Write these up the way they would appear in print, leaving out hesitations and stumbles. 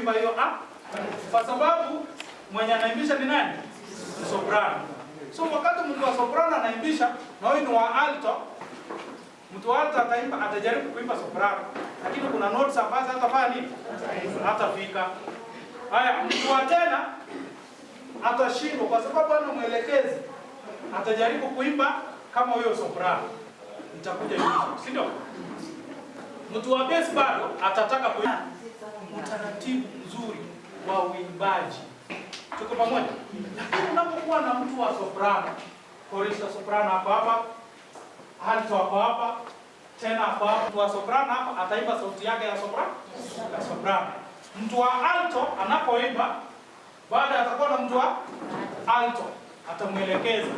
Kuimba hiyo A kwa sababu mwenye anaimbisha ni nani? Ni soprano. So wakati mtu wa soprano anaimbisha na huyu ni wa alto, mtu wa alto ataimba, atajaribu kuimba soprano, lakini kuna notes ambazo hatafanya nini? Hatafika. Haya, mtu wa tena atashindwa kwa sababu ana mwelekezi, atajaribu kuimba kama huyo soprano, itakuja hivi, si ndio? Mtu wa bass bado atataka kuimba. Utaratibu mzuri wa uimbaji, tuko pamoja? Lakini unapokuwa na mtu wa soprano, chorista soprano hapo hapa, alto hapo hapa, tena hapo hapa, mtu wa soprano hapa ataimba sauti yake ya soprano, ya soprano. Mtu wa alto anapoimba, baada atakuwa na mtu wa alto atamwelekeza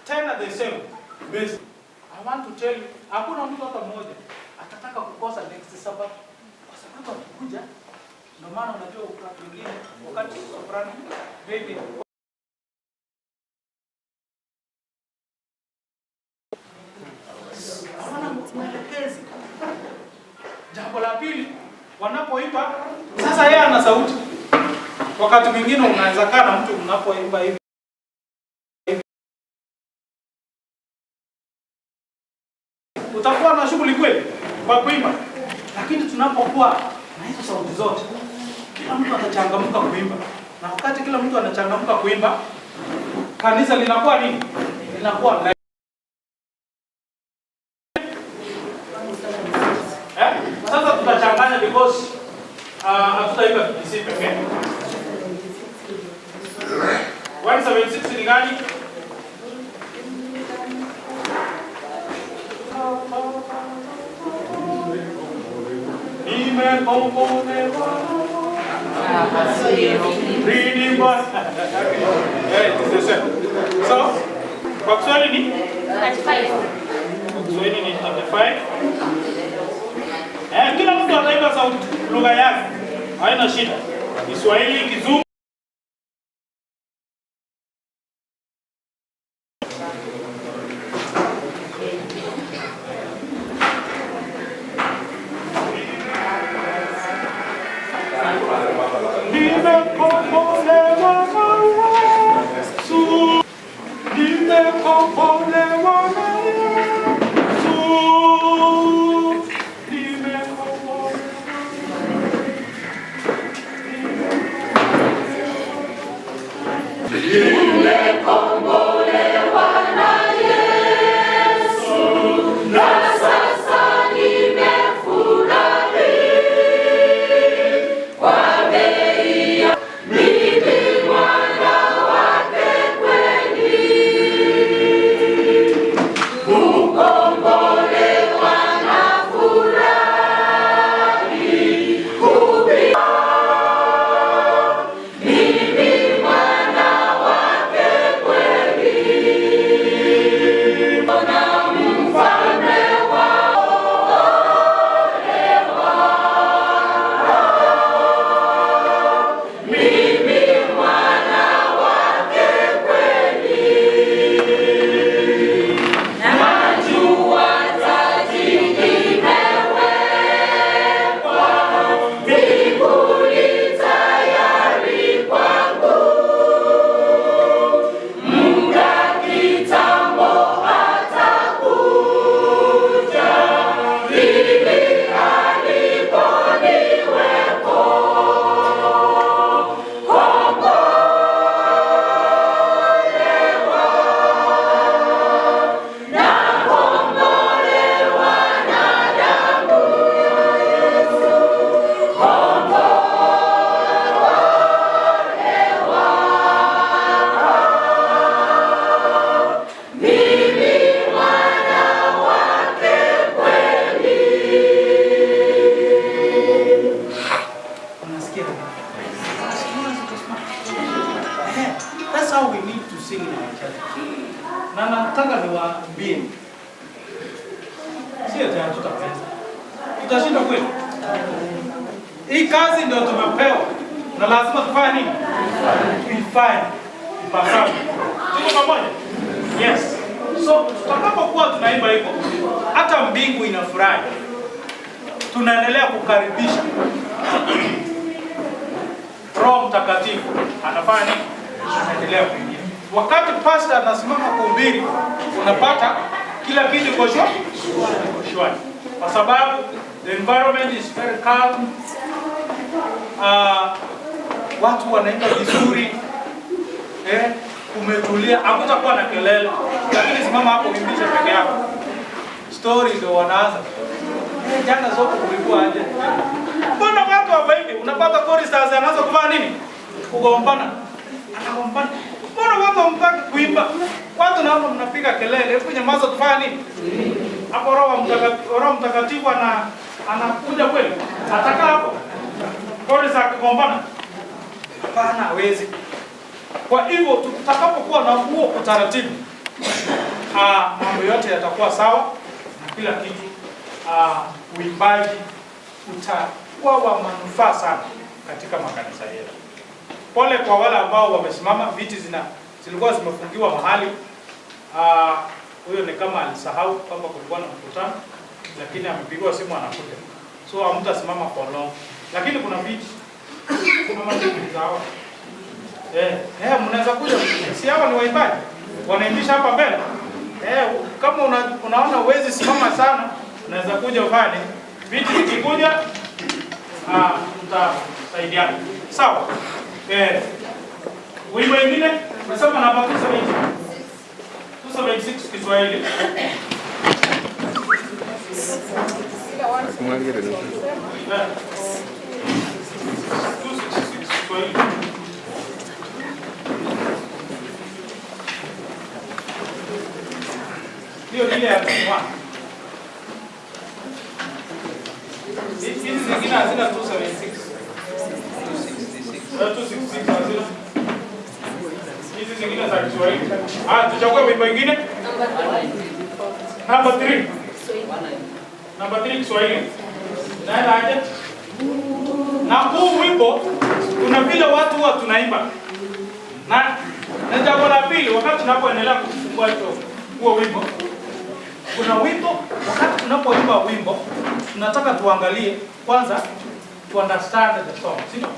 tena the same bass. I want to tell you, hakuna mtu hata mmoja atataka kukosa next Sabbath kwa sababu akikuja, ndio maana unajua wakati wengine, wakati soprano maybe hawana mwelekezi. Jambo la pili, wanapoimba sasa, yeye ana sauti. Wakati mwingine unaweza kaa na mtu mnapoimba hivi, utakuwa na shughuli kweli kwa kuimba, lakini tunapokuwa na hizo sauti zote, kila mtu atachangamka kuimba, na wakati kila mtu anachangamka kuimba, kanisa linakuwa nini? Linakuwa eh? Sasa tutachanganya because hatutaimba BBC pekee. 176 ni gani? Nimekombolewa. Reading one. Yeah, it is the same. So, kwa Kiswahili ni? 35. Kwa Kiswahili ni 35. Eh, kila mtu ataimba sauti lugha yake. Haina shida. Kiswahili, Kizungu. Nimekombolewa na Yesu. Nimekombolewa na Yesu. Nimekombolewa. Nimekombolewa na Yesu, na sasa nimefurahi kwa bei ya mimi mwana wake kweli. Kukombolewa na furahi, mimi mwana wake kweli. Na mfalme wa olewa, mimi mwana wake kweli. Najua taji imewekwa mbinguni tayari kwangu, muda kitambo atakuja, ili alipo niwepo. Kombolewa, nakombolewa na damu ya Yesu, kombolewa, mimi mwana wake kweli. Unasikia? Eh, that's how we need to sing in our church. Na nataka niwaambie, sio ati hatutaweza, tutashinda kweli. Hii kazi ndio tumepewa na lazima tufanye nini? Tuifanye ipasavyo. Tuko pamoja? Yes. So tutakapokuwa tunaimba hivyo, hata mbingu inafurahi. Tunaendelea kukaribisha. Mtakatifu anafanya nini? Anaendelea kuingia. Wakati pastor anasimama kuhubiri, unapata kila kitu iko shwari, iko shwari, kwa sababu the environment is very calm. Watu wanaimba vizuri, kumetulia, hakutakuwa na kelele. Lakini simama hapo uimbishe peke yako, story ndio wanaanza. Jana soko kulikuwa aje? Mbona watu hawaimbi? Unapata choristers anaanza kufanya nini? Kugombana. Anagombana. Mbona watu hamtaki kuimba? Watu naona mnapiga kelele, hebu nyamaza tufanye nini? Hapo Roho Mtakatifu anakuja kweli? Atakaa hapo? Choristers akigombana? Hapana, hawezi. Kwa hivyo tutakapokuwa na huo utaratibu, mambo yote yatakuwa sawa na kila kitu, uimbaji utakuwa wa manufaa sana katika makanisa yetu. Pole kwa wale ambao wamesimama, viti zilikuwa zimefungiwa mahali. Huyo ni kama alisahau kwamba kulikuwa na mkutano, lakini amepigiwa simu anakuja. So hamtasimama for long. Lakini kuna viti. Kama viti za hawa. Mnaweza kuja. Si hawa ni waimbaji? Wanaimbisha hapa mbele. Kama unaona huwezi simama sana, unaweza kuja ufanye. Viti vikikuja, tutasaidiana. Sawa. Wimbo mwingine unasema namba 276 Kiswahili. 266 Kiswahili. Hiyo ile ya 1. Hizi zingine hazina 276. 266 hazina. Hizi zingine za Kiswahili. Tuchague wimbo mwingine. Number 3. Number 3 Kiswahili. Naenda aje? Na huu wimbo kuna vile watu huwa tunaimba. Na jambo la pili, wakati tunapoendelea kufungua huo wimbo, kuna wimbo, wakati tunapoimba wimbo, tunataka tuangalie kwanza to understand the song, sio?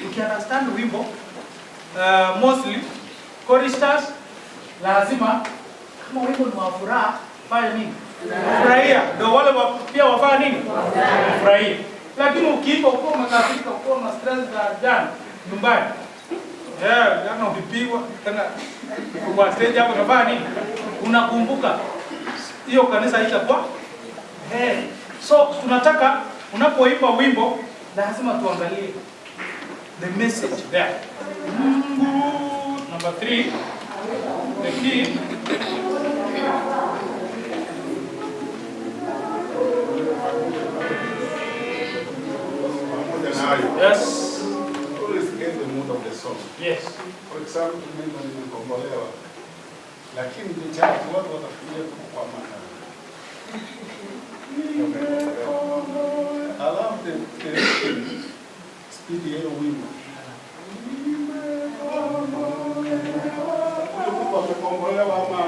Ukiunderstand wimbo, mostly choristers lazima, kama wimbo ni wa furaha, fanya nini? Furahia. Ndio wale pia wafanya nini? Furahia. Lakini ukiimba ukiwa umekasirika, ukiwa na stress za jana nyumbani, jana ulipigwa tena kwa stage hapo, unafanya nini? Unakumbuka hiyo kanisa itakuwa. So tunataka unapoimba wimbo lazima tuangalie the message there. Mungu, number 3, the key. Yes. Always get the mood of the song. Yes. For example, mimi nimekombolewa, lakini nichache watu watafikiria tuko kwa maana. I love the speed ya hiyo wimbo. Huyo mtu amekombolewa ama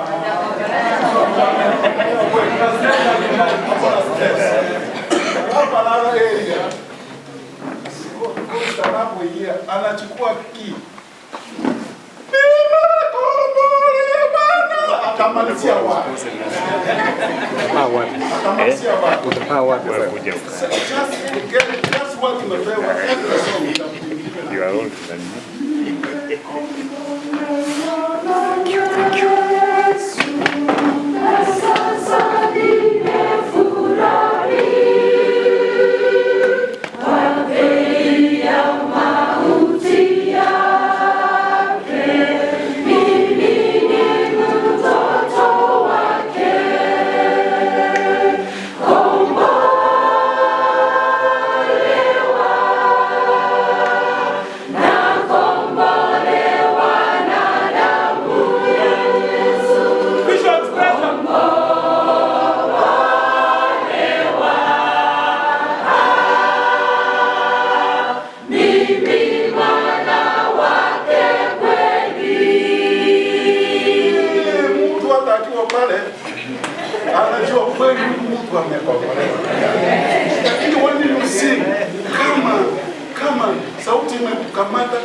hapa another area anapoingia anachukua key atamalizia wapi? Atamalizia wapi? Utapaa wapi? Just get just what umepewa. Every song You are old than me. Thank you, thank you. Sasa nimefurahi kwa bei ya mauti yake, mimi ni mtoto wake. Kombolewa na kombolewa na damu ya Yesu. Visual expression. Kombolewa, mimi mwana wake kweli. Mtu hata akiwa pale anajua kweli huyu mtu amekombolewa. Lakini when you sing kama Sauti imekukamata.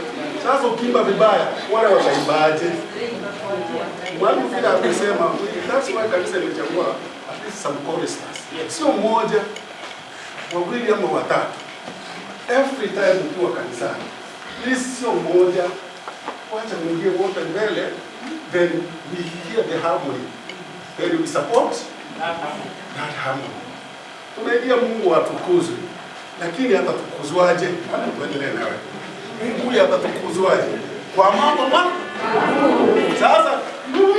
Sasa ukiimba vibaya, wale wataimbaje? Mwalimu vile amesema, that's why kanisa ilichagua at least some choristers. Sio mmoja, wawili ama watatu. Every time ukiwa kanisani, please, sio mmoja, wacha mwingie wote mbele, then we hear the harmony, then we support that harmony. Tunaingia Mungu atukuzwe, lakini atatukuzwaje? Hata tuendelee nawe. Mungu huyu atatukuzwaje? Kwa mambo ma sasa Mungu,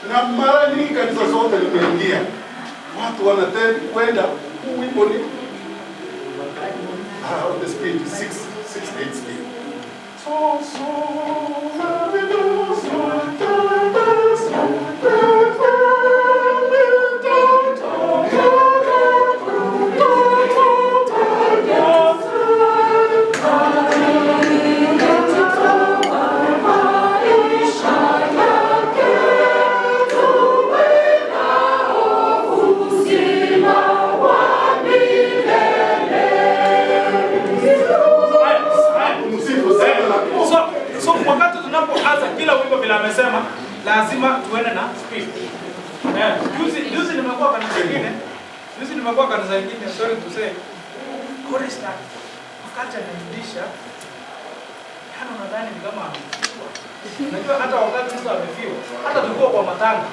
na mara nyingi kanisa zote limeingia, watu wanatend kwenda huu wimbo ni on the speed 6 6 8 speed, so so la mi do so do do so do do do do do do do. Maisha yake tuwe nao uzima wa milele. Msifu sana. So wakati tunapoanza kila wimbo vile amesema, lazima tuende na speed. Eh, juzi nimekuwa kanisa ingine. Juzi nimekuwa kanisa ingine, sorry to say. Chorister wakati anaimbisha, yani unadhani ni kama amefiwa. Unajua hata wakati mtu amefiwa, hata tulikuwa kwa matanga,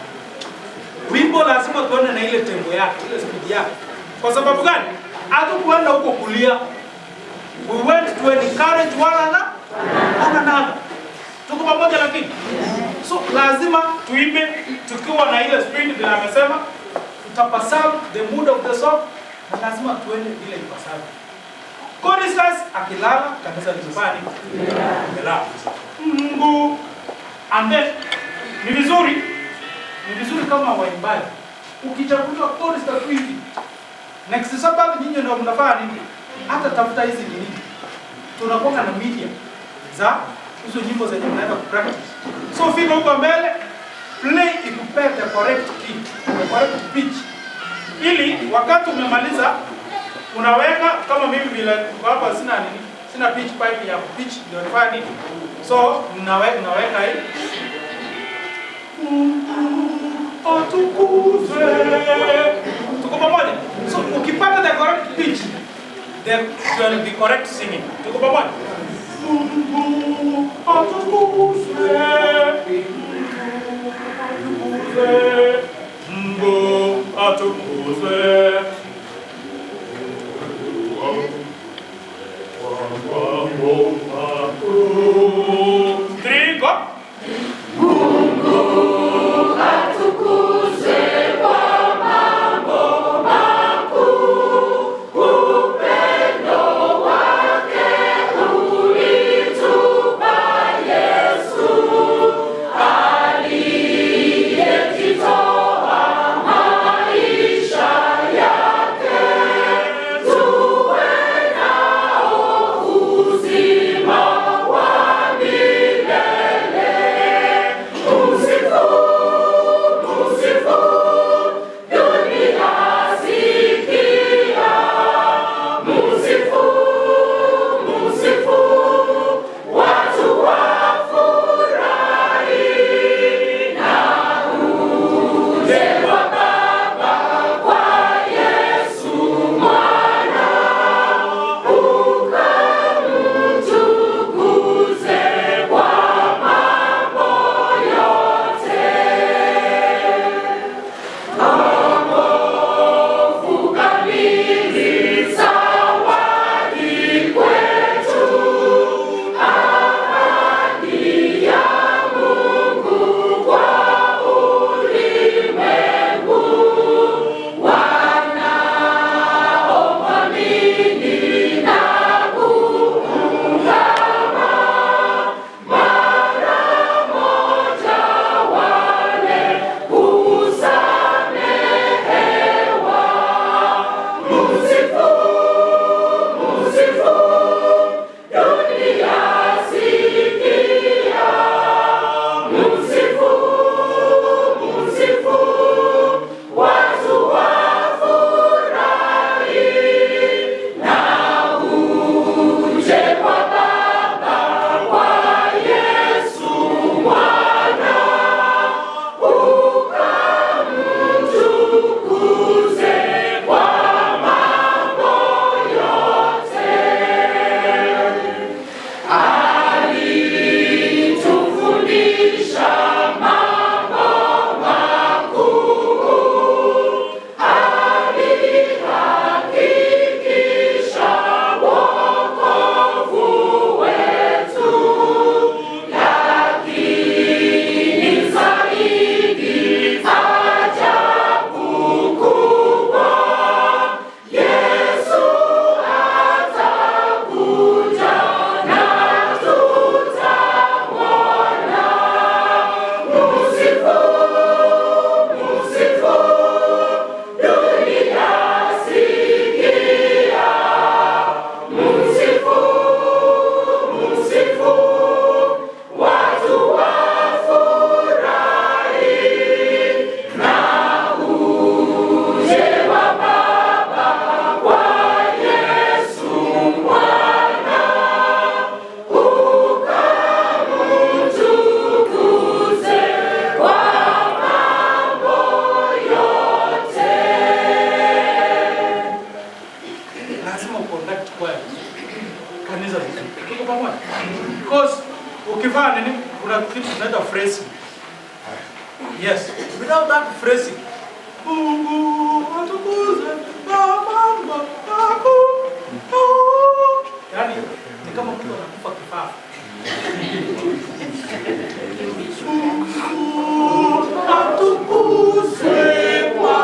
wimbo lazima tuende na ile tempo yake, ile speed yake. Kwa sababu gani? Hatukuenda huko kulia. We went to encourage one another. Tuko pamoja lakini? So lazima tuimbe tukiwa na ile speed vile amesema, tutapasamu the mood of the song na lazima tuende vile ipasavyo. Choristers akilala, kanisa limefanya nini? Limelala. Mungu. And then ni vizuri kama waimbaji ukichaguliwa chorister tu hivi, next Sabbath nyinyi ndio mnafanya nini? Hata tafuta hizi nini, tunakuwa na media za hizo nyimbo zenye mnaenda kupractice. So fika huko mbele, play ikupe the correct key, the correct pitch, ili wakati umemaliza unaweka kama mimi vile kwa hapa sina nini, sina pitch pipe ya pitch ndio nifanye nini, so naweka hii atukuzwe. Tuko pamoja? So ukipata the correct pitch, there will be correct singing. Tuko pamoja? Mungu atukuzwe. Atukuzwe. Mungu atukuzwe. Mambo makuu. Three, go. Atukuzwe kwa mambo makuu, upendo wake ulitupa Yesu, aliyejitoa maisha yake, tuwe nao uzima. conduct choir kanisa vizuri. Tuko pamoja? Because ukifanya nini, kuna kitu tunaita phrasing. Yes, without that phrasing, Mungu atukuzwe kwa mambo makuu. Yaani ni kama mtu anakufa kifafa. Mungu atukuzwe kwa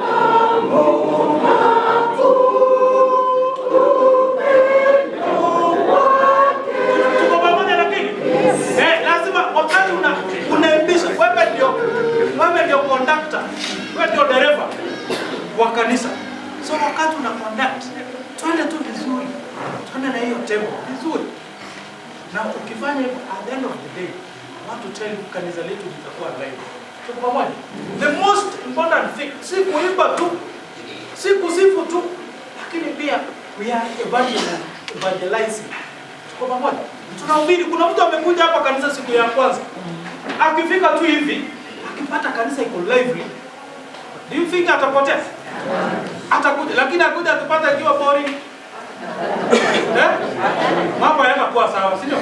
mambo makuu, upendo wake. Tuko pamoja lakini? Eh, lazima wakati unaimbisha, wewe ndio conductor, wewe ndio dereva wa kanisa. So wakati una conduct, twende tu vizuri, twende na hiyo tempo vizuri. Na ukifanya hivyo, at the end of the day, I want to tell you, kanisa letu litakuwa live. Tuko pamoja? The most important thing, si kuimba tu, si kusifu tu, lakini pia we are evangelizing. Tuko pamoja? Tunahubiri. Kuna mtu amekuja hapa kanisa siku ya kwanza, akifika tu hivi, akipata kanisa iko lively, do you think atapotea? Atakuja, lakini akuja akipata ikiwa boring, eh? Mambo hayatakuwa sawa, si ndio?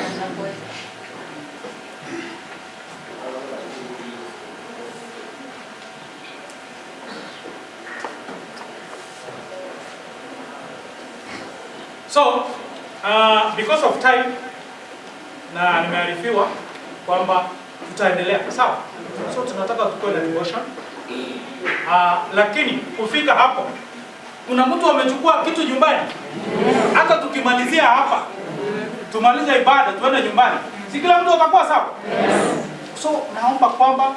So, because of time na nimearifiwa kwamba tutaendelea, sawa? So tunataka tukue na devotion. Lakini kufika hapo kuna mtu amechukua kitu nyumbani. Hata tukimalizia hapa, tumalize ibada tuende nyumbani, si kila mtu atakuwa sawa? So naomba kwamba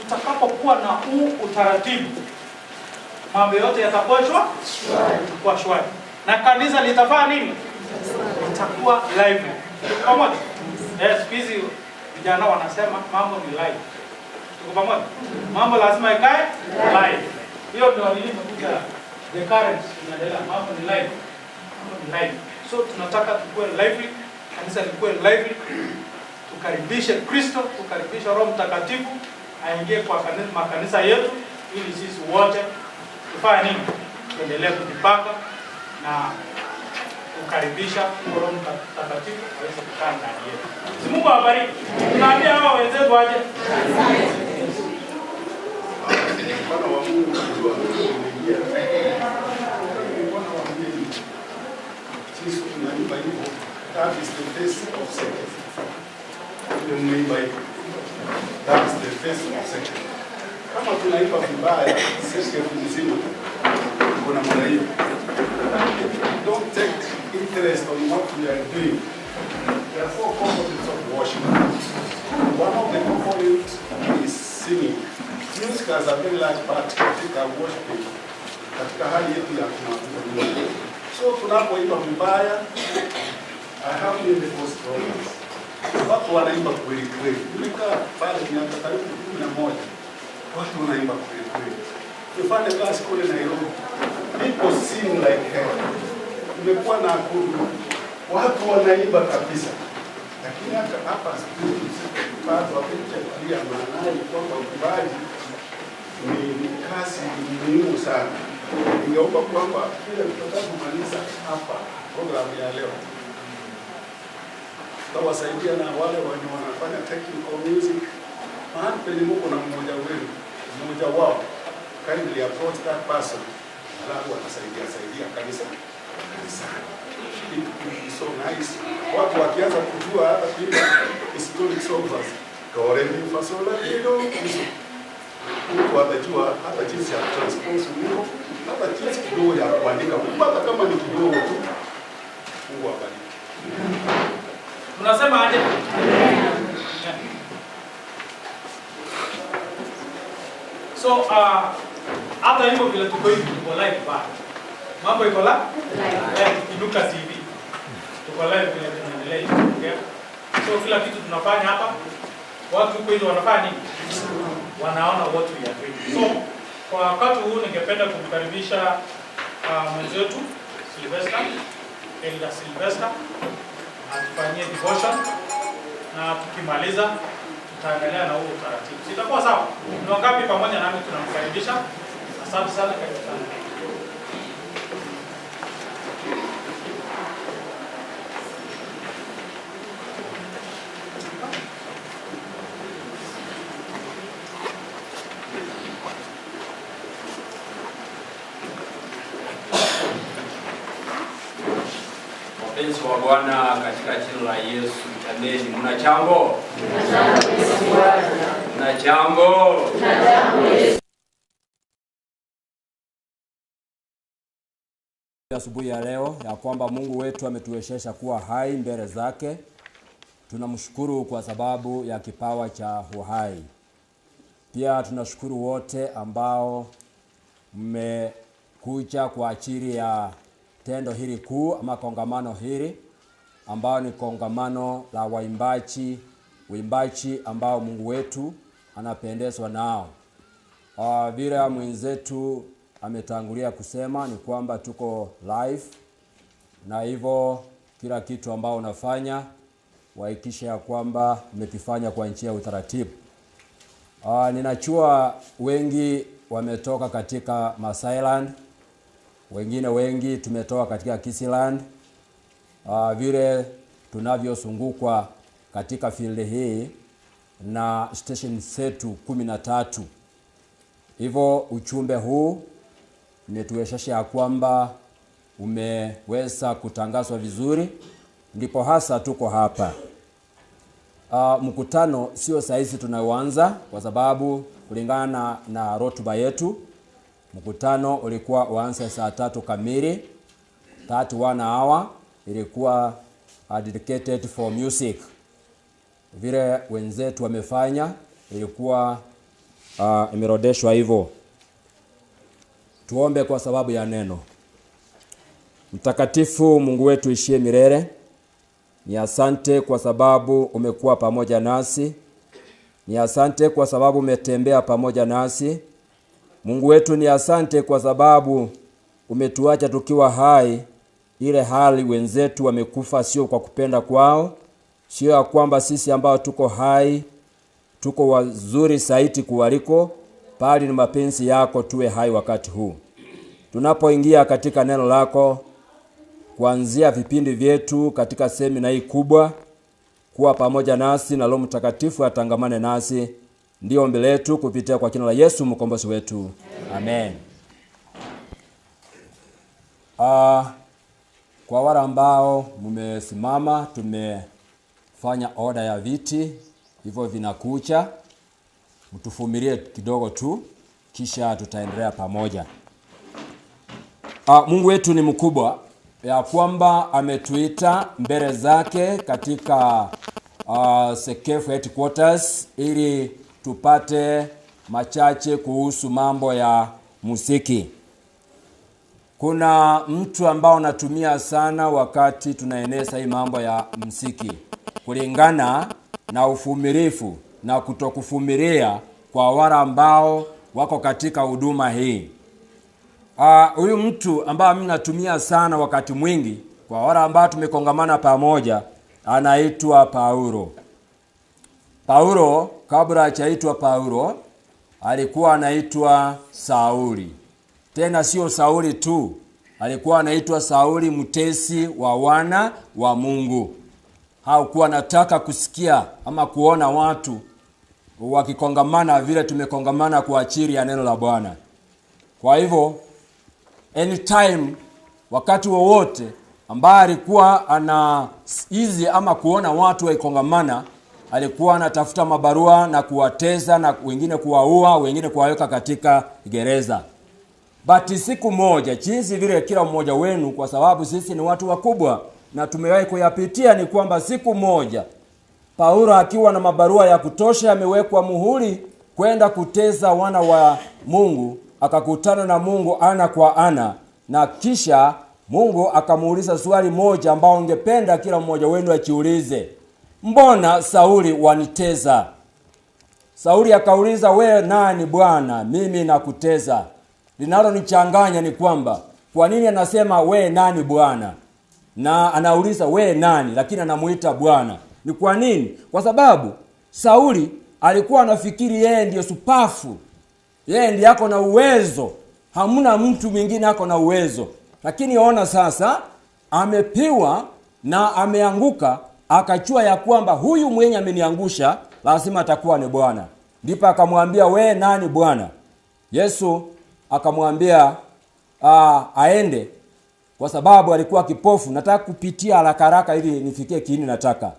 tutakapokuwa na huu utaratibu, mambo yote yatakuwa shwari, yatakuwa shwari, na kanisa litafanya nini? Litakuwa live. Tuko pamoja? Eh, siku hizi vijana wanasema mambo ni live. Tuko pamoja? Mambo lazima ikae live. Hiyo ndio nilivyokuja, the current inaendelea, mambo ni live. Mambo ni live. So tunataka tukue lively, kanisa likuwe lively, tukaribishe Kristo, tukaribishe Roho Mtakatifu aingie kwa kanisa, makanisa yetu, ili sisi wote tufanye nini? Tuendelee kujipanga na kukaribisha Roho Mtakatifu aweze kukaa ndani yetu. Si Mungu awabariki. Tunaambia hawa wenzetu waje. Bwana wa Mungu, najua umeingia. Bwana wa Mungu, sisi tunaimba hivyo, that is the face of SEKEF. Ndio mmeimba hivyo. That is the face of SEKEF. Kama tunaimba vibaya, SEKEF mzima iko namna hiyo. Don't take interest on what we are doing. There are four components of worship. One of the components is singing. Music has a very large part katika worshiping, katika hali yetu ya kumwabudu Mungu. So tunapoimba vibaya, I have been the first problems. Watu wanaimba kweli kweli. Nimekaa pale miaka karibu 11. Watu wanaimba kweli kweli. Tufanye kazi kule Nairobi. People sing like hell. Nimekuwa na Nakuru. Watu wanaimba kabisa. Lakini hata hapa bado hatujatia maanani kwamba uimbaji ni kazi muhimu sana. Ningeomba kwamba vile tutakapomaliza hapa programu ya leo, tutawasaidia na wale wenye wanafanya technical music, mahali penye muko na mmoja wenu, mmoja wao, kindly approach that person, alafu atasaidia saidia kanisa kanisani. It will be so nice. Watu wakianza kujua hata kuimba historic songs, do re mi fa sol la ti do, hizo mtu atajua hata jinsi ya transpose wimbo, hata jinsi kidogo ya kuandika wimbo, hata kama ni kidogo tu. Mungu awabariki. Tunasema aje? So hata hivyo vile tuko hivi, tuko live bado. Mambo iko la? Live. Inuka TV. Tuko live vile tunaendelea hivi kuongea. So kila kitu tunafanya hapa, watu huko hivi wanafanya nini? Wanaona what we are doing. So kwa wakati huu ningependa kumkaribisha mwenzetu Sylvester, Elder Sylvester atufanyie devotion, na tukimaliza tutaendelea na huo utaratibu. Sitakuwa sawa? Ni wangapi pamoja nami tunamkaribisha? Asante sana, karibu sana. Wapenzi wa Bwana katika jina la Yesu, jameni, mna jambo? Mna jambo? Asubuhi ya leo ya kwamba Mungu wetu ametuwezesha kuwa hai mbele zake. Tunamshukuru kwa sababu ya kipawa cha uhai. Pia tunashukuru wote ambao mmekuja kwa ajili ya tendo hili kuu ama kongamano hili ambao ni kongamano la waimbaji, uimbaji ambao Mungu wetu anapendezwa nao. Vile mwenzetu ametangulia kusema ni kwamba tuko live, na hivyo kila kitu ambao unafanya wahakikishe ya kwamba umekifanya kwa njia ya utaratibu. Ninajua wengi wametoka katika Masailand, wengine wengi tumetoka katika Kisiland. Vile tunavyozungukwa katika field hii na station zetu 13. Hivyo ujumbe huu umetuwezesha ya kwamba umeweza kutangazwa vizuri, ndipo hasa tuko hapa. Mkutano sio saizi tunaoanza, kwa sababu kulingana na rotuba yetu mkutano ulikuwa uanze saa 3 kamili. 31 hour ilikuwa dedicated for music. Vile wenzetu wamefanya ilikuwa imerodeshwa hivyo. Tuombe kwa sababu ya neno. Mtakatifu Mungu wetu ishie milele, ni asante kwa sababu umekuwa pamoja nasi. Ni asante kwa sababu umetembea pamoja nasi. Mungu wetu ni asante kwa sababu umetuacha tukiwa hai, ile hali wenzetu wamekufa sio kwa kupenda kwao, sio ya kwamba sisi ambao tuko hai tuko wazuri zaidi kuwaliko, bali ni mapenzi yako tuwe hai wakati huu. Tunapoingia katika neno lako, kuanzia vipindi vyetu katika semina hii kubwa, kuwa pamoja nasi na Roho Mtakatifu atangamane nasi. Ndio ombi letu kupitia kwa jina la Yesu mkombozi wetu. Amen. Kwa wale ambao mmesimama, tumefanya oda ya viti, hivyo vinakucha. Mtuvumilie kidogo tu, kisha tutaendelea pamoja. Mungu wetu ni mkubwa ya kwamba ametuita mbele zake katika Sekefu headquarters ili tupate machache kuhusu mambo ya muziki. Kuna mtu ambao natumia sana wakati tunaeneza hii mambo ya muziki, kulingana na uvumilivu na kutokuvumilia kwa wale ambao wako katika huduma hii. Huyu mtu ambaye mimi natumia sana wakati mwingi kwa wale ambao tumekongamana pamoja anaitwa Paulo. Paulo kabla hajaitwa Paulo alikuwa anaitwa Sauli. Tena sio Sauli tu, alikuwa anaitwa Sauli mtesi wa wana wa Mungu. Hakuwa anataka kusikia ama kuona watu wakikongamana vile tumekongamana kwa ajili ya neno la Bwana. Kwa hivyo anytime, wakati wowote ambaye alikuwa ana hizi ama kuona watu wakikongamana, alikuwa anatafuta mabarua na kuwateza na wengine kuwaua, wengine kuwaweka katika gereza. But siku moja, jinsi vile kila mmoja wenu, kwa sababu sisi ni watu wakubwa na tumewahi kuyapitia, ni kwamba siku moja Paulo akiwa na mabarua ya kutosha amewekwa muhuri kwenda kuteza wana wa Mungu, akakutana na Mungu ana kwa ana, na kisha Mungu akamuuliza swali moja ambao ungependa kila mmoja wenu ajiulize: mbona Sauli waniteza? Sauli akauliza, we nani Bwana? Mimi nakuteza. Linalonichanganya ni kwamba kwa nini anasema we nani Bwana? Na anauliza we nani, lakini anamuita Bwana. Ni kwa nini? Kwa sababu Sauli alikuwa anafikiri yeye ndiyo supafu, yeye ndiye ako na uwezo, hamna mtu mwingine ako na uwezo. Lakini ona sasa amepiwa na ameanguka, akachua ya kwamba huyu mwenye ameniangusha lazima atakuwa ni Bwana. Ndipo akamwambia we nani Bwana? Yesu akamwambia aende kwa sababu alikuwa kipofu. Nataka kupitia haraka haraka ili nifikie kiini nataka.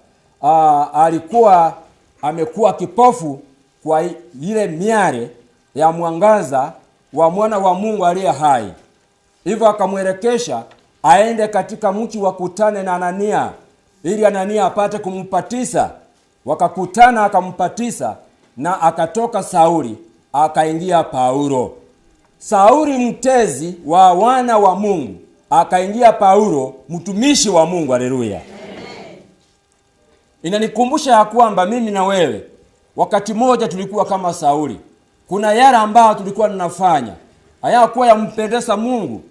Alikuwa amekuwa kipofu kwa ile miale ya mwangaza wa mwana wa Mungu aliye hai. Hivyo akamwelekesha aende katika mji wakutane na Anania ili Anania apate kumpatisa. Wakakutana, akampatisa, na akatoka Sauli akaingia Paulo. Sauli mtezi wa wana wa Mungu akaingia Paulo mtumishi wa Mungu. Haleluya. Inanikumbusha ya kwamba mimi na wewe wakati mmoja tulikuwa kama Sauli. Kuna yale ambayo tulikuwa tunafanya hayakuwa yampendeza Mungu.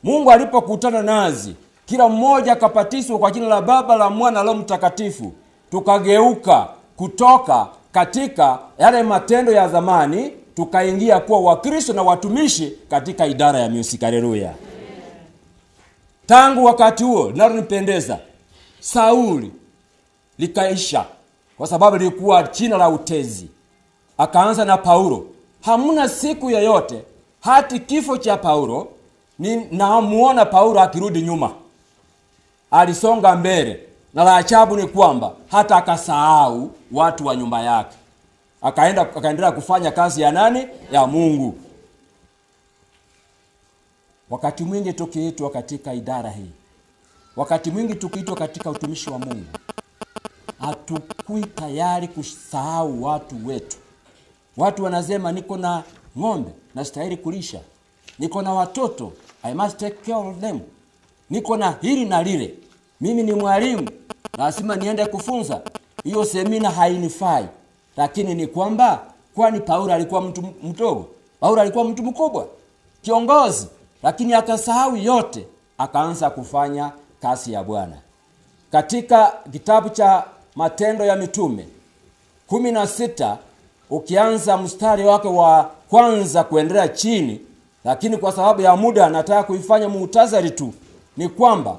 Mungu alipokutana nazi, kila mmoja akapatiswa kwa jina la Baba, la Mwana, la Roho Mtakatifu, tukageuka kutoka katika yale matendo ya zamani, tukaingia kuwa Wakristo na watumishi katika idara ya music. Haleluya. Tangu wakati huo linalonipendeza Sauli likaisha, kwa sababu lilikuwa jina la utezi. Akaanza na Paulo. Hamna siku yoyote hati kifo cha Paulo ni namuona Paulo akirudi nyuma. Alisonga mbele. Na la ajabu ni kwamba hata akasahau watu wa nyumba yake. Akaendelea kufanya kazi ya nani? Ya Mungu. Wakati mwingi tukiitwa katika idara hii, wakati mwingi tukiitwa katika utumishi wa Mungu, hatukui tayari kusahau watu wetu. Watu wanasema niko na ng'ombe nastahili kulisha, niko na watoto I must take care of them, niko na hili na lile, mimi ni mwalimu lazima niende kufunza, hiyo semina hainifai. Lakini ni kwamba kwani Paulo alikuwa mtu mdogo? Paulo alikuwa mtu mkubwa, kiongozi, lakini akasahau yote, akaanza kufanya kazi ya Bwana. Katika kitabu cha Matendo ya Mitume 16 ukianza mstari wake wa kwanza kuendelea chini, lakini kwa sababu ya muda nataka kuifanya muhtasari tu, ni kwamba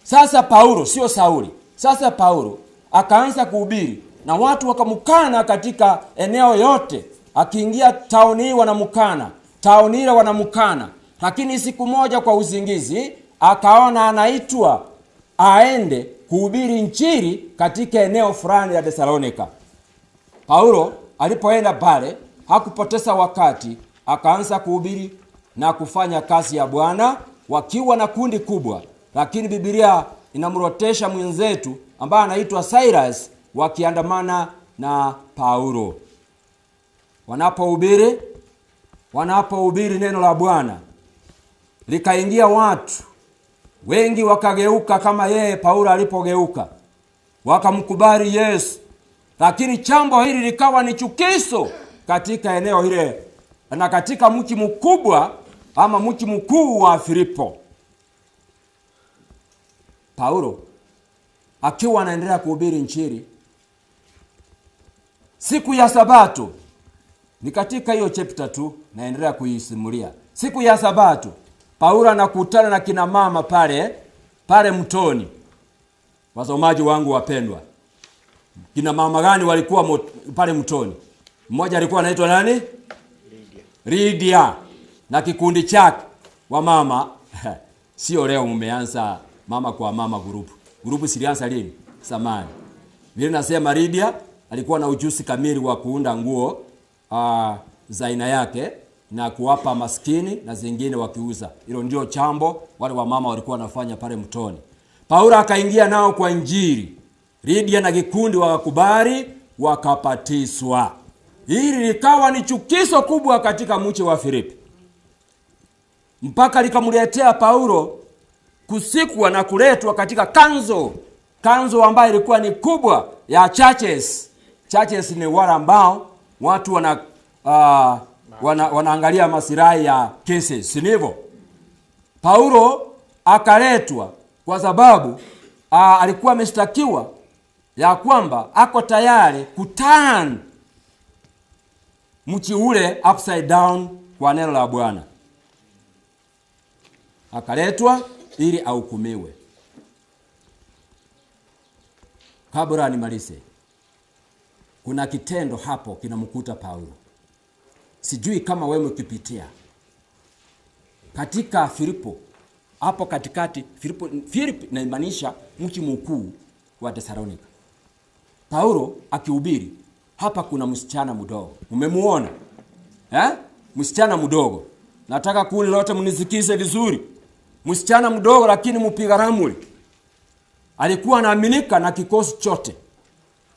sasa Paulo, sio Sauli, sasa Paulo akaanza kuhubiri na watu wakamkana katika eneo yote. Akiingia tauni hii wanamkana, tauni ile wanamkana. Lakini siku moja kwa uzingizi akaona anaitwa aende kuhubiri injili katika eneo fulani la Thesalonika. Paulo alipoenda pale hakupoteza wakati, akaanza kuhubiri na kufanya kazi ya Bwana wakiwa na kundi kubwa. Lakini Biblia inamrotesha mwenzetu ambaye anaitwa Silas wakiandamana na Paulo. Wanapohubiri neno la Bwana likaingia watu wengi wakageuka kama yeye Paulo alipogeuka, wakamkubali Yesu. Lakini chambo hili likawa ni chukizo katika eneo hile na katika mji mkubwa ama mji mkuu wa Filipo. Paulo akiwa anaendelea kuhubiri injili siku ya Sabato, ni katika hiyo chapter tu naendelea kuisimulia. Siku ya Sabato Paulo anakutana na kina mama pale mtoni. Wasomaji wangu wapendwa, kina mama gani walikuwa pale mtoni? Mmoja alikuwa anaitwa nani? Lydia na kikundi chake wa mama. Sio leo mmeanza mama kwa mama group. Group silianza lini? Samani. Vile nasema Lydia alikuwa na ujuzi kamili wa kuunda nguo za aina yake na kuwapa maskini na zingine wakiuza. Hilo ndio chambo wale wa mama walikuwa wanafanya pale mtoni. Paulo akaingia nao kwa injili. Lydia na kikundi wakakubali, wakapatiswa. Hili likawa ni chukizo kubwa katika mji wa Filipi, mpaka likamletea Paulo kusikwa na kuletwa katika kanzo ambayo ilikuwa ni kubwa ya churches. Churches ni wale ambao watu wanaangalia masilahi ya cases, si ndivyo? Paulo akaletwa kwa sababu alikuwa ameshtakiwa ya kwamba ako tayari kuturn mchi ule upside down kwa neno la Bwana. Akaletwa ili ahukumiwe. Kabla nimalize, kuna kitendo hapo kinamkuta Paulo. Sijui kama wewe ukipitia katika Filipo Hapo katikati Filipi inamaanisha mji mkuu wa Tesalonika. Paulo akihubiri, hapa kuna msichana mdogo. Umemuona? Eh? Msichana mdogo. Nataka kundi lote mnisikize vizuri. Msichana mdogo lakini mpiga ramli. Alikuwa anaaminika na kikosi chote.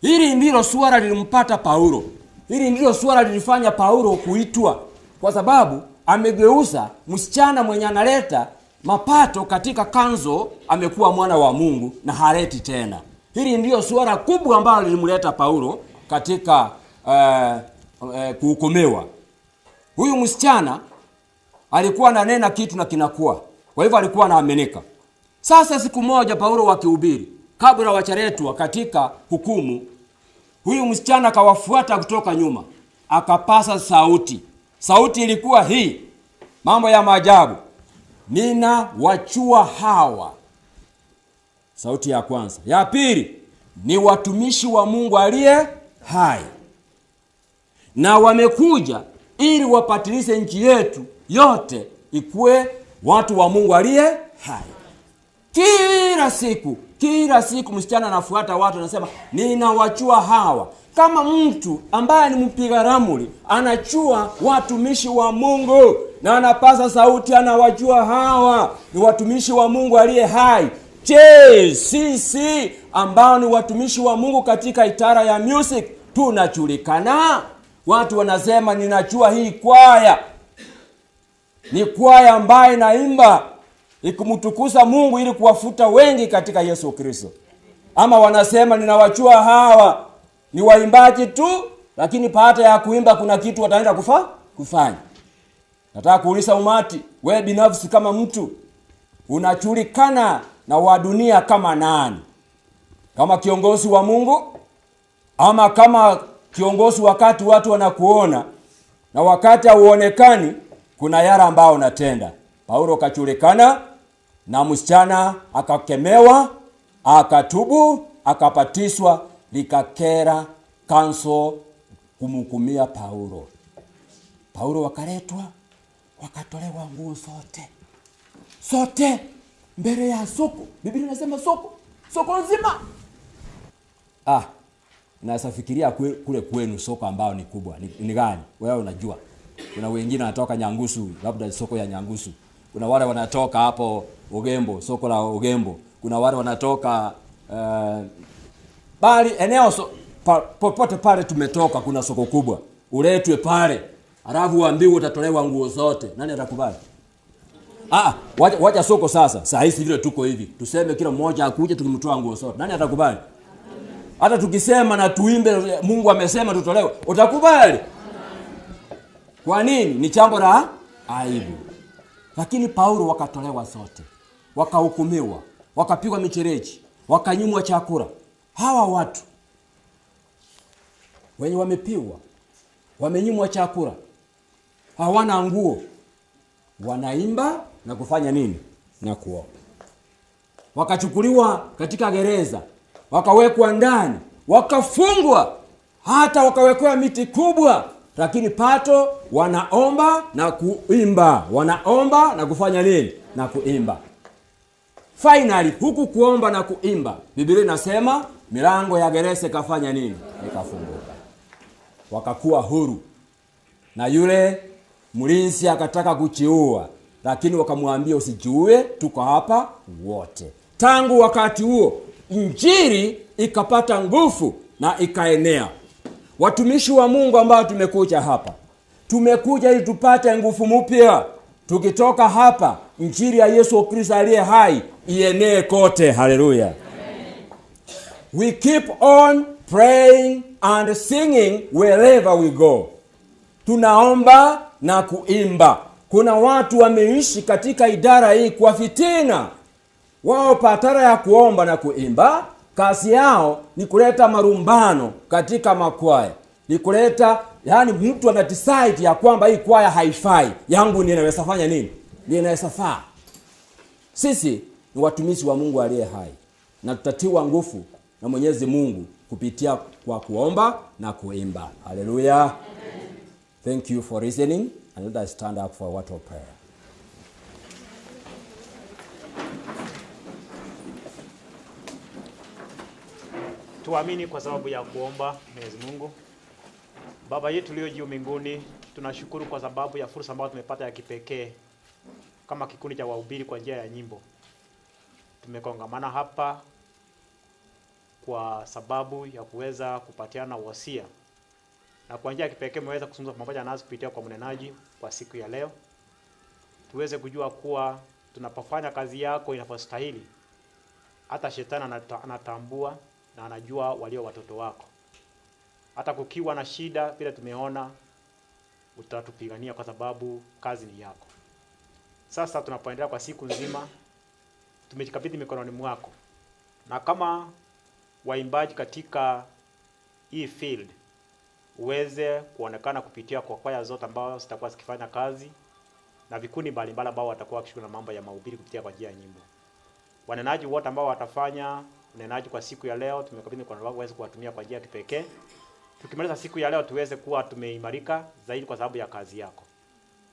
Hili ndilo suala lilimpata Paulo. Hili ndilo suala lilifanya Paulo kuitwa, kwa sababu amegeuza msichana mwenye analeta mapato katika kanzo, amekuwa mwana wa Mungu na haleti tena. Hili ndiyo suala kubwa ambalo lilimleta Paulo katika kuhukumiwa. Huyu msichana alikuwa ananena kitu na kinakuwa. Kwa hivyo alikuwa anaaminika. Sasa siku moja Paulo wakihubiri, kabla wachaletwa katika hukumu, huyu msichana akawafuata kutoka nyuma, akapasa sauti. Sauti ilikuwa hii, mambo ya maajabu: nina wachua hawa. Sauti ya kwanza. Ya pili, ni watumishi wa Mungu aliye hai, na wamekuja ili wapatilize nchi yetu yote ikue watu wa Mungu aliye hai. Kila siku msichana anafuata watu anasema ninawachua hawa. Kama mtu ambaye ni mpiga ramli anachua watumishi wa Mungu na anapasa sauti anawajua hawa ni watumishi wa Mungu aliye hai. Je, sisi ambao ni watumishi wa Mungu katika idara ya music tunajulikana? Watu wanasema ninajua hii kwaya ni kwaya ambayo inaimba ikumtukuza Mungu ili kuwafuta wengi katika Yesu Kristo. Ama wanasema ninawajua hawa ni waimbaji tu, lakini baada ya kuimba kuna kitu wataenda kufanya. Nataka kuuliza umati, wewe binafsi kama mtu unajulikana na wa dunia kama nani? Kama kiongozi wa Mungu ama kama kiongozi wakati watu wanakuona na wakati hauonekani kuna yara ambao unatenda? Paulo kajulikana na msichana akakemewa, akatubu, akapatiswa, likakera kanso kumhukumia Paulo. Paulo wakaletwa, wakatolewa nguo zote mbele ya soko. Biblia inasema soko nzima. Naweza fikiria kule kwenu soko ambao ni kubwa ni gani? Wewe unajua. Kuna wengine wanatoka Nyangusu, labda soko ya Nyangusu. Kuna wale wanatoka hapo Ogembo, soko la Ogembo. Kuna wale wanatoka bali eneo popote pale tumetoka kuna soko kubwa. Uletwe pale, alafu uambiwe utatolewa nguo zote. Nani atakubali? Wacha soko sasa. Saa hizi vile tuko hivi. Tuseme kila mmoja akuje tukimtoa nguo zote. Nani atakubali? Hata tukisema na tuimbe Mungu amesema tutolewe, utakubali? Kwa nini? Ni jambo la aibu. Lakini Paulo wakatolewa zote, wakahukumiwa, wakapigwa michereji, wakanyimwa chakula. Hawa watu wenye wamepigwa, wamenyimwa chakula, hawana nguo, wanaimba na kufanya nini? Na kuomba. Wakachukuliwa katika gereza, wakawekwa ndani, wakafungwa, hata wakawekewa miti kubwa, lakini pato wanaomba na kuimba, wanaomba na kufanya nini? Na kuimba. Finally, huku kuomba na kuimba, Biblia inasema milango ya gereza ikafanya nini? Ikafunguka. Wakakuwa huru. Na yule mlinzi akataka kujiua, lakini wakamwambia usijiue, tuko hapa wote. Tangu wakati huo Injili ikapata nguvu na ikaenea. Watumishi wa Mungu ambao tumekuja hapa, tumekuja ili tupate nguvu mpya. Tukitoka hapa, Injili ya Yesu Kristo aliye hai ienee kote. Haleluya. We keep on praying and singing wherever we go. Tunaomba na kuimba. Kuna watu wameishi katika idara hii kwa fitina. Wao patara ya kuomba na kuimba, kazi yao ni kuleta marumbano katika makwaya. Ni kuleta, yani mtu ana decide ya kwamba hii kwaya haifai, yangu ninaweza fanya nini? Ninaweza faa. Sisi ni watumishi wa Mungu aliye hai, na tutatiwa nguvu na Mwenyezi Mungu kupitia kwa kuomba na kuimba. Hallelujah. Thank you for listening, and let us stand up for a word of prayer. Tuamini kwa sababu ya kuomba. Mwenyezi Mungu Baba yetu ulio juu mbinguni, tunashukuru kwa sababu ya fursa ambayo tumepata ya kipekee kama kikundi cha wahubiri kwa njia ya nyimbo. Tumekongamana hapa kwa sababu ya kuweza kupatiana wasia, na kwa njia ya kipekee umeweza kuzungumza pamoja nasi kupitia kwa mnenaji kwa siku ya leo, tuweze kujua kuwa tunapofanya kazi yako inavyostahili, hata shetani anatambua na anajua walio watoto wako. Hata kukiwa na shida vile tumeona, utatupigania kwa sababu kazi ni yako. Sasa tunapoendelea kwa siku nzima, tumejikabidhi mikononi mwako, na kama waimbaji katika hii field uweze kuonekana kupitia kwa kwaya zote ambazo zitakuwa zikifanya kazi na vikundi mbalimbali ambao watakuwa wakishughulika na mambo ya mahubiri kupitia kwa njia ya nyimbo. Wanenaji wote ambao watafanya unenaji kwa siku ya leo, tumekabidhi mikononi mwako uweze kuwatumia kwa njia ya kipekee. Tukimaliza siku ya leo tuweze kuwa tumeimarika zaidi kwa sababu ya kazi yako.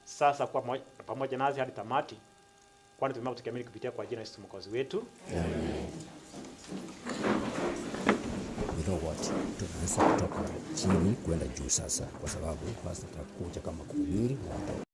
Sasa kuwa pamoja nasi hadi tamati, kwani tumeomba tukiamini kupitia kwa jina la Yesu Mwokozi wetu. Amen. You know what? Tunaweza kutoka chini kwenda juu sasa, kwa sababu pastor atakuja kama kuhubiri na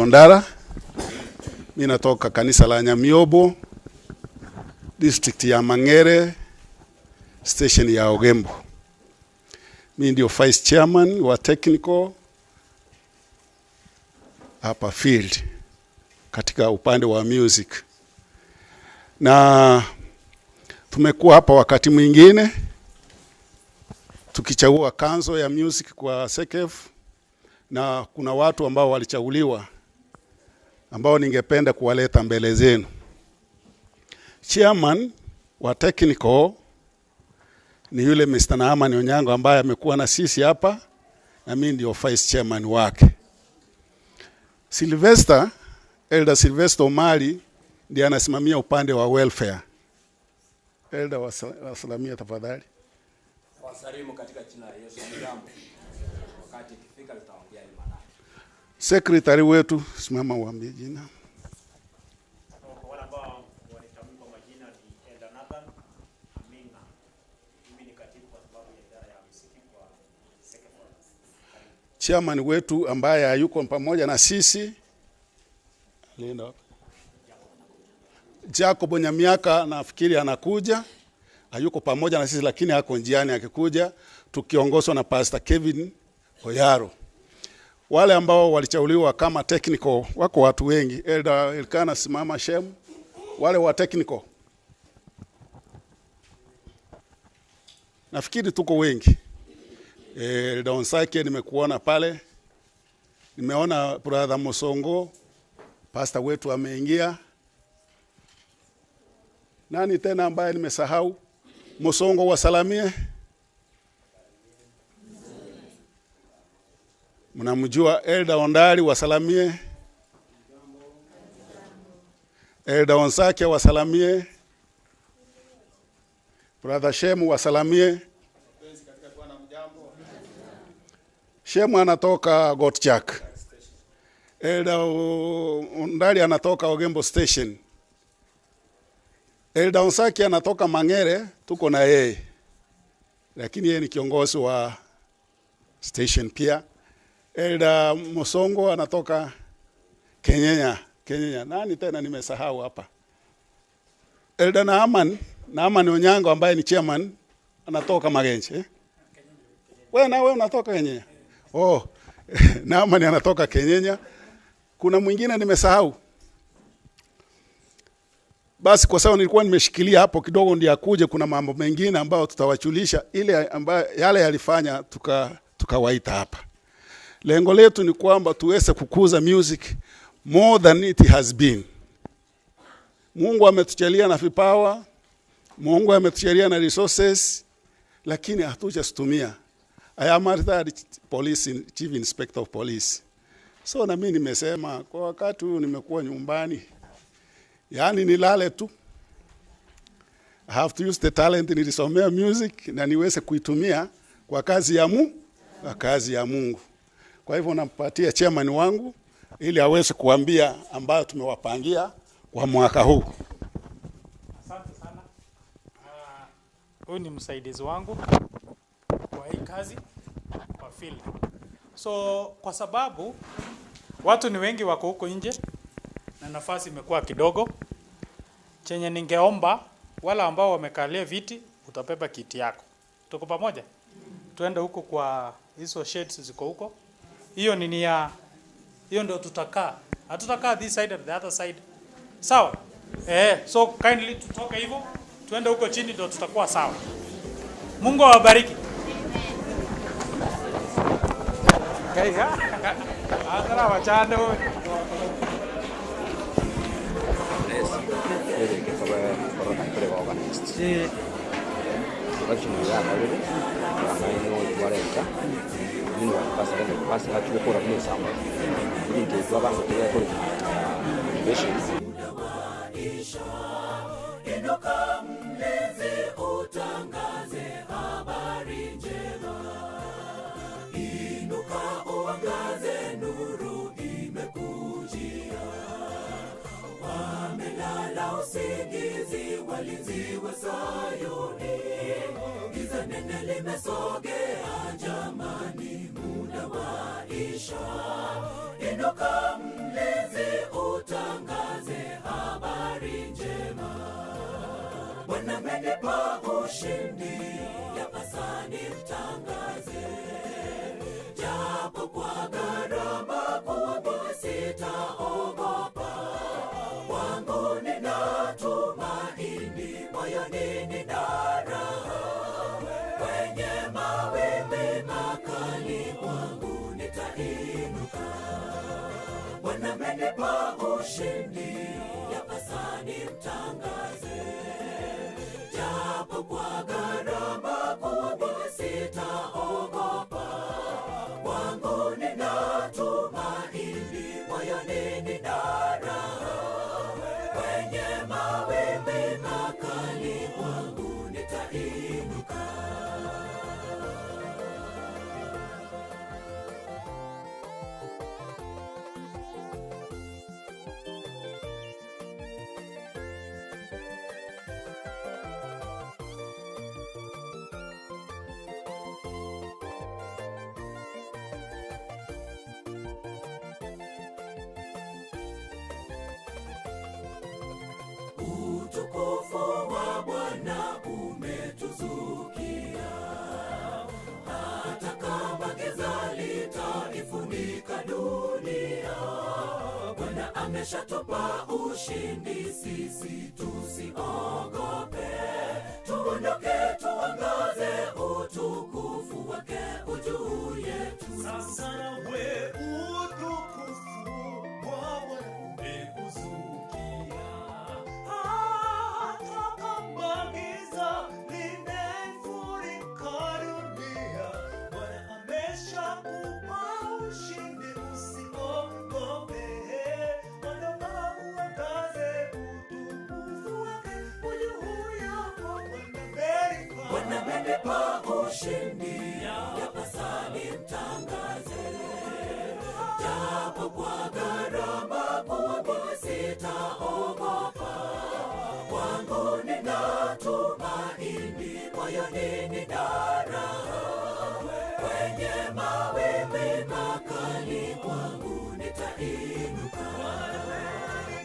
Ondara, mimi natoka kanisa la Nyamiobo, district ya Mangere, station ya Ogembo. Mimi ndio vice chairman wa technical hapa field katika upande wa music. Na tumekuwa hapa wakati mwingine tukichagua council ya music kwa SECF, na kuna watu ambao walichaguliwa ambao ningependa kuwaleta mbele zenu. Chairman wa technical ni yule Mr. Naaman Onyango ambaye amekuwa na sisi hapa, na mimi ndio vice chairman wake. Sylvester, Elder Sylvester Omari ndiye anasimamia upande wa welfare. Elder, wasalamia tafadhali. Wasalimu katika jina la Yesu. Jambo. Wakati ikifika tutaongea imani. Secretary wetu, simama uambie jina. Kwa wale ambao wanitamka kwa majina ni Elder Nathan Aminga. Mimi ni katibu kwa sababu ya idara ya muziki kwa SECF. Chairman wetu ambaye hayuko pamoja na sisi alienda wapi? Jacob Nyamiaka nafikiri anakuja, hayuko pamoja na sisi lakini ako njiani akikuja, tukiongozwa na Pastor Kevin Oyaro. Wale ambao walichaguliwa kama technical wako watu wengi. Elder Elkana, simama. Shem, wale wa technical nafikiri tuko wengi. Elder Onsake nimekuona pale, nimeona brother Musongo, pastor wetu ameingia. Nani tena ambaye nimesahau? Musongo wasalamie. Mnamjua Elder Ondari, wasalamie. Elder Onsake wasalamie. Brother Shemu wasalamie. Shemu anatoka Gotchak. Elder Ondari anatoka Ogembo Station. Elder Onsake anatoka Mangere, tuko na yeye. Lakini yeye ni kiongozi wa station pia. Elder Musongo anatoka Kenyenya. Kenyenya. Nani tena nimesahau hapa? Elder Naaman Onyango ambaye ni chairman anatoka Magenche. Eh? Wewe na wewe unatoka Kenyenya. Oh, Naaman anatoka Kenyenya. Kuna mwingine nimesahau. Basi kwa sababu nilikuwa nimeshikilia hapo kidogo ndiye akuje, kuna mambo mengine ambayo tutawachulisha ile ambayo yale yalifanya tukawaita hapa. Lengo letu ni kwamba tuweze kukuza music more than it has been. Mungu ametujalia na vipawa, Mungu ametusharia na resources lakini hatujazitumia. I am a retired police chief inspector of police. So na mimi nimesema kwa wakati huu nimekuwa nyumbani, yaani nilale tu. I have to use the talent nilisomea music na niweze kuitumia kwa kazi ya Mungu, kwa kazi ya Mungu. Kwa hivyo nampatia chairman wangu ili aweze kuambia ambayo tumewapangia kwa mwaka huu. Asante sana. Huyu ni msaidizi wangu kwa hii kazi kwa field. So kwa sababu watu ni wengi wako huko nje na nafasi imekuwa kidogo, chenye ningeomba wale ambao wamekalia viti, utabeba kiti yako. Tuko pamoja? Tuende huko kwa hizo shades ziko huko. Hiyo ni nia, hiyo ndio tutakaa. Hatutakaa this side and the other side. Sawa? So kindly tutoke hivyo, tuende huko chini ndio tutakuwa sawa. Mungu awabariki. Asara wachane wewe. Inuka mlezi utangaze habari njema. Inuka uangaze, nuru imekujia. Wamelala usingizi, walinzi wa Sayuni. Giza nene limesogea, jamani, muda waisha. Inuka mlezi utangaze habari njema. Bwana amenipa ushindi, yapasa nimtangaze. Japo kwa gharama kubwa sitaogopa. Kwangu nina tumaini, moyoni nina raha. Kwenye mawimbi makali kwangu nitainuka. Bwana amenipa ushindi, yapasa nimtangaze. Japo kwa gharama kubwa sitaogopa. Kwangu nina tumaini, moyoni nina raha. Kwenye mawimbi makali kwangu nitainuka. Utukufu wa Bwana umetuzukia, hata kama giza litaifunika dunia. Bwana ameshatupa ushindi, sisi tusiogope. Tuondoke tuangaze, utukufu wake ujuu yetu. Sasa nawe utukufu wa Bwana umekuzukia, hata kama giza limefurika dunia. Bwana ameshakupa ushindi, usiogope. Ondoka uangaze, utukufu wake ujuu yako. Bwana amenipa ushindi, yapasa nimtangaze. Japo kwa gharama kubwa sitaogopa. Kwangu nina tumaini, moyoni nina raha. Kwenye mawimbi makali kwangu nitainuka.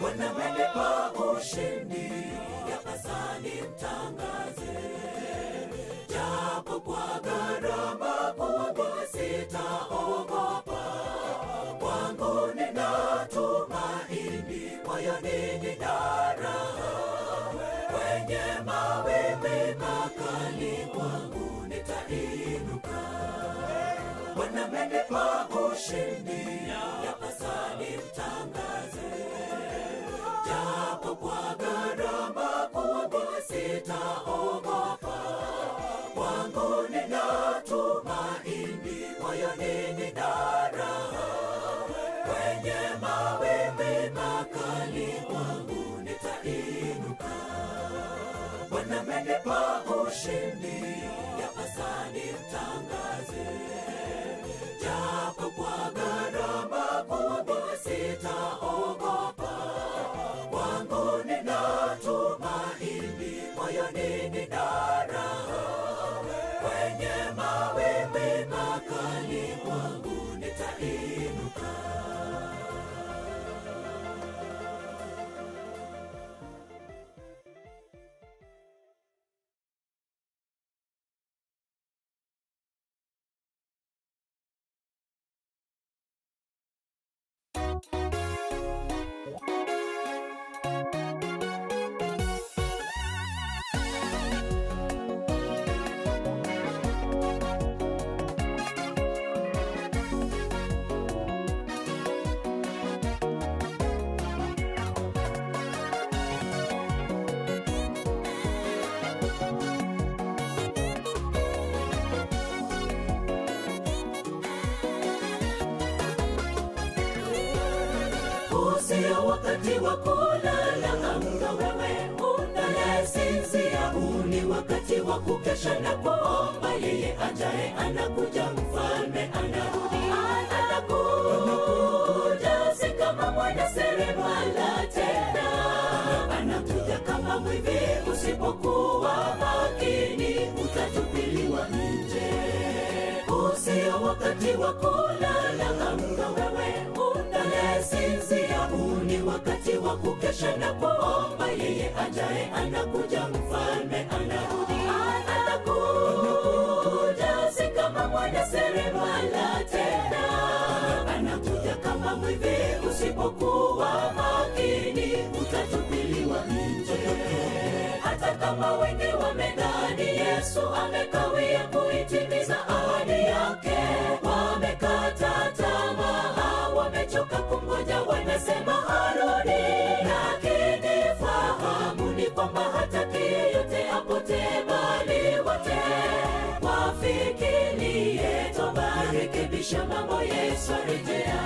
Bwana amenipa ushindi, yapasa nimtangaze. Japo kwa gharama kubwa sitaogopa. Kwangu nina tumaini, moyoni nina raha. Kwenye mawimbi makali kwangu nitainuka. Bwana amenipa ushindi, yapasa nimtangaze. Japo kwa gharama kubwa sitaogopa. sitaogopa. Kwangu nina tumaini, moyoni nina raha. Kwenye mawimbi makali kwangu nitainuka. Bwana amenipa ushindi, yapasa nimtangaze. Japo kwa gharama kubwa sitaogopa. Kwangu nina tumaini, moyoni nina raha. Kwenye mawimbi makali kwangu nitainuka. Sio wakati wa kulala, amka wewe unayesinzia. Huu ni wakati wa kukesha na kuomba, yeye ajaye anakuja, mfalme anarudi, anakuja si kama mwana seremala tena, anakuja kama mwivi. Usipokuwa makini utatupiliwa nje. Sio wakati wa kulala, amka wewe unayesinzia. Huu ni wakati wa kukesha na kuomba, yeye ajaye anakuja, mfalme anarudi, anakuja si kama mwana seremala tena, anakuja kama mwivi. Usipokuwa makini utatupiliwa nje. Hata kama wengi wamedhani Yesu amekawia kuitimiza ahadi yake, wamekata tamaa, wamechoka kungoja, wanasema harudi. Lakini fahamu ni kwamba hataki yeyote apotee, bali wote wafikirie toba, rekebisha mambo, Yesu arejea.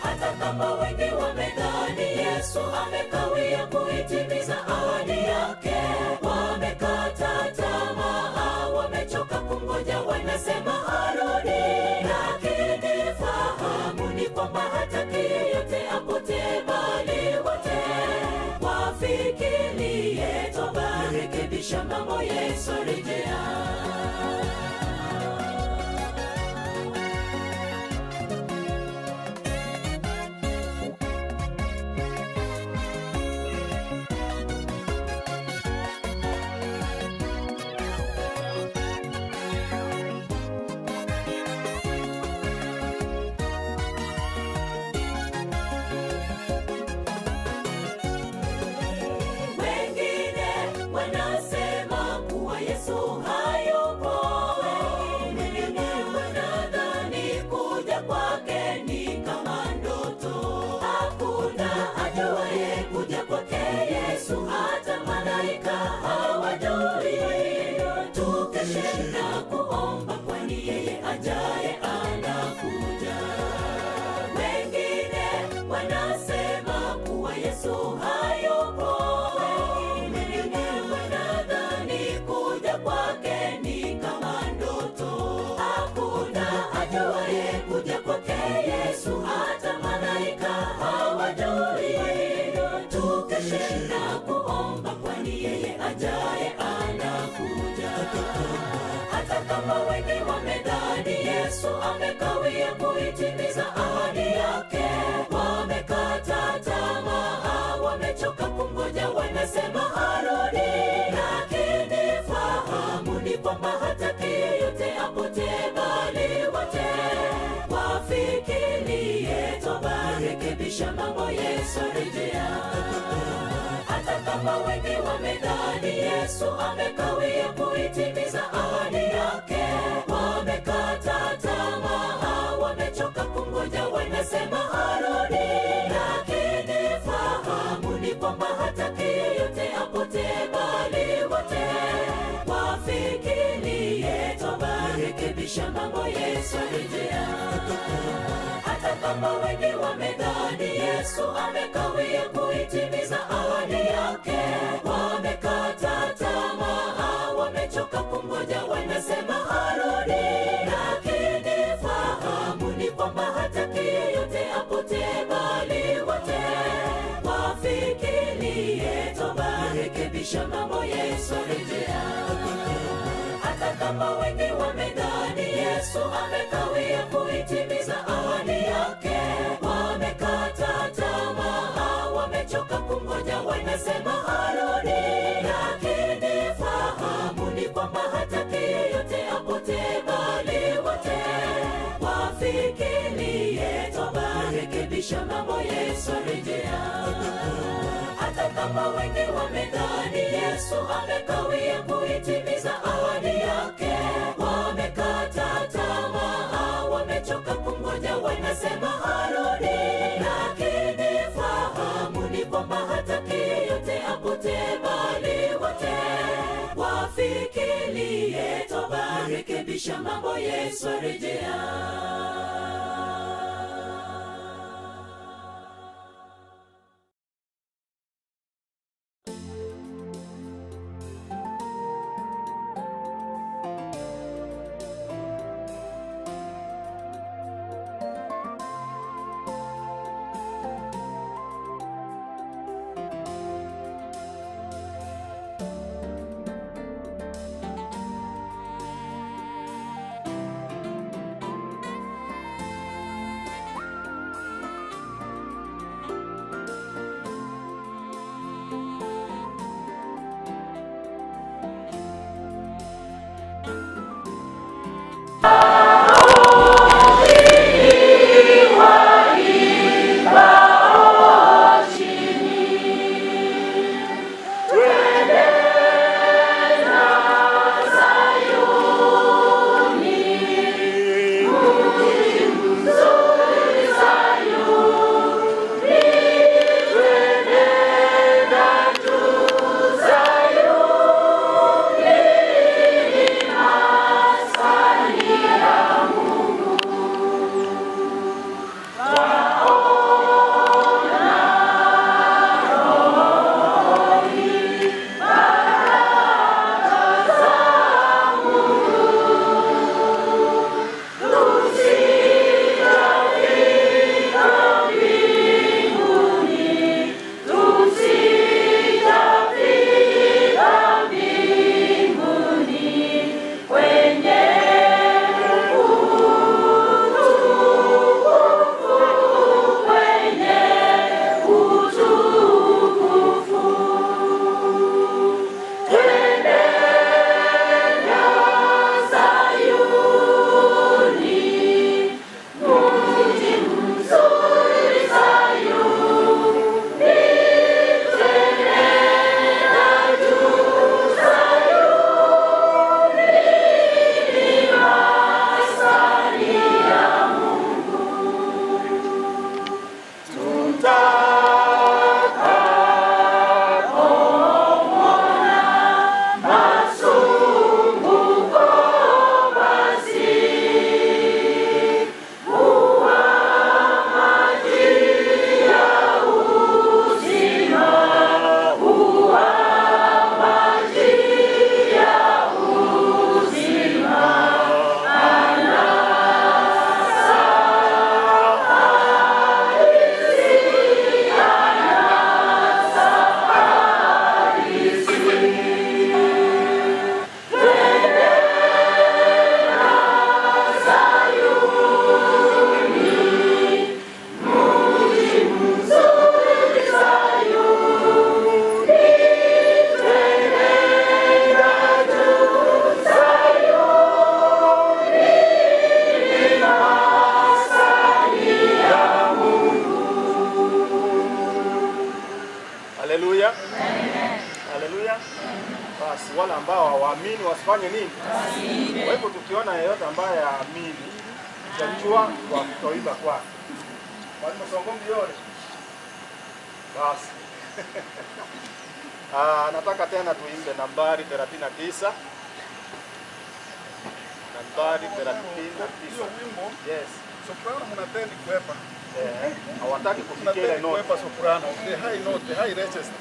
Hata kama wengi wamedhani Yesu amekawia kuitimiza ahadi yake, wamekata tamaa, wamechoka kungoja, wanasema harudi. Lakini fahamu ni kwamba hataki yeyote apotee, bali wote wafikirie toba, rekebisha mambo, Yesu arejea. Wengine wanasema kuwa Yesu hayupo, wengine wanadhani kuja kwake ni kama ndoto. Hakuna ajuaye kuja kwake Yesu, hata malaika hawajui. Tukeshe na kuomba, kwani yeye ajaye anakuja. Wengine wanasema kuwa Yesu hayupo, wengine wanadhani kuja kwake ni kama ndoto. Hakuna ajuaye kuja kwake Yesu, hata malaika hawajui. Tukeshe na kuomba, kwani yeye ajaye anakuja. Hata kama wengi wamedhani Yesu amekawia kuitimiza ahadi yake, wamekata tamaa, wamechoka kungoja, wanasema harudi. Lakini fahamu ni kwamba hataki yeyote apotee, bali wote wafikirie toba, rekebisha mambo, Yesu arejea. Hata kama wengi wamedhani Yesu amekawia kuitimiza ahadi yake, wamekata tamaa, wamechoka kungoja, wanasema harudi. Lakini fahamu ni kwamba hataki yeyote apotee, bali rekebisha mambo, Yesu arejea. Hata kama wengi wamedhani Yesu amekawia kuitimiza ahadi yake, wamekata tamaa, wamechoka kungoja, wanasema harudi. Lakini fahamu ni kwamba hataki yeyote apotee, bali wote wafikirie toba. Rekebisha mambo, Yesu arejea. Hata kama wengi wamedhani Yesu amekawia kuitimiza ahadi yake, wamekata tamaa, wamechoka kungoja, wanasema harudi. Lakini fahamu ni kwamba hataki yeyote apotee, bali wote wafikirie toba. Rekebisha mambo, Yesu arejea. Hata kama wengi wamedhani Yesu amekawia kuitimiza ahadi yake, wamekata tamaa, wamechoka kungoja, wanasema harudi. Lakini fahamu ni kwamba hataki yeyote apotee, bali wote wafikirie toba. Rekebisha mambo, Yesu arejea. Haleluya. Haleluya. Basi wale ambao hawaamini wasifanye nini? Kwa hivyo tukiona yeyote ambaye haamini, tutajua kwa kutoiba kwake. Mwalimu Songombi yole. Basi. Nataka tena tuimbe nambari 39. Nambari 39. Hiyo wimbo. Yes. Soprano mnatendi kuepa. Hawataki kufikia ile Mnatendi note. kuepa soprano. The high note, the high register.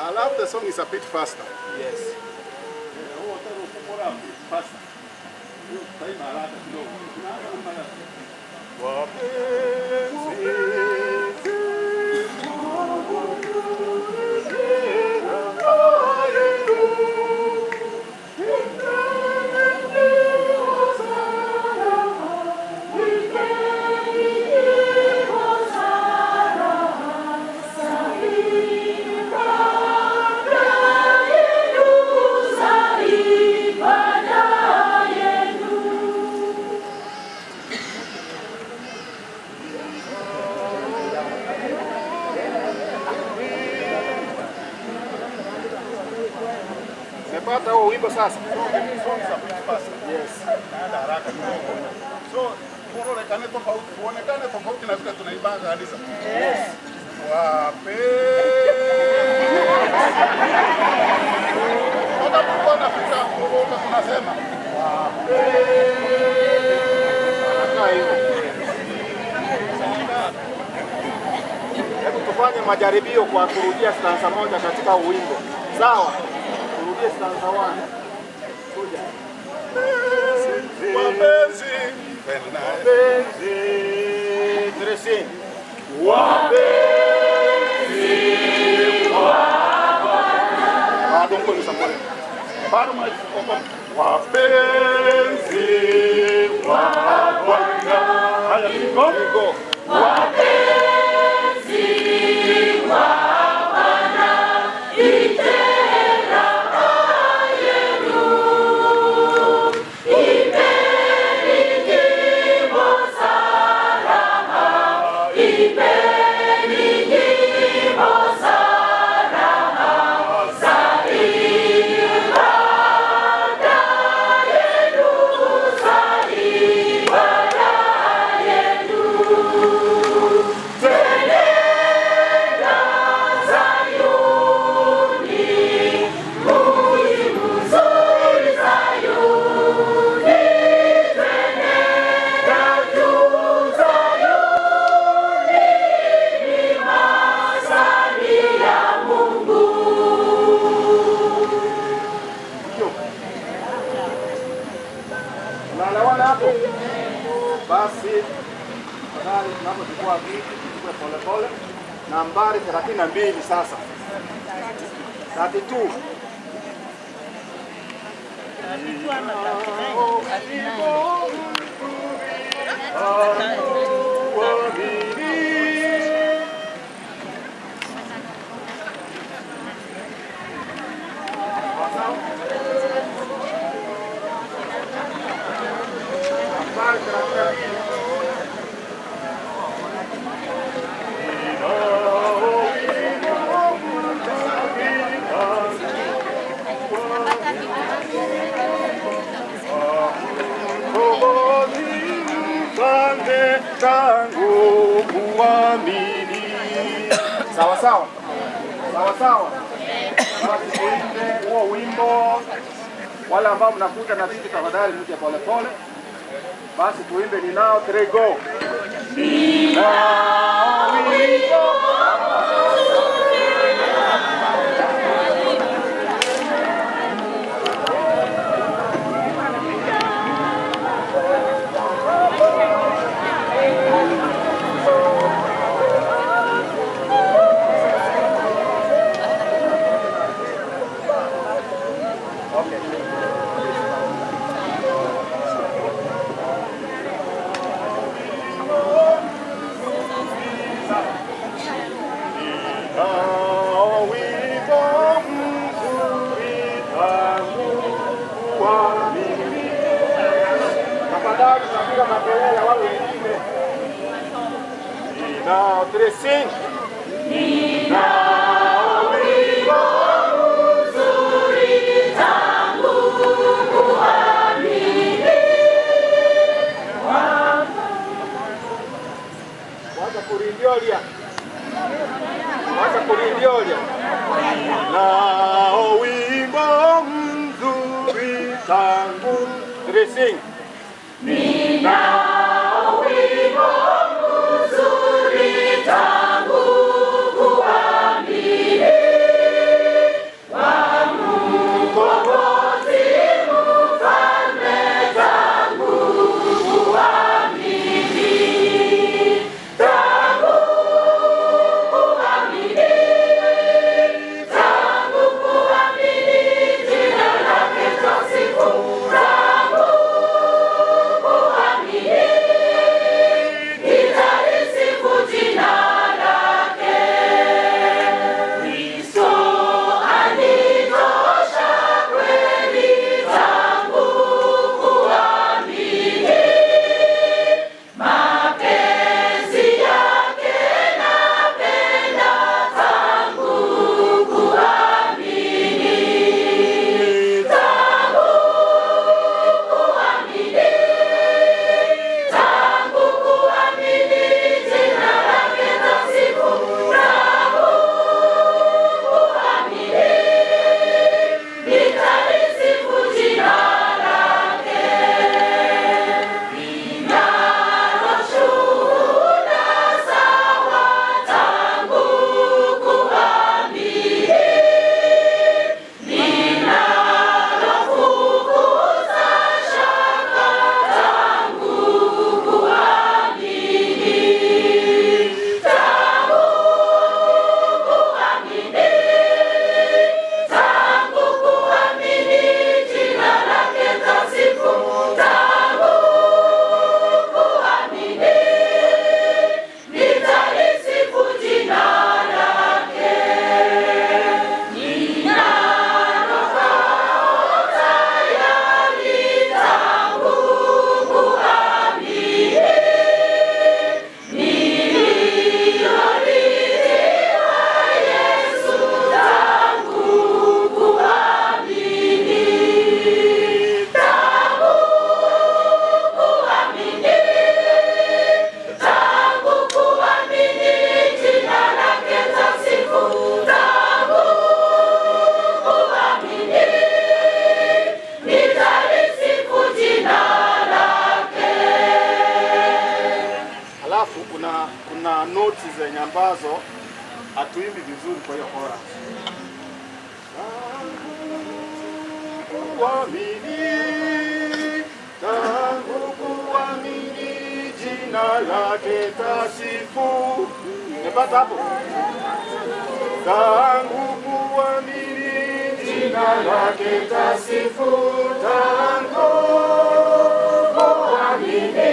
I love the song is a bit faster. Yes. Faster. Umepata huo wimbo sasa? Yes. Naenda haraka kidogo. So, kuonekane tofauti, kuonekane tofauti na vile tunaibanga kanisa. Yes. Wape. Watapokuwa nafika kuoga tunasema wape. Anakaa hivyo. Hebu tufanye majaribio kwa kurudia stanza moja katika huu wimbo. Sawa? Turudie stanza 1. Kuja. Wapenzi. Wapenzi, Tresin. Wapenzi wa Bwana. Bado mko ni Bado wapenzi wa Bwana. Haya niko. Wapenzi wa Bwana, itera yenu. Ipeni nyimbo za raha, ipeni nyimbo za raha, za ibada yenu, za ibada yenu. Twenenda Zayuni, mji mzuri Zayuni, twenenda juu Zayuni, ni maskani ya Mungu. Unaelewana hapo? Basi tafadhali tunapochukua viti tuchukue polepole. Nambari 32 sasa. 32. Nambari 32. Tangu kuamini. Sawa sawa. Sawa sawa. Basi tuimbe huo wimbo. Wale ambao mnakuja na viti tafadhali mje polepole. Basi tuimbe ninao three go. Ninao wimbo. Tafadhali tunapiga makelele wale wengine. Ninao three sing. Ninao wimbo mzuri tangu kuamini. Wacha kurindiolia. Wacha kurindiolia. Nao wimbo mzuri tangu three sing. Ninao wimbo mzuri tangu kuamini wa Mkombozi Mfalme tangu kuamini, tangu kuamini, tangu kuamini jina lake twasifu, tangu kuamini nitalisifu jina lake. Kristo anitosha kweli tangu kuamini, mapenzi yake napenda tangu kuamini, tangu kuamini, tangu kuamini jina lake tasifu, tangu kuamini nitalisifu jina lake. Ninalo shuhuda sawa tangu kuamini, ninalofukuza shaka tangu kuamini, tangu kuamini, tangu kuamini jina lake tasifu, tangu kuamini nitalisifu jina lake. Ninalo tayari tangu kuamini, nililolitiwa Yesu tangu kuamini, tangu kuamini, tangu kuamini jina lake tasifu, tangu kuamini nitalisifu jina lake. Alafu kuna noti zenye ambazo hatuimbi vizuri kwa hiyo chorus. Kuamini, tangu kuamini jina lake tasifu. Nimepata hapo? Tangu kuamini jina lake tasifu, tangu kuamini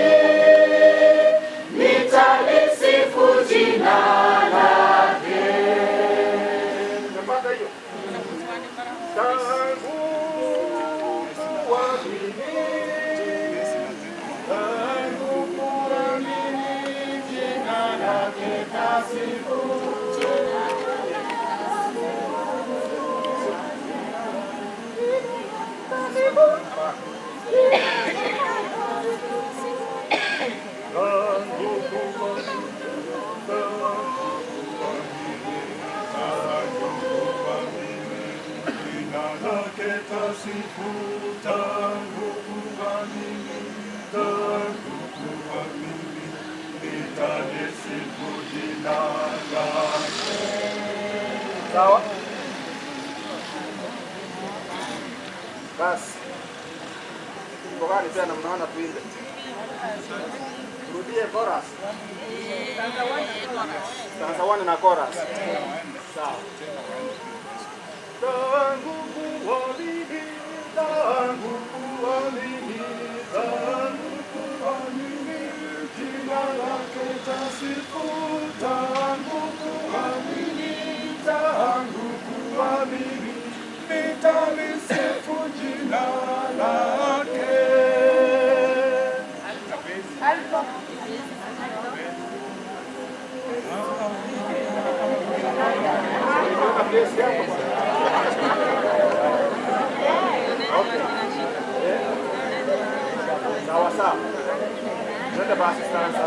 nitalisifu jina lake. Nimepata hiyo? Tangu kuamini, tangu kuamini jina lake tasifu. Sawa? Basi. Wimbo gani tena mnaona tuimbe? Turudie chorus. Stanza 1 na chorus. Sawa. Tangu kuamini, tangu kuamini, tangu kuamini, jina lake tasifu, tangu kuamini, tangu kuamini, nitalisifu jina lake. Alto. kesi hapo. Okay. Sawa sawa. Twende basi stanza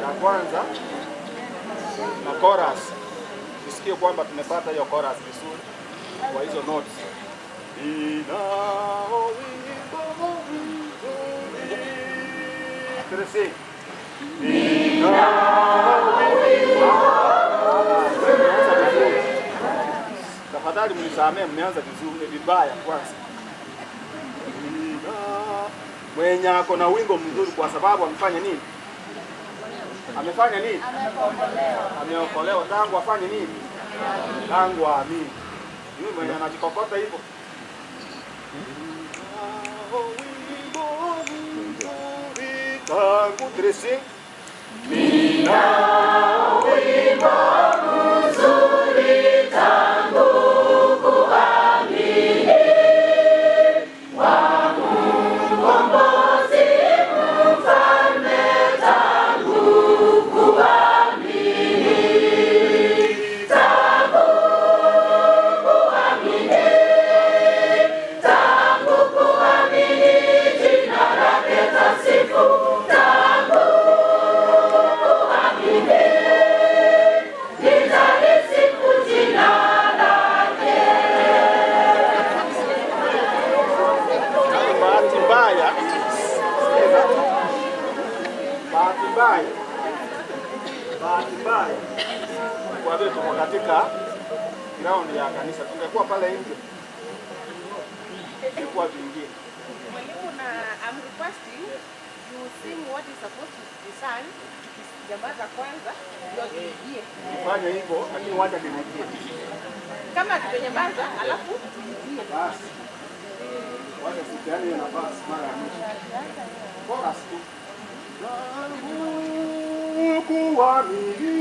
ya kwanza na chorus. Tusikie kwamba tumepata hiyo chorus vizuri kwa hizo notes. Ninao wimbo mzuri. Tresi. Ninao wimbo mzuri. Tafadhali mnisamee, mmeanza vizuri vibaya kwanza. Mwenye ako na wimbo mzuri kwa sababu amefanya nini? Amefanya nini? Ameokolewa. Tangu afanye nini? Tangu aamini. Yule mwenye anajikokota hivyo. Tangu tresi. Nina wimbo mzuri tangu kuamini wa Mkombozi mfalme tangu kuamini, tangu kuamini, tangu kuamini jina lake tasifu, tangu kuamini nitalisifu jina lake. Bahati mbaya, bahati mbaya, bahati mbaya kwa vile tuko katika ground ya kanisa, tungekuwa pale nje ingekuwa vingine. Mwalimu, na I'm requesting you sing what is supposed to be sung. Tukijamaza kwanza ndio tuingie. Fanya hivyo, lakini wacha nirudie. Kama tumenyamaza alafu tuingie. Basi. Wacha sikiani hiyo nafasi mara ya mwisho. Chorus tu. Tangu kuamini,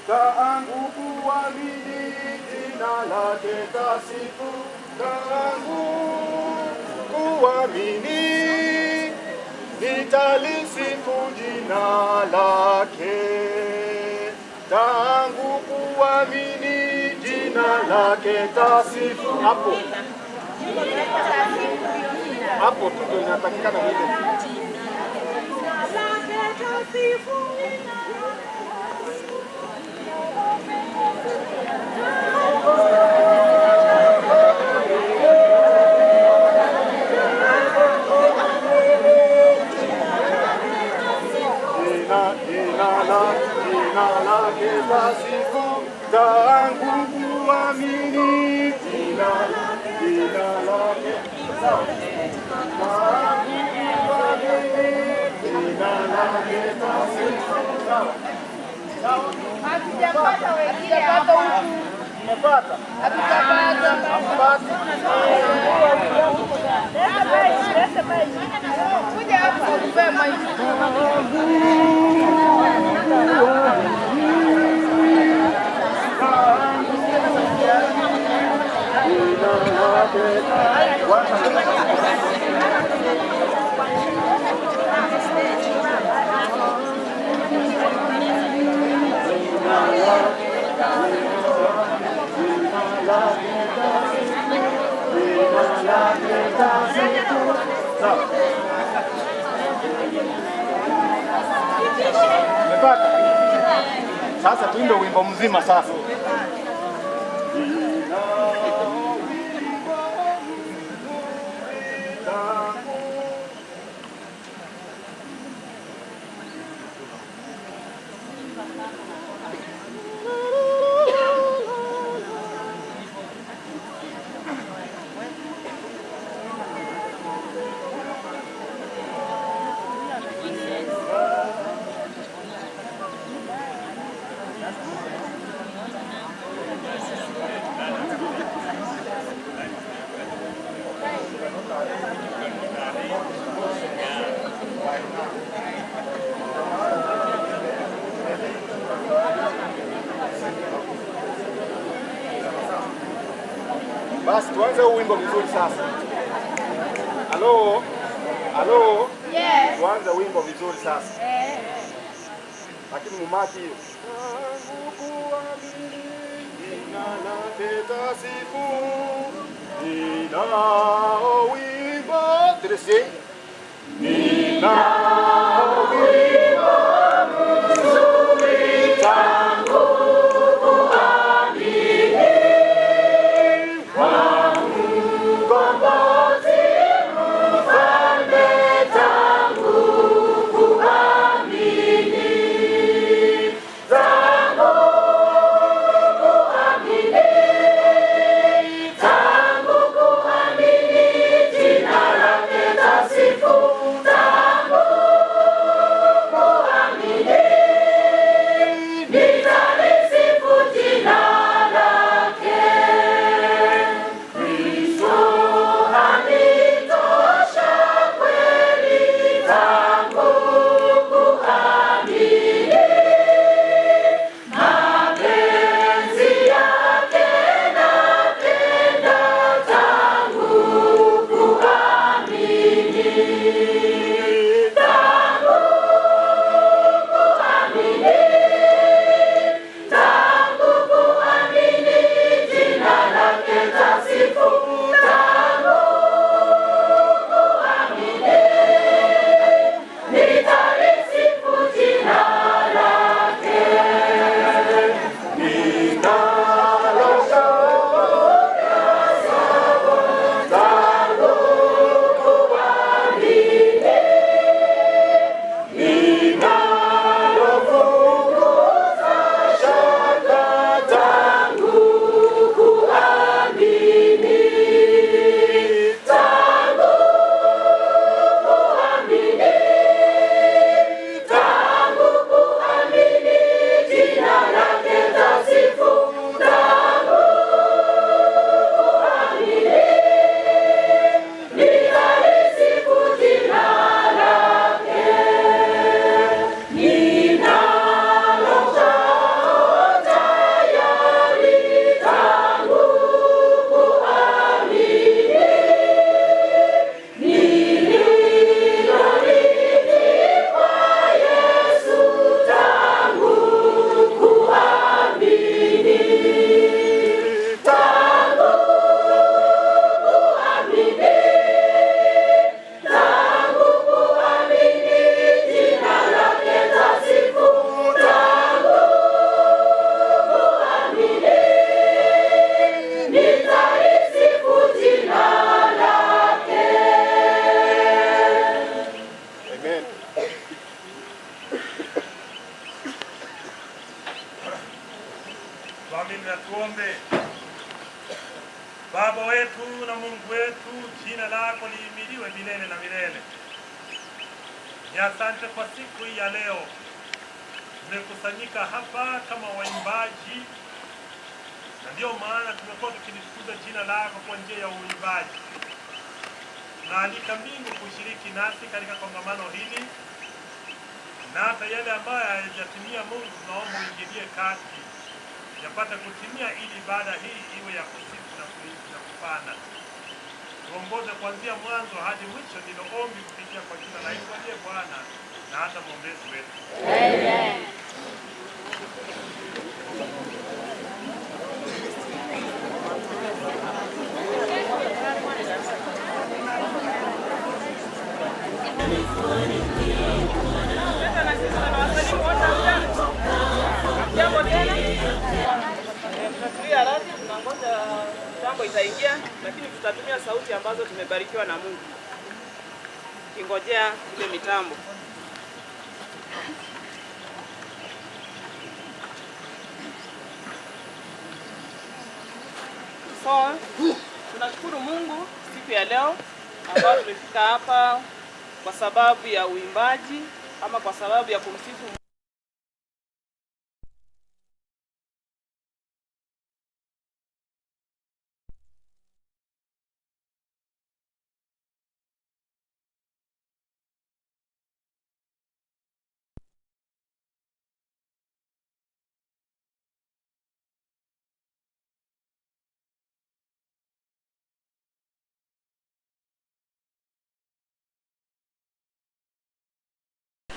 tangu kuamini jina lake tasifu, tangu kuamini nitalisifu jina lake, tangu kuamini jina lake tasifu. Hapo hapo tu ndio inatakikana vile. Jina lake tasifu, tangu kuamini jina lake tangu kuamini jina lake tasifu. Hatujapata wengine hapa. Mmepata? Hatujapata. Kuja hapa upe mic. Umepata? Sasa tuimbe wimbo mzima sasa. Basi tuanze huu wimbo vizuri sasa. Halo? Halo? Yes. Tuanze wimbo vizuri sasa. Lakini mumaki hiyo. Jina lake tasifu, ninao wimbo tresi, ninao wimbo mzuri tangu kuamini wa Mkombozi Mfalme, tangu kuamini, tangu kuamini, tangu kuamini jina lake tasifu, tangu kuamini nitalisifu jina lake. Kristo anitosha kweli, tangu kuamini mapenzi yake napenda, tangu kuamini, tangu kuamini, tangu kuamini jina lake tasifu, tangu kuamini nitalisifu jina lake. Ninalo tangu kuamini, ninalofukuza shaka tangu kuamini, tangu kuamini, tangu kuamini jina lake tasifu, tangu kuamini nitalisifu jina lake. Ninalo tayari tangu kuamini, nililorithi kwa Yesu tangu kuamini, tangu kuamini, tangu kuamini jina lake tasifu, tangu kuamini nitalisifu jina lake. Amen. Tuamini na tuombe. Baba wetu na Mungu wetu, jina lako lihimidiwe milele na milele. Ni asante kwa siku hii ya leo, tumekusanyika hapa kama waimbaji, na ndiyo maana tumekuwa tukilitukuza jina lako kwa njia ya uimbaji. Tunaalika mbingu kushiriki nasi katika kongamano hili, na hata yale ambayo hayajatimia, Mungu tunaomba uingilie kati yapate kutimia, ili ibada hii iwe ya kusifu na na kupana. Tuongoze kuanzia mwanzo hadi mwisho, ndilo ombi kupitia kwa jina la Yesu aliye Bwana na hata mwombezi wetu. Amen. Jambo tena. Tunatulia radhi, tunangoja mitambo itaingia, lakini tutatumia sauti ambazo tumebarikiwa na Mungu, kingojea ile mitambo. So, tunashukuru Mungu siku ya leo ambao tumefika hapa kwa sababu ya uimbaji ama kwa sababu ya kumsifu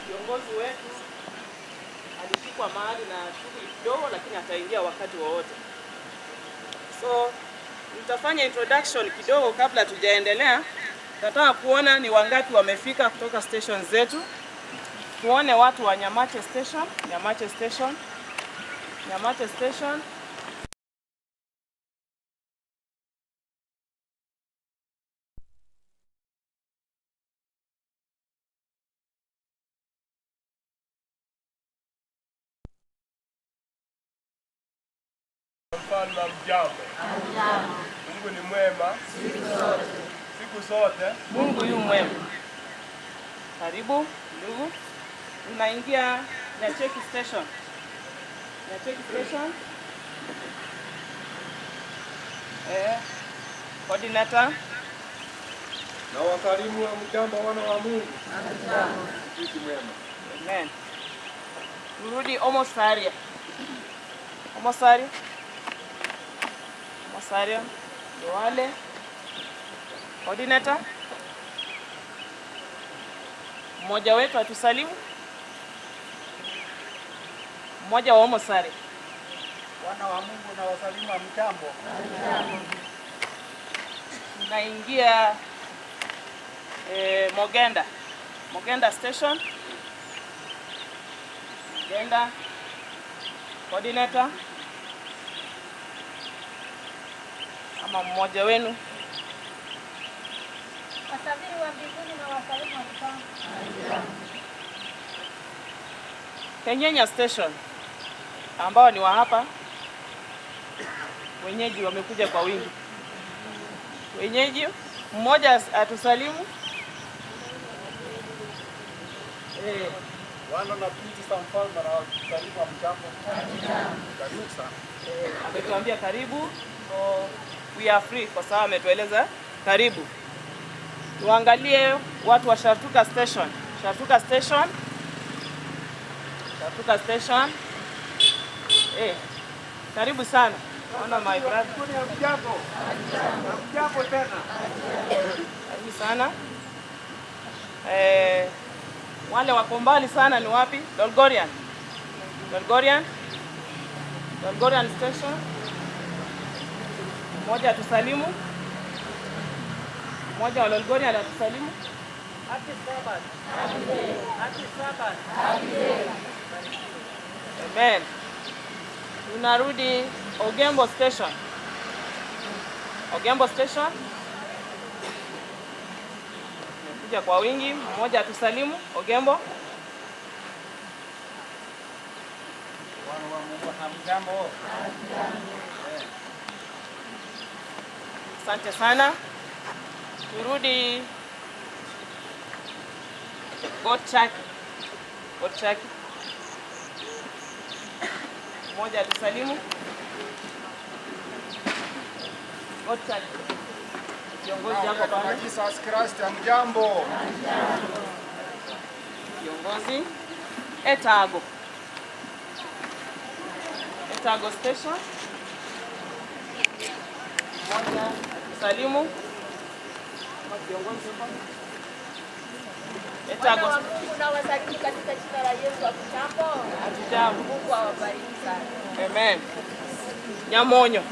Kiongozi wetu alishikwa mahali na shughuli kidogo, lakini ataingia wakati wowote. So nitafanya introduction kidogo kabla tujaendelea. Nataka kuona ni wangapi wamefika kutoka station zetu. Tuone watu wa Nyamache Station, Nyamache Station, Nyamache Station. Mfalme, mjambo. Mungu ni mwema siku zote. Mungu yu mwema. Karibu ndugu. Tunaingia Nyacheki Station. Nyacheki Station. Coordinator. Na wakarimu wa mjambo, wana wa Mungu. Siku mwema. Amen. Turudi Omosaria. Omosaria. Omosaria. Ndio wale. Coordinator. Mmoja wetu atusalimu. Mmoja wa Omosari. Wana wa Mungu na wasalimu wa mtambo. Tunaingia Mogenda. Mogenda Station. Mogenda. Coordinator. Ama mmoja wenu. Wasafiri wa mbinguni na wasalimu wa mtambo. Kenyenya Station ambao ni wa hapa, wenyeji wamekuja kwa wingi. Wenyeji mmoja atusalimu. Wana na binti za mfalme na wasalimu wa mjambo. Karibu sana. Ametuambia karibu, so we are free kwa sababu ametueleza karibu. Tuangalie watu wa Shartuka Station. Shartuka Station. Shartuka Station. Karibu sana. Naona my brother. Mjambo. Mjambo tena. Karibu sana. Wale wako mbali sana ni wapi? Dolgorian. Dolgorian. Dolgorian Station. Mmoja atusalimu. Mmoja wa Dolgorian atusalimu. Happy Sabbath. Happy Sabbath. Amen. Tunarudi Ogembo Station. Ogembo Station. Kuja kwa wingi, mmoja atusalimu Ogembo. Wana wa Mungu hamjambo. Asante sana. Turudi Gochaki. Gochaki. Mmoja atusalimu. Gochaki. Kiongozi hapo pale. Jesus Christ, hamjambo. Kiongozi Etago. Etago Station. Mmoja atusalimu. Kiongozi hapo. Etago. Wana wa Mungu na wasalimu katika jina la Yesu. Hamjambo. Hatujambo. Mungu awabariki sana. Amen. Nyamonyo.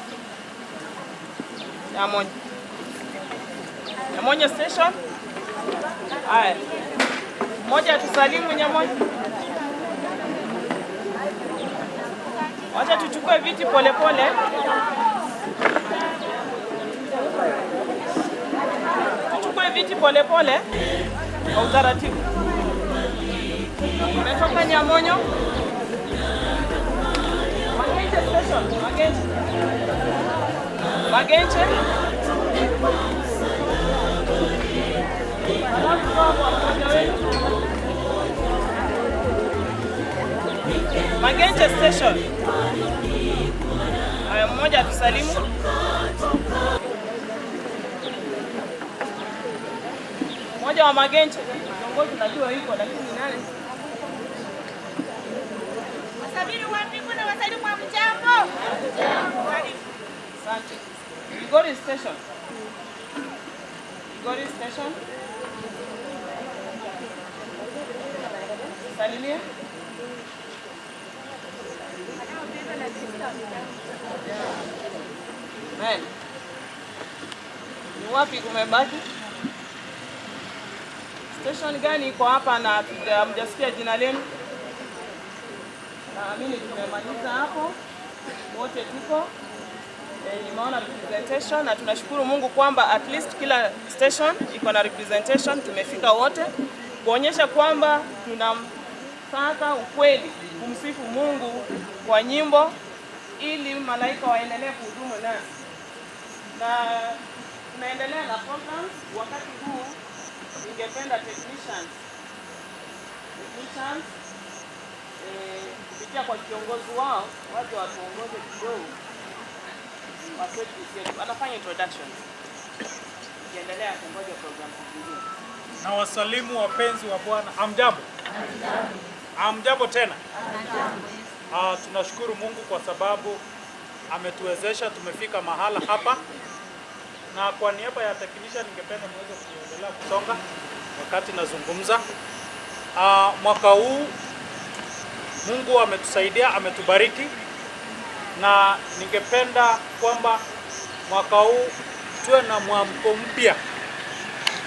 Nyamonyo. Nyamonyo Station. Haya. Mmoja atusalimu Nyamonyo. Wacha tuchukue viti pole pole. Tuchukue viti pole pole kwa utaratibu. Umetoka Nyamonyo. Magenche Station. Magenche. Magenche. Magenche Station. Haya, mmoja atusalimu. Mmoja wa Magenche. Kiongozi najua yuko lakini nani? Wasafiri wa mbinguni na wasalimu wa mjambo. Asante. Migori Station. Migori Station. Salimia. Amen. Ni wapi kumebaki? Station gani iko hapa na hamjasikia jina lenu? Naamini tumemaliza hapo. Wote tuko. Nimeona representation na tunashukuru Mungu kwamba at least kila station iko na representation, tumefika wote kuonyesha kwamba tunamtaka ukweli, kumsifu Mungu kwa nyimbo ili malaika waendelee kuhudumu nasi. Na tunaendelea na programs. Wakati huu ningependa technicians kupitia kwa kiongozi wao waje watuongoze kidogo kwa service yetu. Anafanya introduction. Kiendelea kungoja program zingine. Na wasalimu wapenzi wa Bwana. Hamjambo? Hamjambo tena. Tunashukuru Mungu kwa sababu ametuwezesha tumefika mahala hapa. Na kwa niaba ya technician ningependa muweze kuendelea kusonga wakati nazungumza. Mwaka huu Mungu ametusaidia, ametubariki, na ningependa kwamba mwaka huu tuwe na mwamko mpya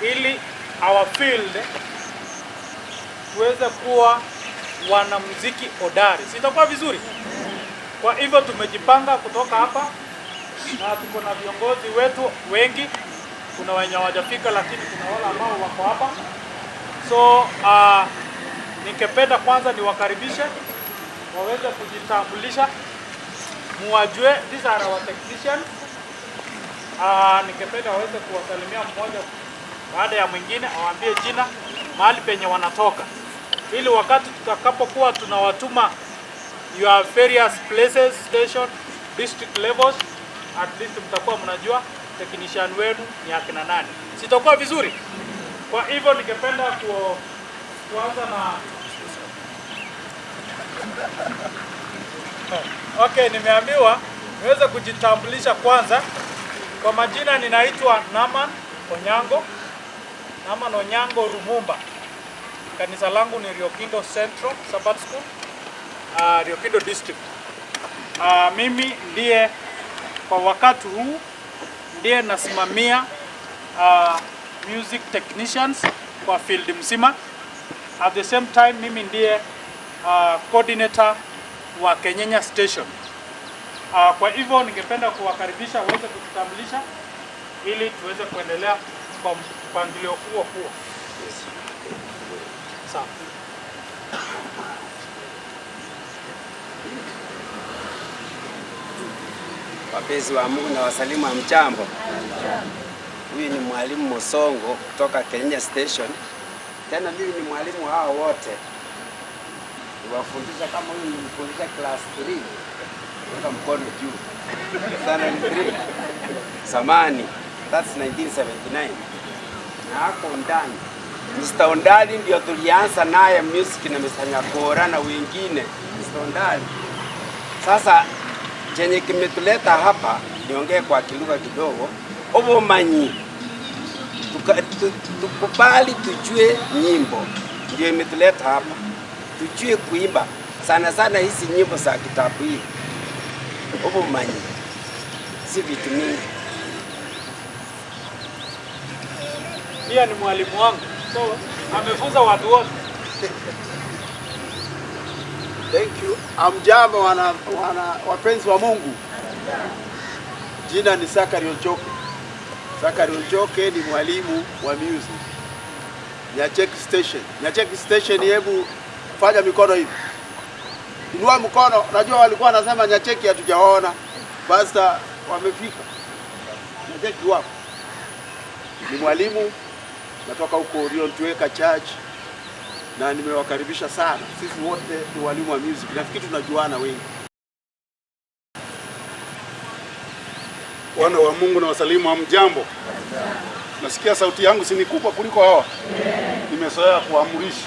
ili our field tuweze kuwa wanamuziki hodari. Sitakuwa vizuri? Kwa hivyo tumejipanga kutoka hapa na tuko na viongozi wetu wengi. Kuna wenye hawajafika lakini kuna wale ambao wako hapa. So ningependa kwanza niwakaribishe waweze kujitambulisha, muwajue. These are our technicians. Ningependa waweze kuwasalimia mmoja baada ya mwingine, awaambie jina, mahali penye wanatoka, ili wakati tutakapokuwa tunawatuma your various places, station, district levels, at least mtakuwa mnajua technician wenu ni akina nani. Sitakuwa vizuri? Kwa hivyo ningependa kuanza na okay, nimeambiwa niweze kujitambulisha kwanza. Kwa majina ninaitwa Naman Onyango. Naman Onyango Rumumba. Kanisa langu ni Riokindo Central Sabbath School, Riokindo District. Mimi ndiye kwa wakati huu ndiye nasimamia music technicians kwa field mzima. At the same time mimi ndiye coordinator wa Kenyenya Station. Kwa hivyo ningependa kuwakaribisha uweze kututambulisha ili tuweze kuendelea kwa mpangilio huo huo. Yes. Sawa. Wapenzi wa Mungu na wasalimu wa mchambo. Huyu ni mwalimu Mosongo kutoka Kenya Station. Tena mimi ni mwalimu hao wote. Niwafundisha kama huyu nilimfundisha class 3. Weka mkono juu. Sana ni 3. Zamani, that's 1979. Na hapo ndani Mr. Ondali ndio tulianza naye music na Mr. Nyakora na wengine. Mr. Ondali. Sasa chenye kimetuleta hapa, niongee kwa kilugha kidogo. Obomanyi. Tukubali tujue nyimbo. Ndio imetuleta hapa. Tujue kuimba. Sana sana hizi nyimbo za kitabu hii. Obomanyi. Si vitu mingi. Pia ni mwalimu wangu. So, amefunza watu wote. Thank you. Amjambo wana wapenzi wa Mungu. Jina ni Sakari Ochoke. Sakari Ochoke ni mwalimu wa music. Nyacheki Station. Nyacheki Station, hebu fanya mikono hivi. Inua mkono. Unajua walikuwa wanasema Nyacheki hatujaona. Pastor wamefika. Nyacheki wapo. Ni mwalimu natoka huko Orion Tuweka Church na nimewakaribisha sana. Sisi wote ni walimu wa music. Nafikiri tunajuana wengi. Wana wa Mungu na wasalimu, hamjambo. Nasikia sauti yangu si ni kubwa kuliko hawa. Nimezoea kuamrisha.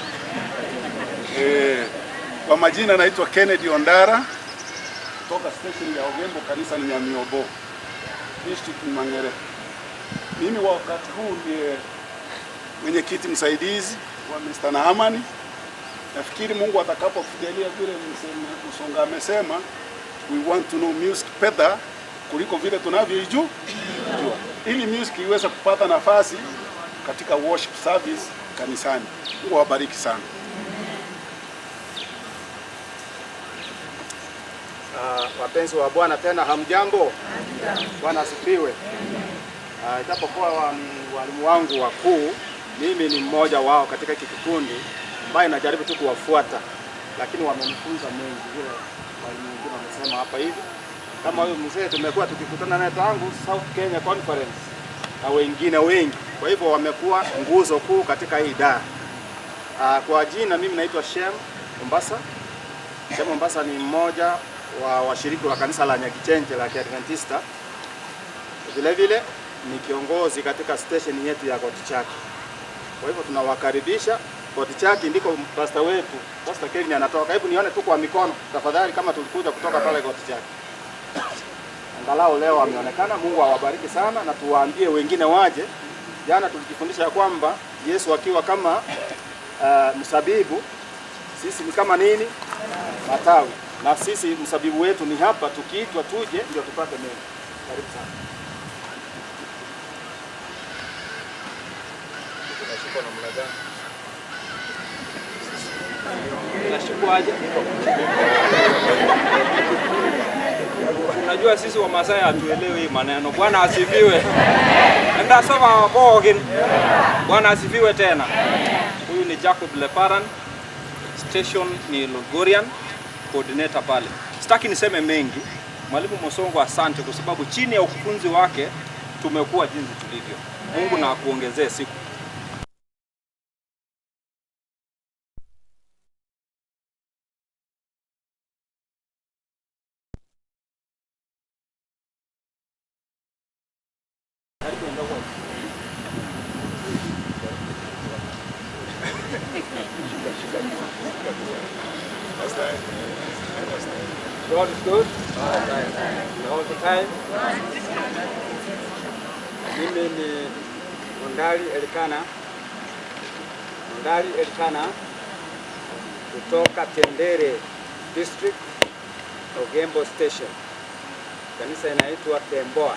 Kwa majina naitwa Kennedy Ondara kutoka station ya Ogembo, kanisa ni Nyamiobo, district ni Mangere. Mimi wakati huu ndiye mwenyekiti msaidizi wa Mr. Naamani. Nafikiri Mungu atakapokujalia vile Msonga amesema, we want to know music better. kuliko vile tunavyoijua, ili music iweze kupata nafasi katika worship service kanisani. Mungu awabariki sana. Wapenzi wa Bwana, tena hamjambo. Bwana asifiwe. Ijapokuwa ni walimu wangu wakuu, mimi ni mmoja wao katika hiki kikundi ambaye najaribu tu kuwafuata, lakini wamenifunza mengi, vile walimu wengine wamesema hapa hivi. Kama huyu mzee tumekuwa tukikutana naye tangu South Kenya Conference na wengine wengi, kwa hivyo wamekuwa nguzo kuu katika hii idara. Kwa jina mimi naitwa Shem Mombasa. Shem Mombasa ni mmoja wa washiriki wa kanisa la Nyakichenje la Kiadventista. Vile vile ni kiongozi katika station yetu ya Gotichaki. Kwa hivyo tunawakaribisha. Gotichaki ndiko pastor wetu, Pastor Kevin anatoka. Hebu nione tu kwa mikono tafadhali, kama tulikuja kutoka pale Gotichaki. Angalau leo ameonekana. Mungu awabariki sana, na tuwaambie wengine waje. Jana tulijifundisha kwamba Yesu akiwa kama msabibu, sisi ni kama nini? Matawi. Na sisi msabibu wetu ni hapa, tukiitwa tuje ndio tupate mengi. Karibu sana. Tunashukuru namna gani? Tunashukuru aje? Unajua sisi wa Masai hatuelewi hii maneno. Bwana asifiwe. Ndasoma bogen. Bwana asifiwe tena. Huyu ni Jacob Leparan, station ni Logorian, coordinator pale. Sitaki niseme mengi. Mwalimu Mosongo, asante kwa sababu chini ya ukufunzi wake tumekuwa jinsi tulivyo. Mungu na akuongezee siku. God is good all the time. Mimi ni Mondali Elikana, Mondali Elikana kutoka Tendere District, Ogembo Station. Kanisa inaitwa Temboa.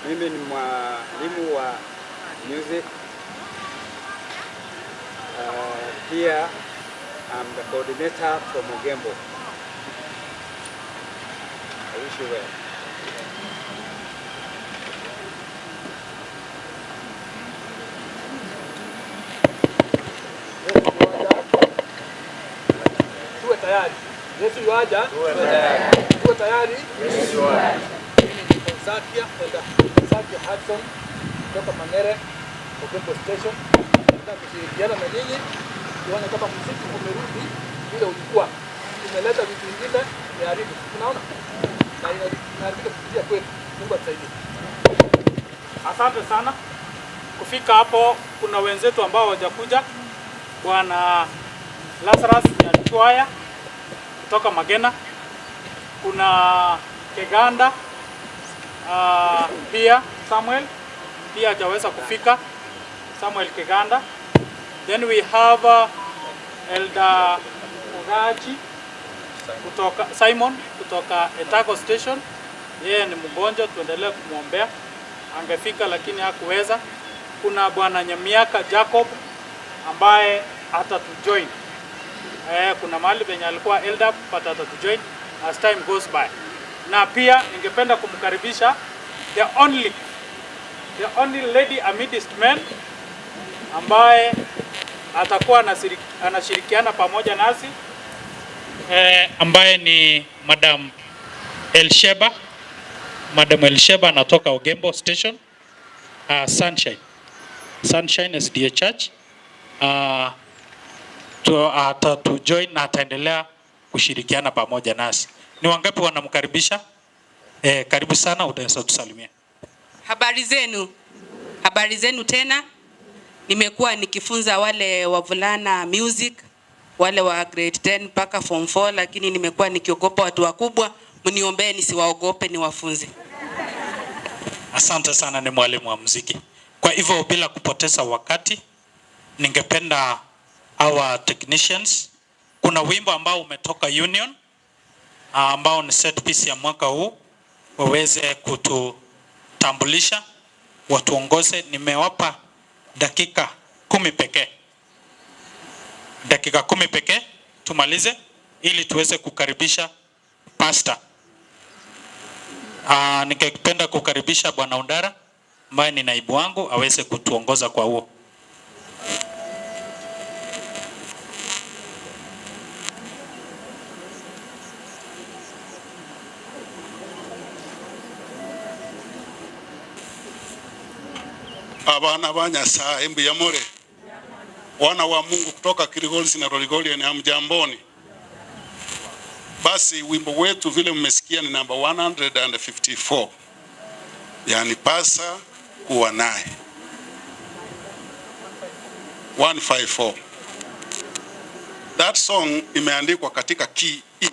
Mimi ni mwalimu wa music. Pia I'm the coordinator from Ogembo. I wish you well. Tuwe tayari. Yesu yuaja. Tuwe tayari. Tuwe tayari. Yesu yuaja. Mimi ni Konsakia, Elder Konsakia Hudson kutoka Mangere, Ogembo Station. Nataka kushirikiana na nyinyi tuone kama muziki umerudi vile ulikuwa. Tumeleta vitu vingine vimeharibu. Unaona? Na inaharibika kupitia kwetu. Mungu atusaidie. Asante sana. Kufika hapo kuna wenzetu ambao hawajakuja. Bwana Lazarus Nyachwaya kutoka Magena. Kuna Keganda pia Samuel pia hajaweza kufika. Samuel Keganda. Then we have Elder Ogachi kutoka Simon kutoka Etago Station. Yeye ni mgonjwa, tuendelee kumwombea. Angefika lakini hakuweza. Kuna Bwana Nyamiaka Jacob ambaye atatujoin. Kuna mahali penye alikuwa elder but atatujoin as time goes by. Na pia ningependa kumkaribisha the only lady amidst men ambaye atakuwa anashirikiana pamoja nasi, ambaye ni Madam Elsheba. Madam Elsheba anatoka Ogembo Station, Sunshine SDA Church. Atatujoin na ataendelea kushirikiana pamoja nasi. Ni wangapi wanamkaribisha? Karibu sana, utaweza tusalimia. Habari zenu. Habari zenu tena. Nimekuwa nikifunza wale wavulana music, wale wa grade 10 mpaka form 4, lakini nimekuwa nikiogopa watu wakubwa. Mniombee nisiwaogope, niwafunze. Asante sana, ni mwalimu wa muziki. Kwa hivyo bila kupoteza wakati, ningependa our technicians, kuna wimbo ambao umetoka Union ambao ni set piece ya mwaka huu waweze kututambulisha, watuongoze. Nimewapa dakika 10 pekee, dakika 10 pekee tumalize, ili tuweze kukaribisha pastor. Ningependa kukaribisha Bwana Undara ambaye ni naibu wangu aweze kutuongoza kwa huo. Abana ba Nyasaye mbuyamore, wana wa Mungu kutoka Kilgoris na Loigorian, hamjamboni? Basi wimbo wetu vile mmesikia ni namba 154, yani pasa kuwa naye 154. That song imeandikwa katika key E.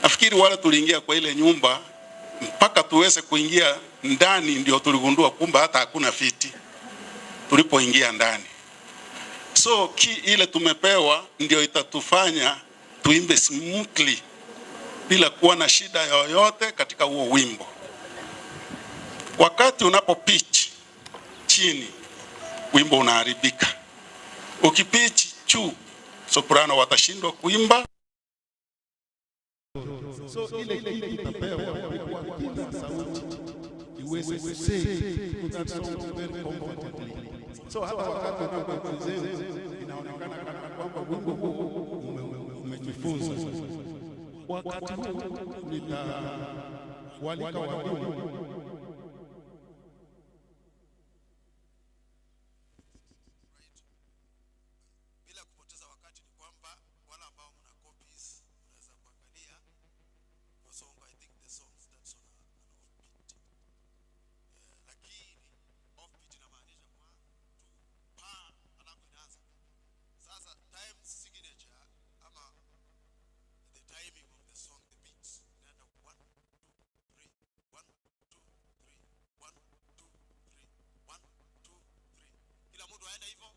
Nafikiri wale tuliingia kwa ile nyumba mpaka tuweze kuingia ndani ndio tuligundua kumbe hata hakuna viti tulipoingia ndani. So key ile tumepewa ndio itatufanya tuimbe smoothly bila kuwa na shida yoyote katika huo wimbo. Wakati unapo pitch chini, wimbo unaharibika. Ukipitch juu, soprano watashindwa kuimba. So ile kitu utapewa kwa kila sauti iweze kusing that song very comfortably. So hata wakati unapopresent inaonekana kana kwamba wimbo huu umejifunza. Wakati huu nitawalika walimu. Bila kupoteza wakati ni kwamba wale ambao mna copies mnaweza kuangalia Mosongo. I think the song starts on an offbeat. Lakini offbeat inamaanisha kwa tu pa alafu inaanza. Sasa time signature ama the timing of the song, the beats inaenda 1 2 3 1 2 3 1 2 3 1 2 3. Kila mtu aende hivyo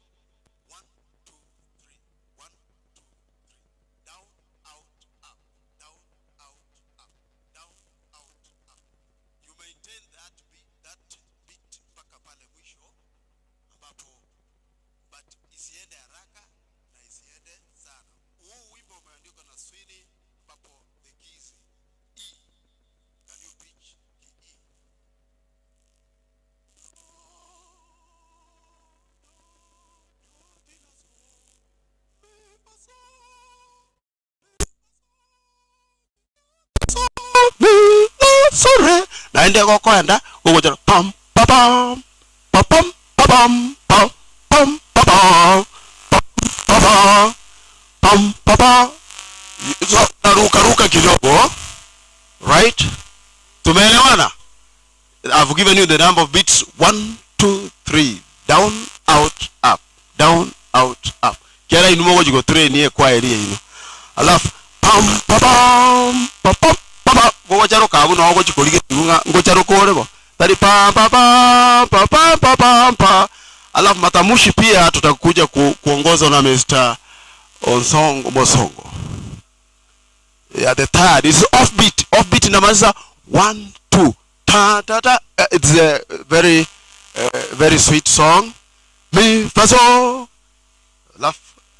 1 2 3 1 2 3, down out up, down out up, down out up. You maintain that beat mpaka pale mwisho ambapo, but isiende haraka na isiende sana. Huu wimbo umeandikwa na Sweeney ambapo the key is E. Can you pitch key E? Sorry. Naende gokwenda gogochora pam pa pam pa pam pa pam pa pam pa pam pa pa pam pa pa. So naruka ruka kidogo, right? Tumeelewana? I've given you the number of beats 1 2 3, down out up, down out up. Kera inu mogo jigo train ye kwa eri inu. Alafu pam pa pam pa pam pa pa gocharo kabu no gochi kolige tunga gocharo korebo tari pa pa pa pa pa pa pa pa. Alafu matamushi pia tutakuja kuongozwa na Mr. Onsongo Mosongo. Yeah, the third is offbeat. Offbeat inamaanisha 1 2 ta ta ta. It's a very very sweet song. Mi fa so. Alafu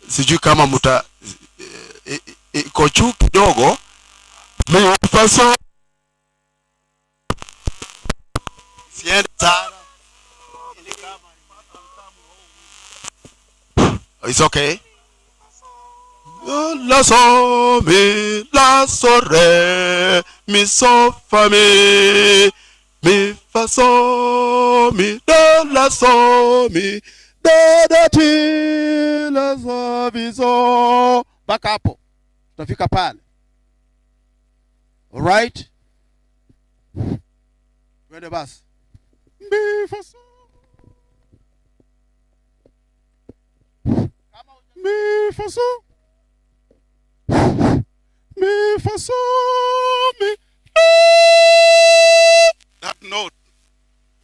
sijui kama muta iko juu kidogo. Mi fa so. Siende sana. It's okay. La so mi la so re mi so fa mi mi fa so mi do la so mi do do ti la so mi so. Mpaka hapo tutafika pale. All right, twende basi. Mi fa so mi fa so mi fa so mi. That note.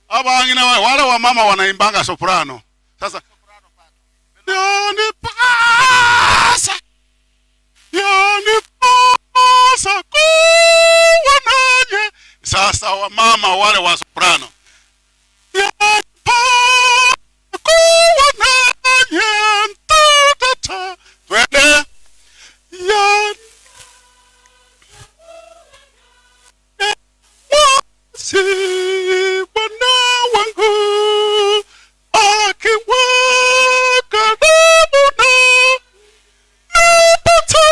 Abangina wale wa mama wanaimbanga soprano. Sasa yani pasa, yani pasa. Wamama wale wa soprano. Twende. Ya si Bwana wangu akiwa karibu na napata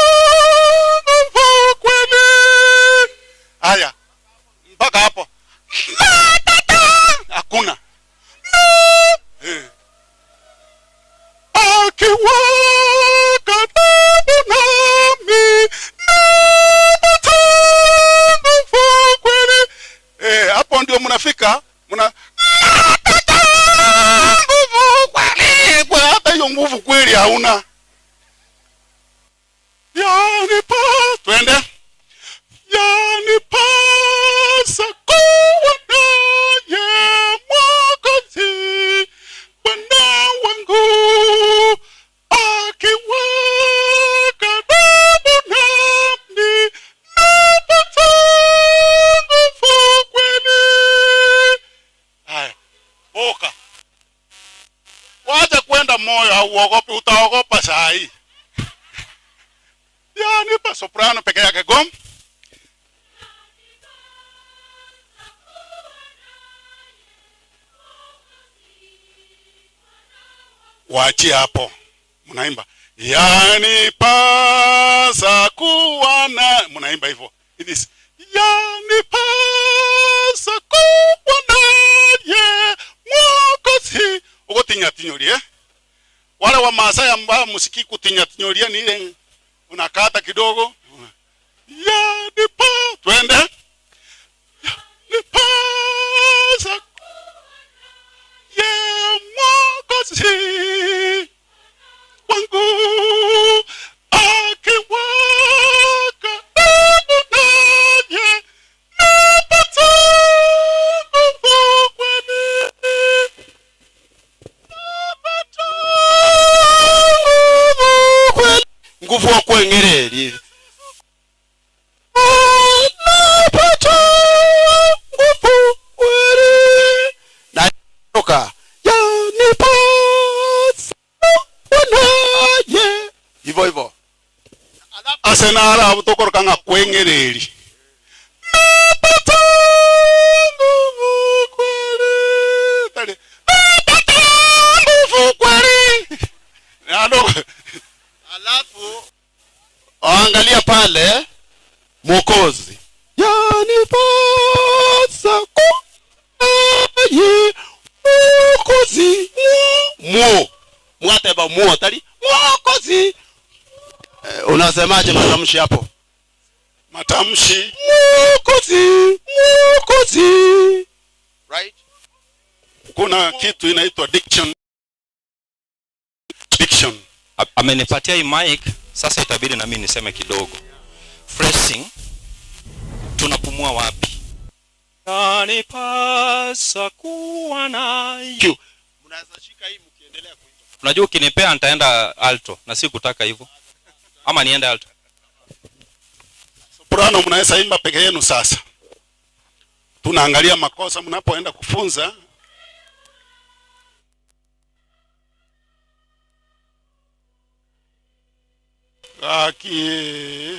nguvu kweli. Haya, mpaka hapo. Napata hakuna. Akiwa karibu nami napata nguvu kweli. Hapo ndio mnafika, mna napata nguvu kweli. Kwa hata hiyo nguvu kweli hauna. Yanipa, twende. Yanipasa kuwa naye Mwokozi, Bwana wangu akiwa karibu nami napata nguvu kweli. Haya, boka. Wacha kwenda moyo, hauogopi, utaogopa saa hii. Yanipa soprano peke yake gom. Waachie hapo. Mnaimba yanipasa kuwa na, mnaimba hivyo. It is yanipasa kuwa naye Mwokozi. Ugotinya tinyorie. Wale wa Maasai ambao msikii kutinya tinyoria ni ile unakata kidogo. Yanipa, twende. Yanipasa ye Mwokozi wangu akiwa karibu naye napata nguvu kweli. Napata nguvu kweli. Nguvu wa kwengereri. Napata nguvu kweli. Na toka yanipasa naye. Hivyo hivyo. Asenara butokorokanga kwengereri. Napata nguvu kweli. Tali. Napata nguvu kweli. Ando. Alafu angalia pale Mwokozi. Yanipasa kuye Mwokozi. Mwo. Mwateba mwo tali. Mwokozi. Unasemaje matamshi hapo? Matamshi. Mwokozi, Mwokozi. Right? Kuna kitu inaitwa diction. Diction. Amenipatia hii mic, sasa itabidi na mimi niseme kidogo. Phrasing, tunapumua wapi? Yanipasa kuwa naye. Mnaweza shika hii mkiendelea kuimba. Unajua ukinipea nitaenda alto na si kutaka hivyo. Ama niende alto. Soprano mnaweza imba peke yenu sasa. Tunaangalia makosa mnapoenda kufunza. Aki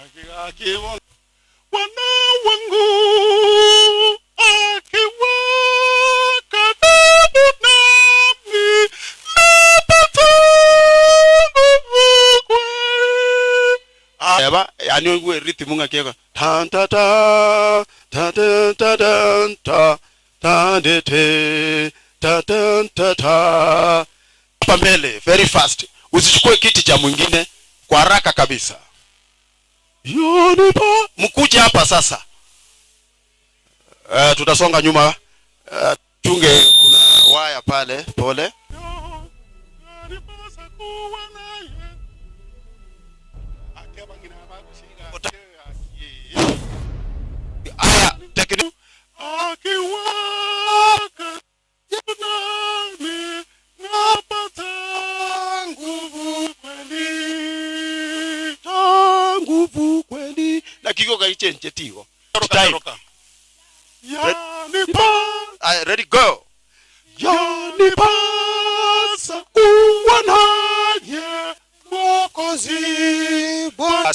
aki aki Bwana wangu akiwa karibu nami napata nguvu kweli. Eba, yani wewe rhythm ngakeka ta ta ta ta ta ta ta ta ta te ta ta ta ta. Hapa mbele very fast. Usichukue kiti cha mwingine kwa haraka kabisa. Yonipa, mkuje hapa sasa. Tutasonga nyuma. Chunge kuna waya pale, pole. Aya, tekni. Akiwaka nami napata nguvu kweli. Nguvu kweli. Na kiko kaichenje tigo. Time. Ready, go. Yanipasa kuwa naye Mwokozi Bwana.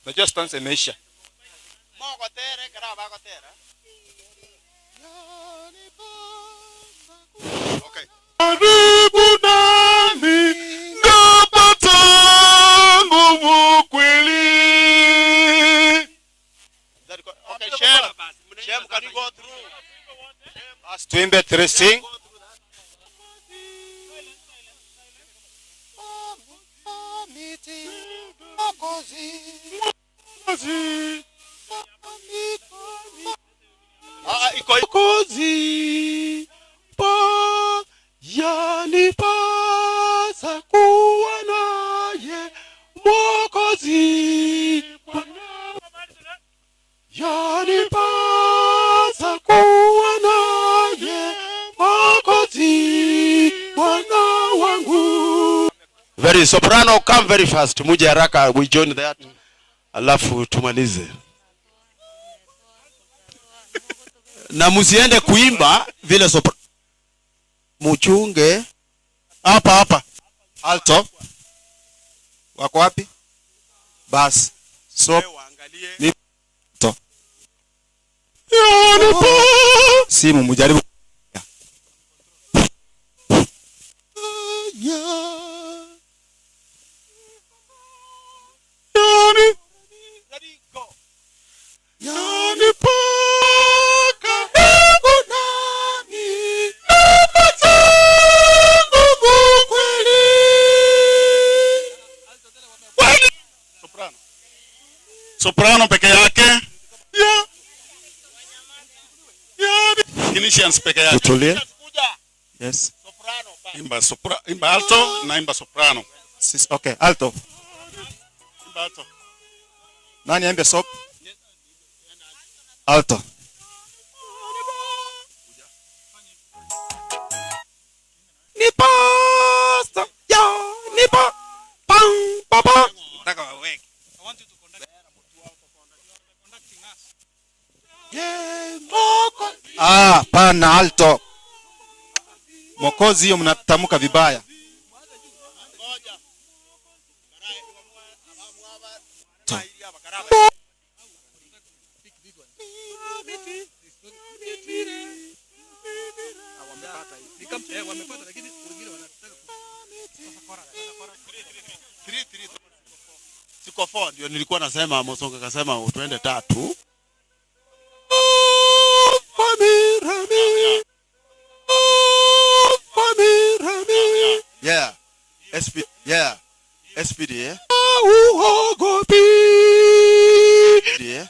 Najua stanza imeisha. Karibu nami napata nguvu kweli. Okay, Shem. Shem, can you go through? Basi tuimbe three sing. Mwokozi pa yanipasa kuwa naye Mwokozi yanipasa kuwa naye Mwokozi Bwana wangu. Very soprano, come very fast. Muje haraka, we join that. Alafu tumalize. Na musiende kuimba vile soprano. Muchunge hapa hapa. Alto. Wako wapi? Bas. So ni to. Simu mujaribu. Soprano peke yake. Yeah. Yeah. Clinicians peke yake. Tutulie. Yes. Imba sopra, imba alto na imba soprano. Sis, okay, alto. Imba alto. Nani aimbe sop? Alto. Ni pasta. Ya, ni pa. Pam, pa pa. Nataka waweke. Ah, pana alto. Mwokozi hiyo mnatamka vibaya. Siko 4 ndio nilikuwa nasema, Mosonga kasema tuende 3. Yeah. SP, yeah. SPD, eh? Yeah.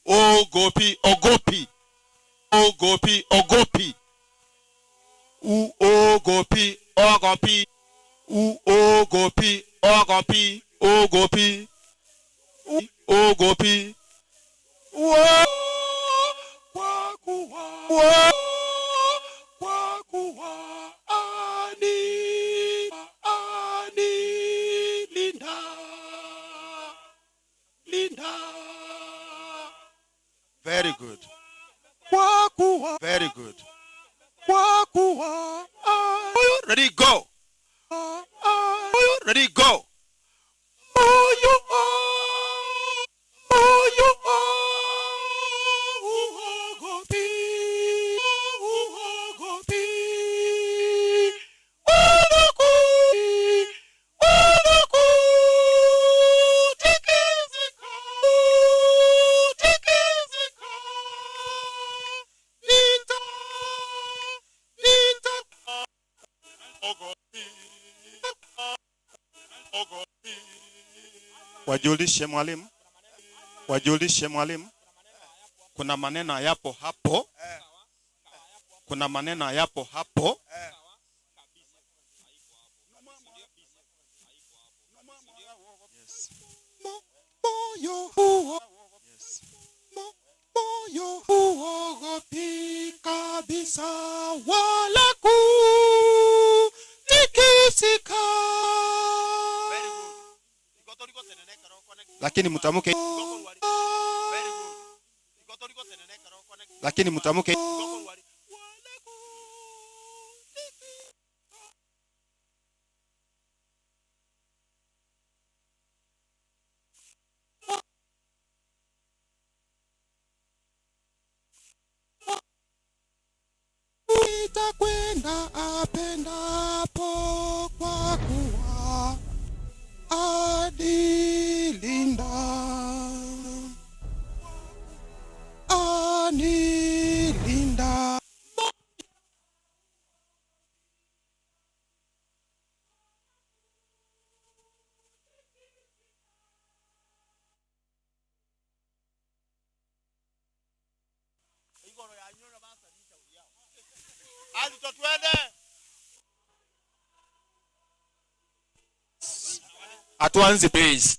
Ogopi, ogopi, ogopi, ogopi, u ogopi, ogopi, u ogopi, ogopi, ogopi, u ogopi. Wa kwa kuwa, wa kwa kuwa ani ani linda linda. Very good. Kwa kuwa. Very good. Kwa kuwa. Ready, go. Ready, go. Moyo moyo uogopi uogopi Wajulishe mwalimu. Wajulishe mwalimu. Kuna maneno yapo hapo. Kuna maneno yapo hapo. Yes. Moyo huo. Yes. Moyo huogopi kabisa wala kutikisika. Lakini mtamke. Lakini mtamke. Nitakwenda apendapo kwa kuwa adilinda, anilinda. Hatuanzi please.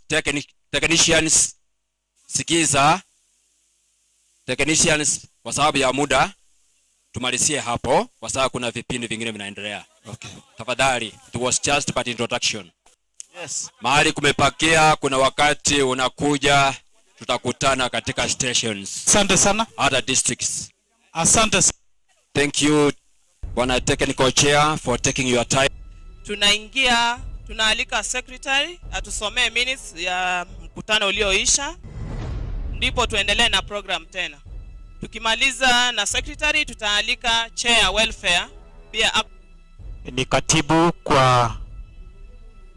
Technicians, sikiza. Technicians, kwa sababu ya muda tumalizie hapo kwa sababu kuna vipindi vingine vinaendelea. Okay. Tafadhali, it was just but introduction. Yes. Mahali kumepakia, kuna wakati unakuja tutakutana katika stations. Asante sana. Other districts. Asante. Thank you Bwana Technical Chair for taking your time. Tunaingia, tunaalika secretary atusomee minutes ya mkutano ulioisha, ndipo tuendelee na program tena. Tukimaliza na secretary, tutaalika chair welfare pia. Ni katibu kwa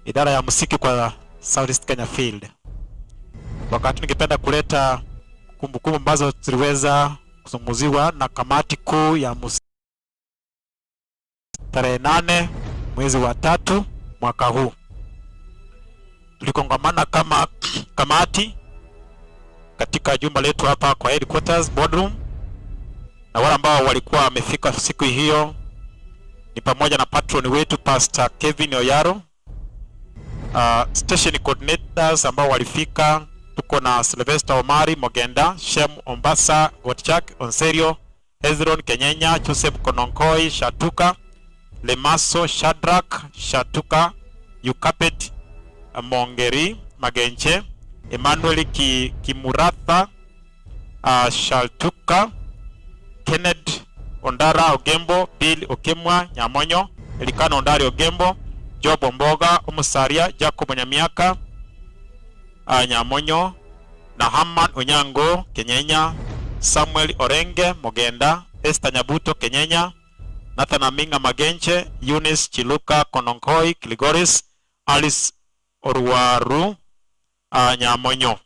idara ya muziki kwa South East Kenya Field. Wakati ningependa kuleta kumbukumbu ambazo ziliweza kuzungumziwa na kamati kuu ya muziki tarehe 8 mwezi wa 3 mwaka huu. Tulikongamana kama kamati katika jumba letu hapa kwa headquarters boardroom, na wale ambao walikuwa wamefika siku hiyo ni pamoja na patron wetu Pastor Kevin Oyaro, station coordinators ambao walifika, tuko na Sylvester Omari Mogenda, Shem Ombasa, Gotchak Onserio, Hezron Kenyenya, Joseph Kononkoi Shatuka, Lemaso Shadrack Shatuka, Yukapet Mongeri Magenche, Emmanuel Kimuratha Shaltuka, Kenneth Ondara Ogembo, Bill Okemwa Nyamonyo, Elikano Ondari Ogembo, Job Omboga Omusaria, Jacob Nyamiaka Nyamonyo, Nahaman Onyango Kenyenya, Samuel Orenge Mogenda, Esther Nyabuto Kenyenya, Nathan Aminga Magenche, Eunice Chiluka Kononkoi Kiligoris, Alice Orwaru Nyamonyo.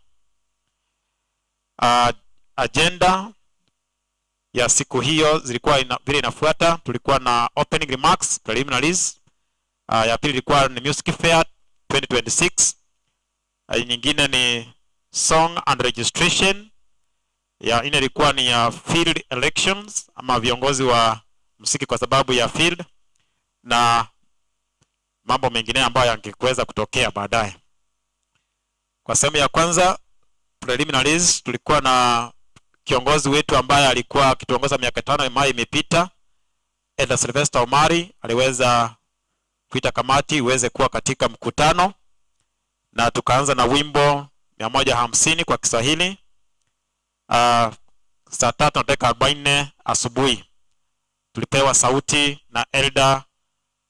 Agenda ya siku hiyo zilikuwa vile inafuata. Tulikuwa na opening remarks, preliminaries. Ya pili ilikuwa ni music fair 2026. Nyingine ni song and registration. Ya nne ilikuwa ni ya field elections ama viongozi wa muziki kwa sababu ya field na mambo mengine ambayo yangeweza kutokea baadaye. Kwa sehemu ya kwanza preliminaries, tulikuwa na kiongozi wetu ambaye alikuwa akituongoza miaka 5 ambayo imepita, Elder Sylvester Omari, aliweza kuita kamati iweze kuwa katika mkutano, na tukaanza na wimbo 150 kwa Kiswahili saa 3:40 asubuhi. Tulipewa sauti na elder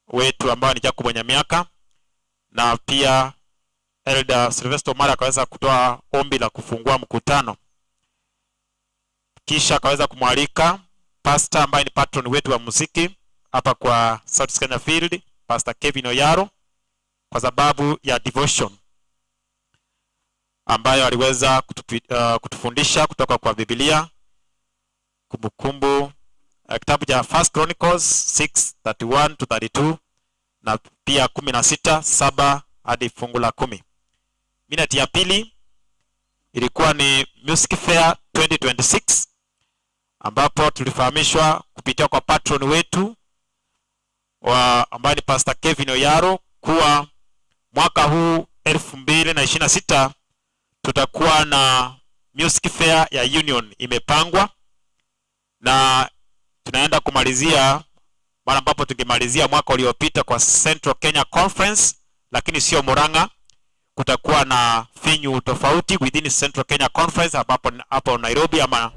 wetu ambaye ni Jacob Nyamiaka, na pia Elder Sylvester Omari akaweza kutoa ombi la kufungua mkutano. Kisha akaweza kumwalika pastor ambaye ni patron wetu wa muziki hapa kwa South Kenya Field, Pastor Kevin Oyaro, kwa sababu ya devotion ambayo aliweza kutufundisha kutoka kwa Biblia, Kumbukumbu, kitabu cha First Chronicles 6:31 to 32 na pia 16:7 hadi fungu la 10. Minute ya pili ilikuwa ni Music Fair 2026, ambapo tulifahamishwa kupitia kwa patron wetu wa ambaye ni Pastor Kevin Oyaro kuwa mwaka huu 2026 tutakuwa na Music Fair ya Union imepangwa, na tunaenda kumalizia mara ambapo tungemalizia mwaka uliopita kwa Central Kenya Conference, lakini sio Murang'a. Kutakuwa na venue tofauti within Central Kenya Conference, ambapo hapo Nairobi ama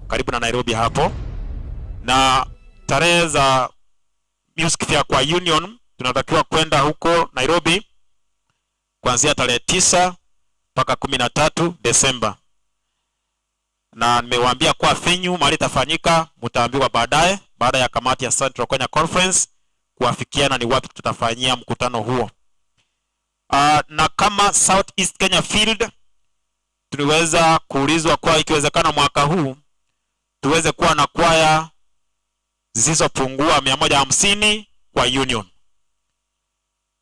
karibu na Nairobi hapo. Na tarehe za Music Fair kwa Union tunatakiwa kwenda huko Nairobi kuanzia tarehe 9 mpaka 13 Desemba, na nimewaambia kwa venue mahali itafanyika mtaambiwa baadaye, baada ya kamati ya Central Kenya Conference kuafikiana ni wapi tutafanyia mkutano huo. Na kama South East Kenya Field tuliweza kuulizwa kwa ikiwezekana mwaka huu tuweze kuwa na kwaya zisizopungua 150 kwa union.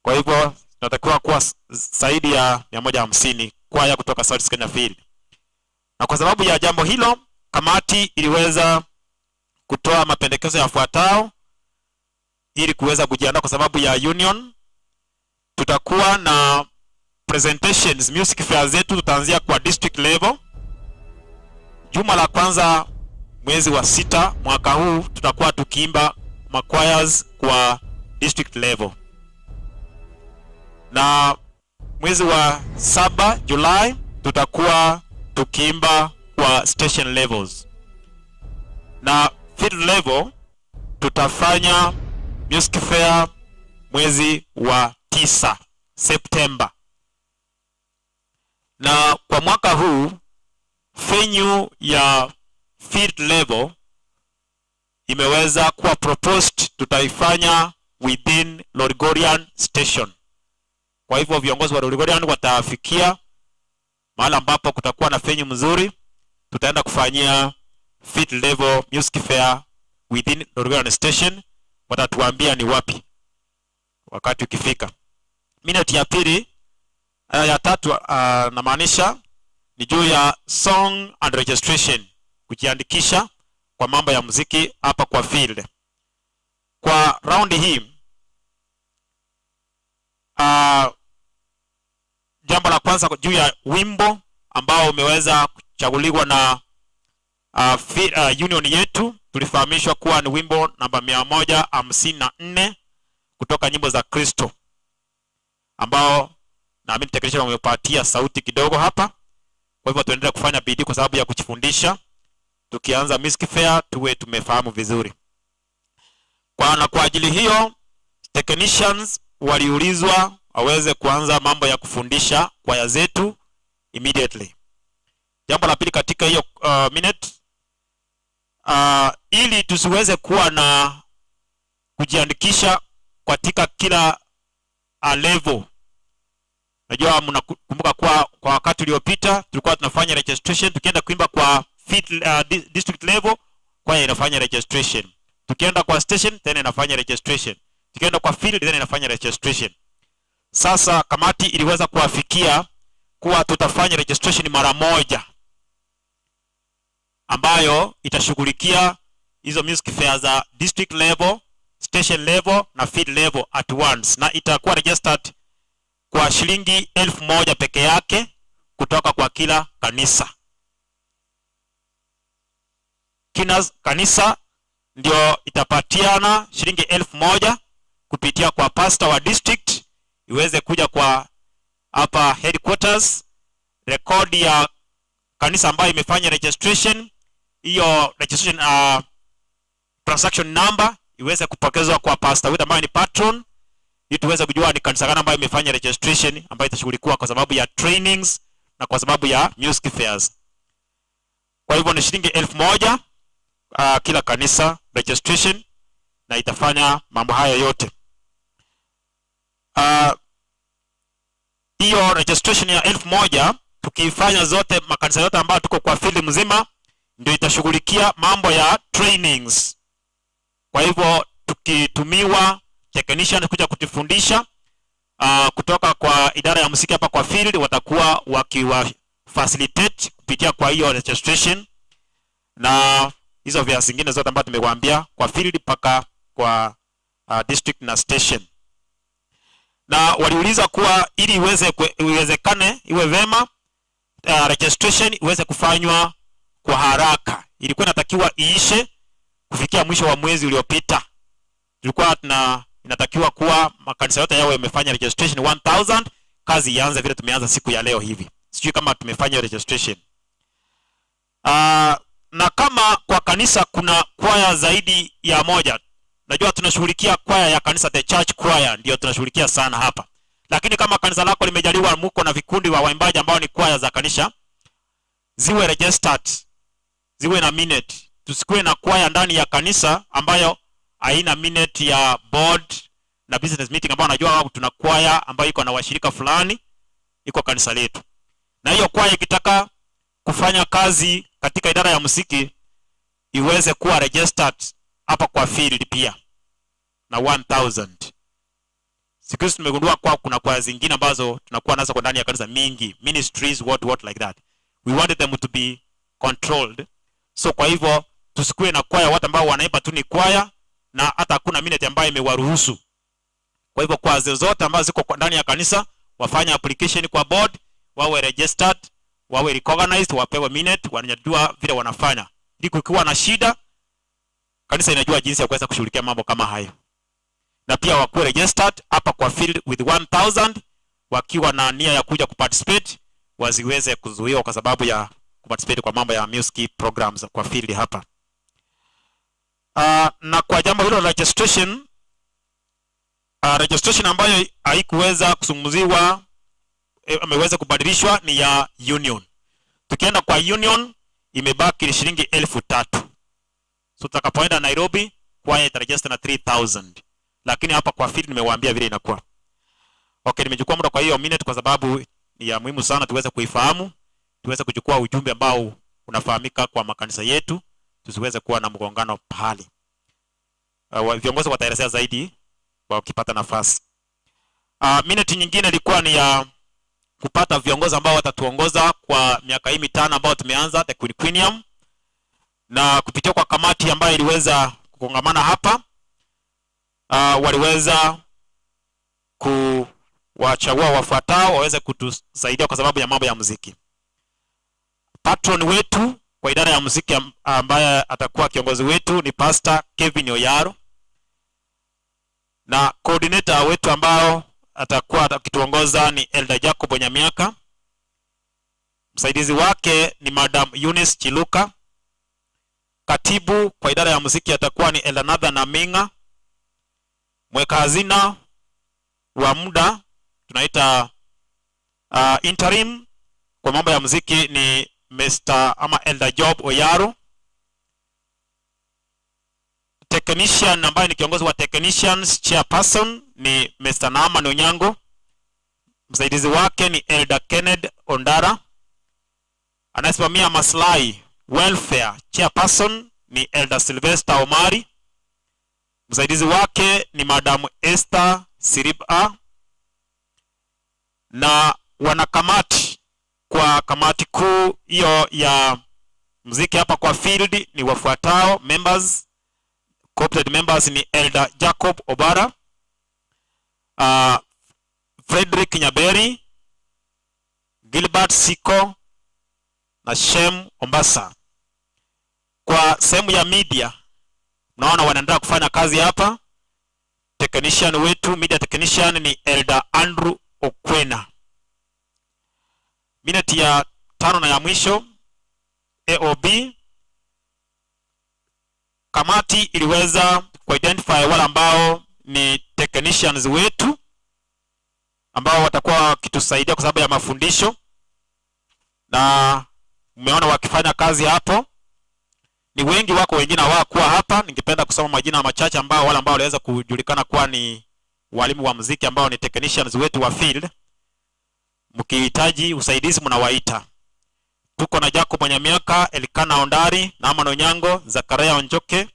Kwa hivyo tunatakiwa kuwa zaidi ya 150 kwaya kutoka South East Kenya Field. Na kwa sababu ya jambo hilo, kamati iliweza kutoa mapendekezo yafuatayo ili kuweza kujiandaa kwa sababu ya union. Tutakuwa na presentations, music fair zetu tutaanzia kwa district level. Juma la kwanza mwezi wa 6 mwaka huu tutakuwa tukiimba machoirs kwa district level, na mwezi wa 7 July tutakuwa tukiimba kwa station levels, na field level tutafanya music fair mwezi wa 9 September. Na kwa mwaka huu venue ya field level imeweza kuwa proposed, tutaifanya within Lolgorian Station. Kwa hivyo viongozi wa Lolgorian watafikia mahali ambapo kutakuwa na venue mzuri, tutaenda kufanyia field level music fair within Lolgorian Station. Watatuambia ni wapi wakati ukifika. Minute ya pili, ya tatu, namaanisha ni juu ya song and registration, kujiandikisha kwa mambo ya muziki hapa kwa field. Kwa raundi hii, jambo la kwanza juu ya wimbo ambao umeweza kuchaguliwa na union yetu, tulifahamishwa kuwa ni wimbo namba 154 kutoka nyimbo za Kristo, ambao naamini technician wamepatia sauti kidogo hapa. Kwa hivyo tuendelee kufanya bidii kwa sababu ya kujifundisha. Tukianza music fair tuwe tumefahamu vizuri. Kwa ajili hiyo technicians waliulizwa waweze kuanza mambo ya kufundisha kwaya zetu immediately. Jambo la pili katika hiyo minute, ili tusiweze kuwa na kujiandikisha katika kila level. Najua mnakumbuka kwa wakati uliopita tulikuwa tunafanya registration, tukienda kuimba kwa district level kwaya inafanya registration, tukienda kwa station tena inafanya registration, tukienda kwa field tena inafanya registration. Sasa kamati iliweza kuafikia kuwa tutafanya registration mara moja ambayo itashughulikia hizo music fair za district level, station level na field level at once, na itakuwa registered kwa shilingi 1000 peke yake kutoka kwa kila kanisa. Kila kanisa ndio itapatiana shilingi 1000 kupitia kwa pastor wa district, iweze kuja kwa hapa headquarters. Rekodi ya kanisa ambayo imefanya registration, hiyo registration transaction number iweze kupokezwa kwa pastor wetu ambaye ni patron, ili tuweze kujua ni kanisa gani ambayo imefanya registration, ambayo itashughulikiwa kwa sababu ya trainings na kwa sababu ya music fairs. Kwa hivyo ni shilingi 1000 kila kanisa registration, na itafanya mambo hayo yote. Hiyo registration ya 1000 tukiifanya zote makanisa yote ambayo tuko kwa field mzima, ndio itashughulikia mambo ya trainings. Kwa hivyo tukitumiwa technician kuja kutufundisha, Kutoka kwa idara ya muziki hapa kwa field watakuwa wakiwa facilitate kupitia kwa hiyo registration na hizo vya zingine zote ambazo tumekuambia kwa field mpaka kwa district na station. Na waliuliza kuwa ili iwezekane iwe vema, registration iweze kufanywa kwa haraka. Ilikuwa inatakiwa iishe kufikia mwisho wa mwezi uliopita. Tulikuwa inatakiwa kuwa makanisa yote yawe yamefanya registration 1000, kazi ianze vile tumeanza siku ya leo hivi. Sijui kama tumefanya registration. Na kama kwa kanisa kuna kwaya zaidi ya moja, najua tunashughulikia kwaya ya kanisa, the church choir ndio tunashughulikia sana hapa. Lakini kama kanisa lako limejaliwa muko na vikundi wa waimbaji ambao ni kwaya za kanisa, ziwe registered, ziwe na minute. Tusikuwe na kwaya ndani ya kanisa ambayo haina minute ya board na business meeting, ambao najua tuna kwaya ambayo iko na washirika fulani iko kanisa letu. Na hiyo kwaya ikitaka kufanya kazi katika idara ya muziki iweze kuwa registered hapa kwa field pia na 1000. Siku hizi tumegundua kwa kuna kwaya zingine ambazo tunakuwa nazo kwa ndani ya kanisa mingi, ministries, what like that. We wanted them to be controlled. So kwa hivyo tusikuwe na kwaya watu ambao wanaimba tu ni kwaya na hata hakuna minute ambayo imewaruhusu. Kwa hivyo kwaya zozote ambazo ziko ndani ya kanisa wafanye application kwa board, wawe registered, wawe recognized, wapewe minute, wanajua vile wanafanya. Ili kukiwa na shida, kanisa inajua jinsi ya kuweza kushughulikia mambo kama hayo. Na pia wakuwe registered hapa kwa field with 1000, wakiwa na nia ya kuja kuparticipate, wasiweze kuzuiwa kwa sababu ya kuparticipate kwa mambo ya music programs kwa field hapa. Na kwa jambo hilo la registration, registration ambayo haikuweza kuzungumziwa, ameweza kubadilishwa ni ya union. Tukienda kwa union imebaki shilingi 3,000. So tutakapoenda Nairobi kwaya itaregister na 3000. Lakini hapa kwa field nimewaambia vile inakuwa. Okay, nimechukua muda kwa hiyo minute kwa sababu ni ya muhimu sana tuweze kuifahamu, tuweze kuchukua ujumbe ambao unafahamika kwa makanisa yetu, tusiweze kuwa na mgongano pahali. Viongozi wataelezea zaidi wakipata nafasi. Minute nyingine ilikuwa ni ya kupata viongozi ambao watatuongoza kwa miaka hii 5 ambao tumeanza the Quinquennium, na kupitia kwa kamati ambayo iliweza kukongamana hapa, waliweza kuwachagua wafuatao waweze kutusaidia kwa sababu ya mambo ya muziki. Patron wetu kwa idara ya muziki ambaye atakuwa kiongozi wetu ni Pastor Kevin Oyaro, na coordinator wetu ambao atakuwa akituongoza ni Elder Jacob Onyamiaka. Msaidizi wake ni Madam Eunice Chiluka. Katibu kwa idara ya muziki atakuwa ni Elder Nathan Aminga. Mweka hazina wa muda tunaita interim kwa mambo ya muziki ni Mr. ama Elder Job Oyaro. Technician ambaye ni kiongozi wa technicians chairperson ni Mr. Naaman Onyango. Msaidizi wake ni Elder Kenneth Ondara. Anayesimamia maslahi welfare chairperson ni Elder Sylvester Omari. Msaidizi wake ni Madam Esther Siriba. Na wanakamati kwa kamati kuu hiyo ya muziki hapa kwa field ni wafuatao. Members, co-opted members ni Elder Jacob Obara, Frederick Nyaberi, Gilbert Siko na Shem Ombasa. Kwa sehemu ya media, naona wanaendelea kufanya kazi hapa. Technician wetu, media technician ni Elder Andrew Okwena. Minute ya 5 na ya mwisho, AOB, kamati iliweza kuidentify wale ambao ni technicians wetu ambao watakuwa wakitusaidia kwa sababu ya mafundisho, na mmeona wakifanya kazi hapo. Ni wengi wako, wengine hawakuwa hapa. Ningependa kusoma majina machache ambao wale ambao waliweza kujulikana kuwa ni walimu wa muziki ambao ni technicians wetu wa field. Mkihitaji usaidizi mnawaita. Tuko na Jacob Mwanyamiaka, Elikana Ondari, Naaman Onyango, Zakaria Onjoke,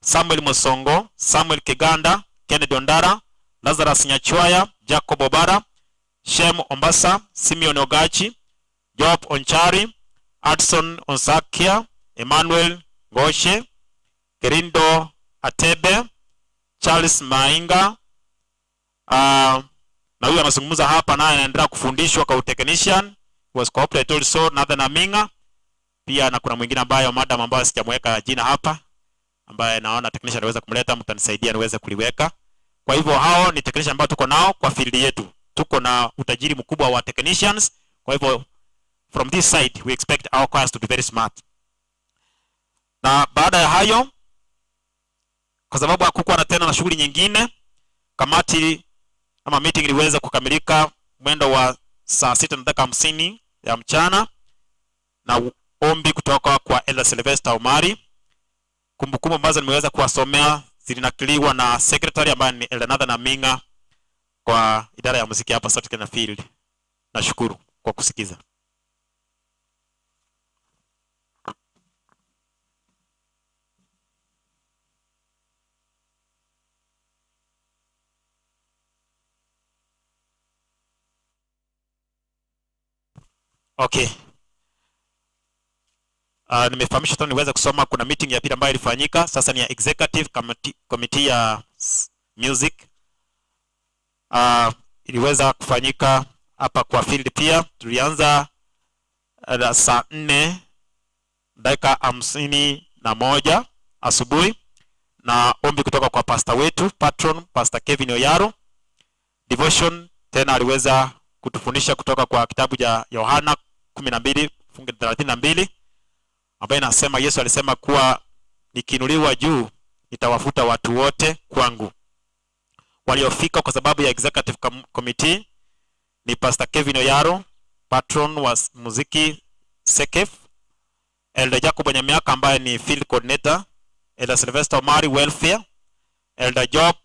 Samuel Mosongo, Samuel Kiganda, Kennedy Ondara, Lazarus Nyachwaya, Jacob Obara, Shem Ombasa, Simeon Ogachi, Job Onchari, Adson Onsakia, Emmanuel Ngoshe, Kerindo Atebe, Charles Mainga. Na huyu anazungumza hapa naye anaendelea kufundishwa kwa technician, was cooperated also Nathan Aminga pia, na kuna mwingine ambayo madam ambayo sijamweka jina hapa, ambaye naona technician anaweza kumleta, mtanisaidia niweze kuliweka. Kwa hivyo hao ni technician ambao tuko nao kwa field yetu. Tuko na utajiri mkubwa wa technicians. Kwa hivyo from this side we expect our choirs to be very smart. Na baada ya hayo, kwa sababu hakukuwa na tena na shughuli nyingine, kamati ama meeting iliweza kukamilika mwendo wa saa 6:50 ya mchana na ombi kutoka kwa Elder Sylvester Omari. Kumbukumbu ambazo nimeweza kuwasomea zilinakiliwa na secretary ambaye ni Elder Nathan Aminga kwa idara ya muziki hapa South Kenya Field. Nashukuru kwa kusikiza. Okay. Nimefahamisha tu niweze kusoma kuna meeting ya pili ambayo ilifanyika. Sasa ni ya executive committee ya music. Iliweza kufanyika hapa kwa field pia. Tulianza saa 4:51 asubuhi na ombi kutoka kwa pastor wetu patron, Pastor Kevin Oyaro. Devotion tena aliweza kutufundisha kutoka kwa kitabu cha Yohana 12:32 ambaye inasema Yesu alisema kuwa nikiinuliwa juu nitawafuta watu wote kwangu. Waliofika kwa sababu ya executive committee ni Pastor Kevin Oyaro, patron wa muziki Sekef, Elder Jacob Nyamiaka ambaye ni field coordinator, Elder Sylvester Omari welfare, Elder Job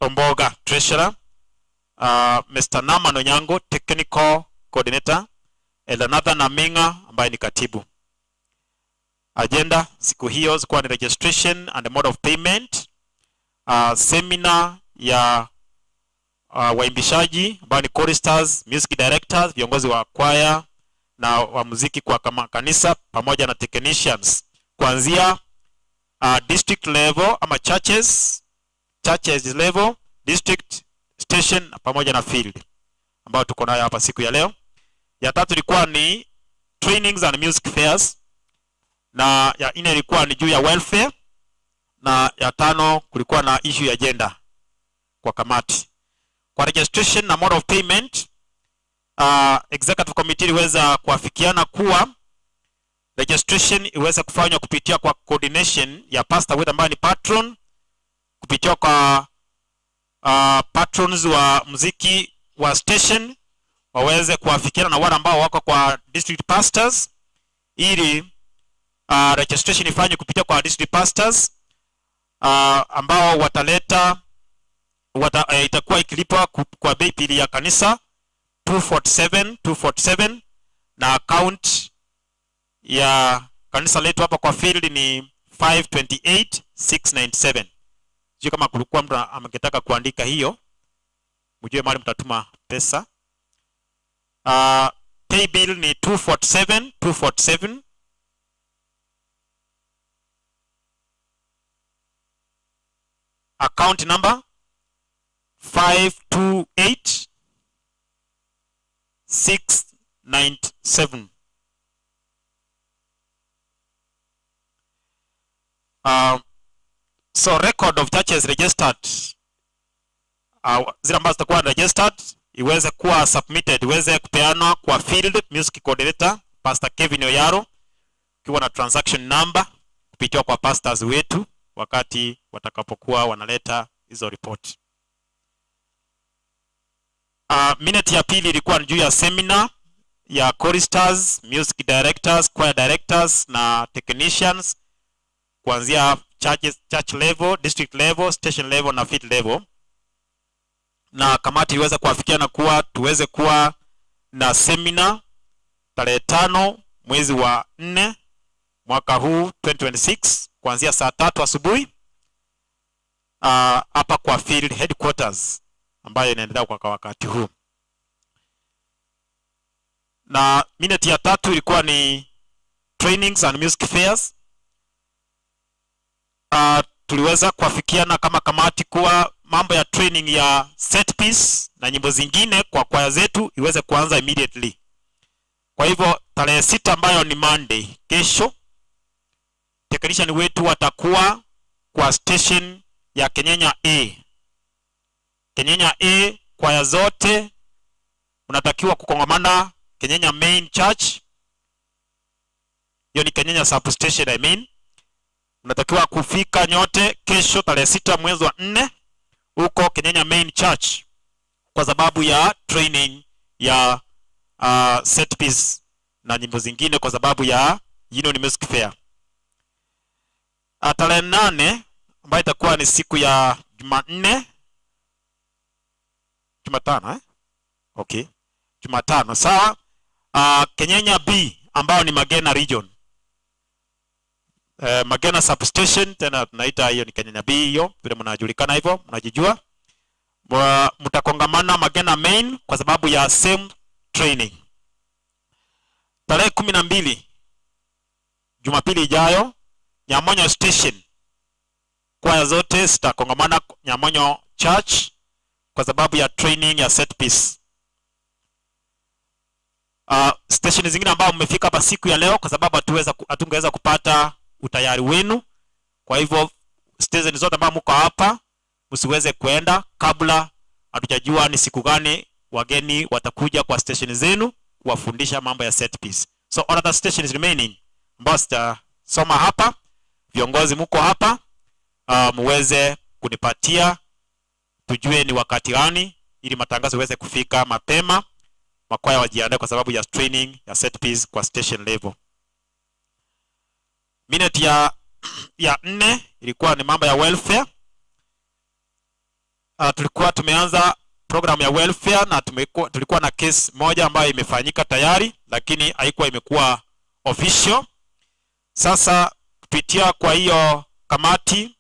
Omboga treasurer, Mr. Naman Onyango technical coordinator, Elder Nathan Aminga ambaye ni katibu. Agenda siku hiyo zilikuwa ni registration and the mode of payment, seminar ya waimbishaji ambao ni choristers, music directors, viongozi wa kwaya na wa muziki kwa kama kanisa pamoja na technicians kuanzia district level ama churches level, district, station pamoja na field ambao tuko nayo hapa siku ya leo. Ya tatu ilikuwa ni trainings and music fairs, na ya nne ilikuwa ni juu ya welfare, na ya tano kulikuwa na issue ya gender kwa kamati. Kwa registration na mode of payment, executive committee iliweza kuafikiana kuwa registration iweze kufanywa kupitia kwa coordination ya pastor wetu ambaye ni patron, kupitia kwa patrons wa muziki wa station waweze kuafikiana na wale ambao wako kwa district pastors, ili registration ifanywe kupitia kwa district pastors ambao wataleta itakuwa ikilipwa kwa bei pili ya kanisa 247 na account ya kanisa letu hapa kwa field ni 528697. Sio kama kulikuwa mtu angetaka kuandika hiyo, mjue mahali mtatuma pesa. Pay bill ni 247 247. Account number 528697. So record of churches registered, zile ambazo zitakuwa registered iweze kuwa submitted, iweze kupeanwa kwa field music coordinator Pastor Kevin Oyaro, ikiwa na transaction number kupitia kwa pastors wetu wakati watakapokuwa wanaleta hizo report. Minute ya pili ilikuwa juu ya seminar ya choristers, music directors, choir directors na technicians kuanzia church level, district level, station level na field level. Na kamati iweze kuafikiana kuwa tuweze kuwa na seminar tarehe 5 mwezi wa 4 mwaka huu 2026 kuanzia saa 3 asubuhi hapa kwa field headquarters ambayo inaendelea kwa wakati huu. Na minute ya tatu ilikuwa ni trainings and music fairs. Tuliweza kuafikiana kama kamati kuwa mambo ya training ya set piece na nyimbo zingine kwa kwaya zetu iweze kuanza immediately. Kwa hivyo tarehe 6 ambayo ni Monday, kesho, technician wetu watakuwa kwa station ya Kenyenya A. Kenyenya A, kwaya zote unatakiwa kukongamana Kenyenya Main Church. Hiyo ni Kenyenya Substation, I mean. Unatakiwa kufika nyote kesho tarehe 6 mwezi wa 4 huko Kenyenya Main Church kwa sababu ya training ya set piece na nyimbo zingine kwa sababu ya Union Music Fair. Tarehe 8 ambayo itakuwa ni siku ya Jumanne, Jumatano, eh? Okay. Jumatano, sawa. Kenyenya B ambayo ni Magena Region. Magena Substation tena tunaita hiyo ni Kenyenya B hiyo, vile mnajulikana hivyo, mnajijua. Mtakongamana Magena Main kwa sababu ya same training. Tarehe 12 Jumapili ijayo, Nyamonyo Station, kwaya zote zitakongamana Nyamonyo Church kwa sababu ya training ya set piece. Station zingine ambao mmefika hapa siku ya leo, kwa sababu hatungeweza kupata utayari wenu. Kwa hivyo station zote ambao mko hapa msiweze kuenda kabla hatujajua ni siku gani wageni watakuja kwa station zenu kuwafundisha mambo ya set piece. So all other stations remaining ambao sitasoma hapa, viongozi mko hapa, muweze kunipatia tujue ni wakati gani ili matangazo yaweze kufika mapema, makwaya wajiandae kwa sababu ya training ya set piece kwa station level. Minute ya 4 ilikuwa ni mambo ya welfare. Tulikuwa tumeanza program ya welfare na tulikuwa na case moja ambayo imefanyika tayari, lakini haikuwa imekuwa official. Sasa kupitia kwa hiyo kamati,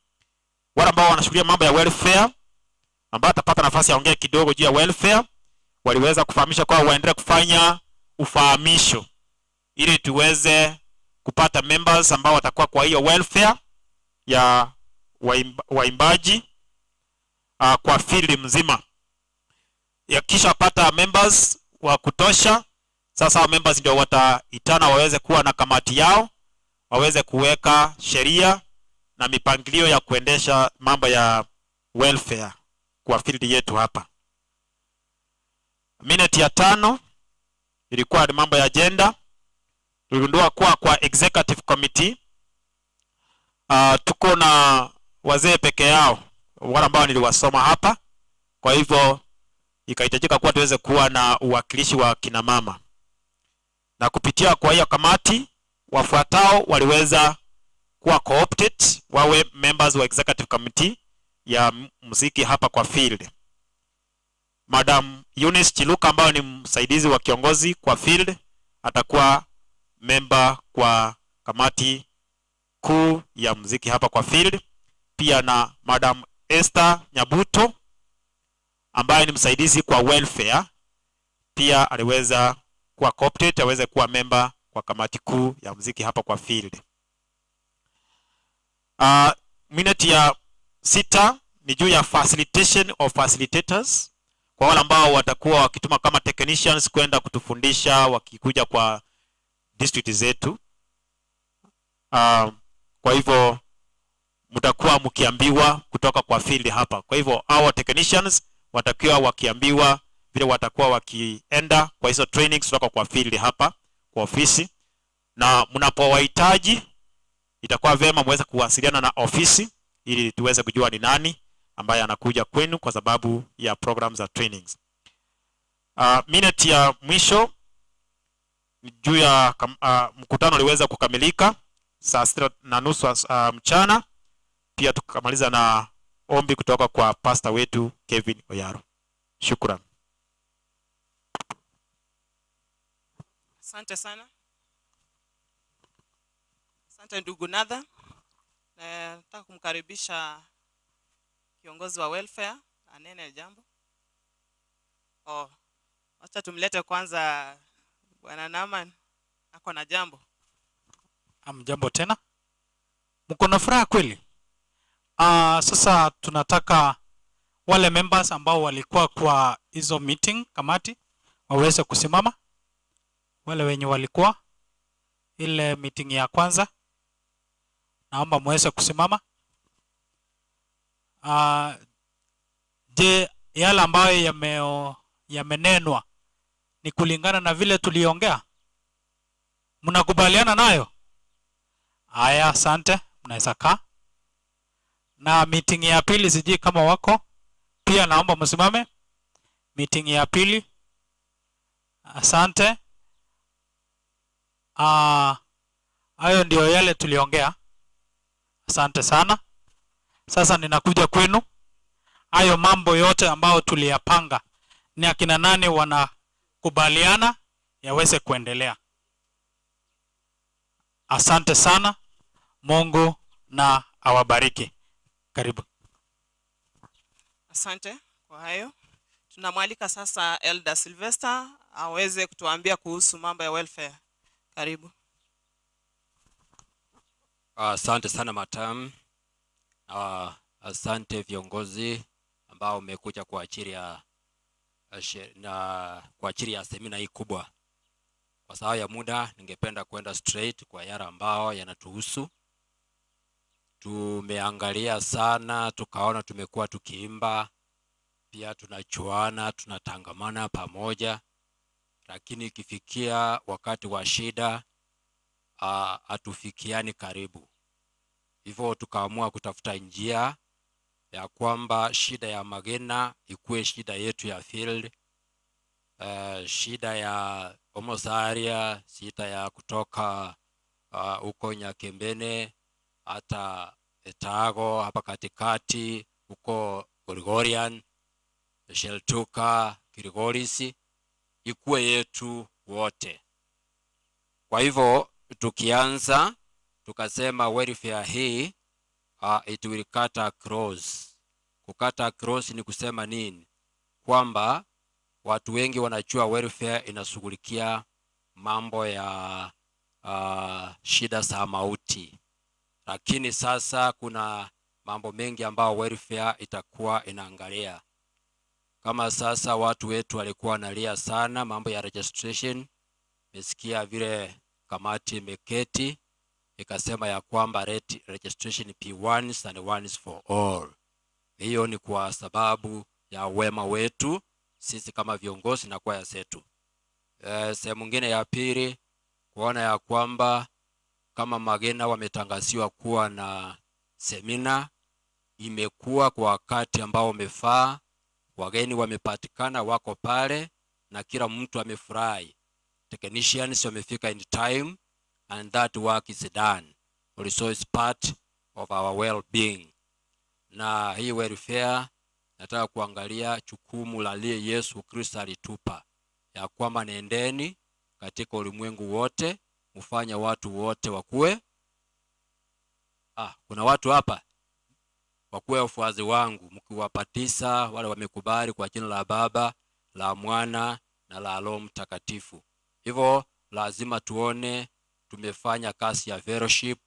wale ambao wanashughulikia mambo ya welfare, ambao atapata nafasi ya ongea kidogo juu ya welfare, waliweza kufahamisha kwa waendelee kufanya ufahamisho ili tuweze kupata members ambao watakuwa kwa hiyo welfare ya waimbaji kwa field mzima. Yakisha pata members wa kutosha, sasa hao members ndio wataitana waweze kuwa na kamati yao, waweze kuweka sheria na mipangilio ya kuendesha mambo ya welfare kwa field yetu hapa. Minute ya 5 ilikuwa ni mambo ya agenda. Tuligundua kuwa kwa executive committee tuko na wazee peke yao, wale ambao niliwasoma hapa. Kwa hivyo ikahitajika kuwa tuweze kuwa na uwakilishi wa kina mama, na kupitia kwa hiyo kamati wafuatao waliweza kuwa co-opted wawe members wa executive committee ya muziki hapa kwa field. Madam Eunice Chiluka ambayo ni msaidizi wa kiongozi kwa field atakuwa member kwa kamati kuu ya muziki hapa kwa field. Pia na Madam Esther Nyabuto ambaye ni msaidizi kwa welfare, pia aliweza kuwa co-opted aweze kuwa member kwa kamati kuu ya muziki hapa kwa field. Minute ya 6 ni juu ya facilitation of facilitators, kwa wale ambao watakuwa wakituma kama technicians kwenda kutufundisha wakikuja kwa district zetu. Kwa hivyo mtakuwa mkiambiwa kutoka kwa field hapa. Kwa hivyo our technicians watakuwa wakiambiwa vile watakuwa wakienda kwa hizo trainings kutoka kwa field hapa kwa ofisi, na mnapowahitaji itakuwa vema muweze kuwasiliana na ofisi ili tuweze kujua ni nani ambaye anakuja kwenu kwa sababu ya programs za trainings. Minute ya mwisho juu ya mkutano uliweza kukamilika saa 6:30 mchana. Pia tukamaliza na ombi kutoka kwa pastor wetu Kevin Oyaro. Shukran. Asante sana. Asante ndugu Nathan. Nataka kumkaribisha kiongozi wa welfare anene jambo. Oh, acha tumlete kwanza Bwana Naman, ako na jambo. Amjambo tena. Mko na furaha kweli? Sasa tunataka wale members ambao walikuwa kwa hizo meeting kamati waweze kusimama. Wale wenye walikuwa ile meeting ya kwanza, naomba muweze kusimama. Je, yale ambayo yamenenwa ni kulingana na vile tuliongea? Mnakubaliana nayo? Haya, asante, mnaweza kaa. Na meeting ya pili sijui kama wako pia, naomba msimame. Meeting ya pili, asante. Hayo ndio yale tuliongea. Asante sana. Sasa ninakuja kwenu. Hayo mambo yote ambayo tuliyapanga ni akina nani wanakubaliana yaweze kuendelea. Asante sana. Mungu na awabariki. Karibu. Asante kwa hayo. Tunamwalika sasa Elder Sylvester aweze kutuambia kuhusu mambo ya welfare. Karibu. Asante sana matam. Asante viongozi ambao mmekuja kwa ajili ya semina hii kubwa. Kwa sababu ya muda ningependa kwenda straight kwa yale ambao yanatuhusu. Tumeangalia sana, tukaona tumekuwa tukiimba, pia tunachuana, tunatangamana pamoja, lakini ikifikia wakati wa shida hatufikiani karibu. Hivyo tukaamua kutafuta njia ya kwamba shida ya Magena ikuwe shida yetu ya field, shida ya Omosaria, shida ya kutoka huko Nyakembene hata Etago hapa katikati huko Gregorian, Sheltuka, Kirigorisi, ikuwe yetu wote. Kwa hivyo tukianza tukasema welfare hii it will cut across. Kukata across ni kusema nini? Kwamba watu wengi wanajua welfare inashughulikia mambo ya shida za mauti. Lakini sasa kuna mambo mengi ambao welfare itakuwa inaangalia. Kama sasa watu wetu walikuwa wanalia sana mambo ya registration. Nimesikia vile kamati imeketi ikasema ya kwamba registration P1s and 1s for all. Hiyo ni kwa sababu ya wema wetu sisi kama viongozi na kwaya zetu. Sehemu nyingine ya pili, kuona ya kwamba kama Magena wametangaziwa kuwa na semina, imekuwa kwa wakati ambao umefaa, wageni wamepatikana wako pale na kila mtu amefurahi. Technicians wamefika in time and that work is done. Also is part of our well-being. Na hii welfare nataka kuangalia jukumu la lile Yesu Kristo alitupa, ya kwamba nendeni katika ulimwengu wote mfanye watu wote wakue. Kuna watu hapa wakuwe wafuasi wangu, mkiwapatisa wale wamekubali kwa jina la Baba, la Mwana na la Roho Mtakatifu. Hivyo lazima tuone tumefanya kazi ya fellowship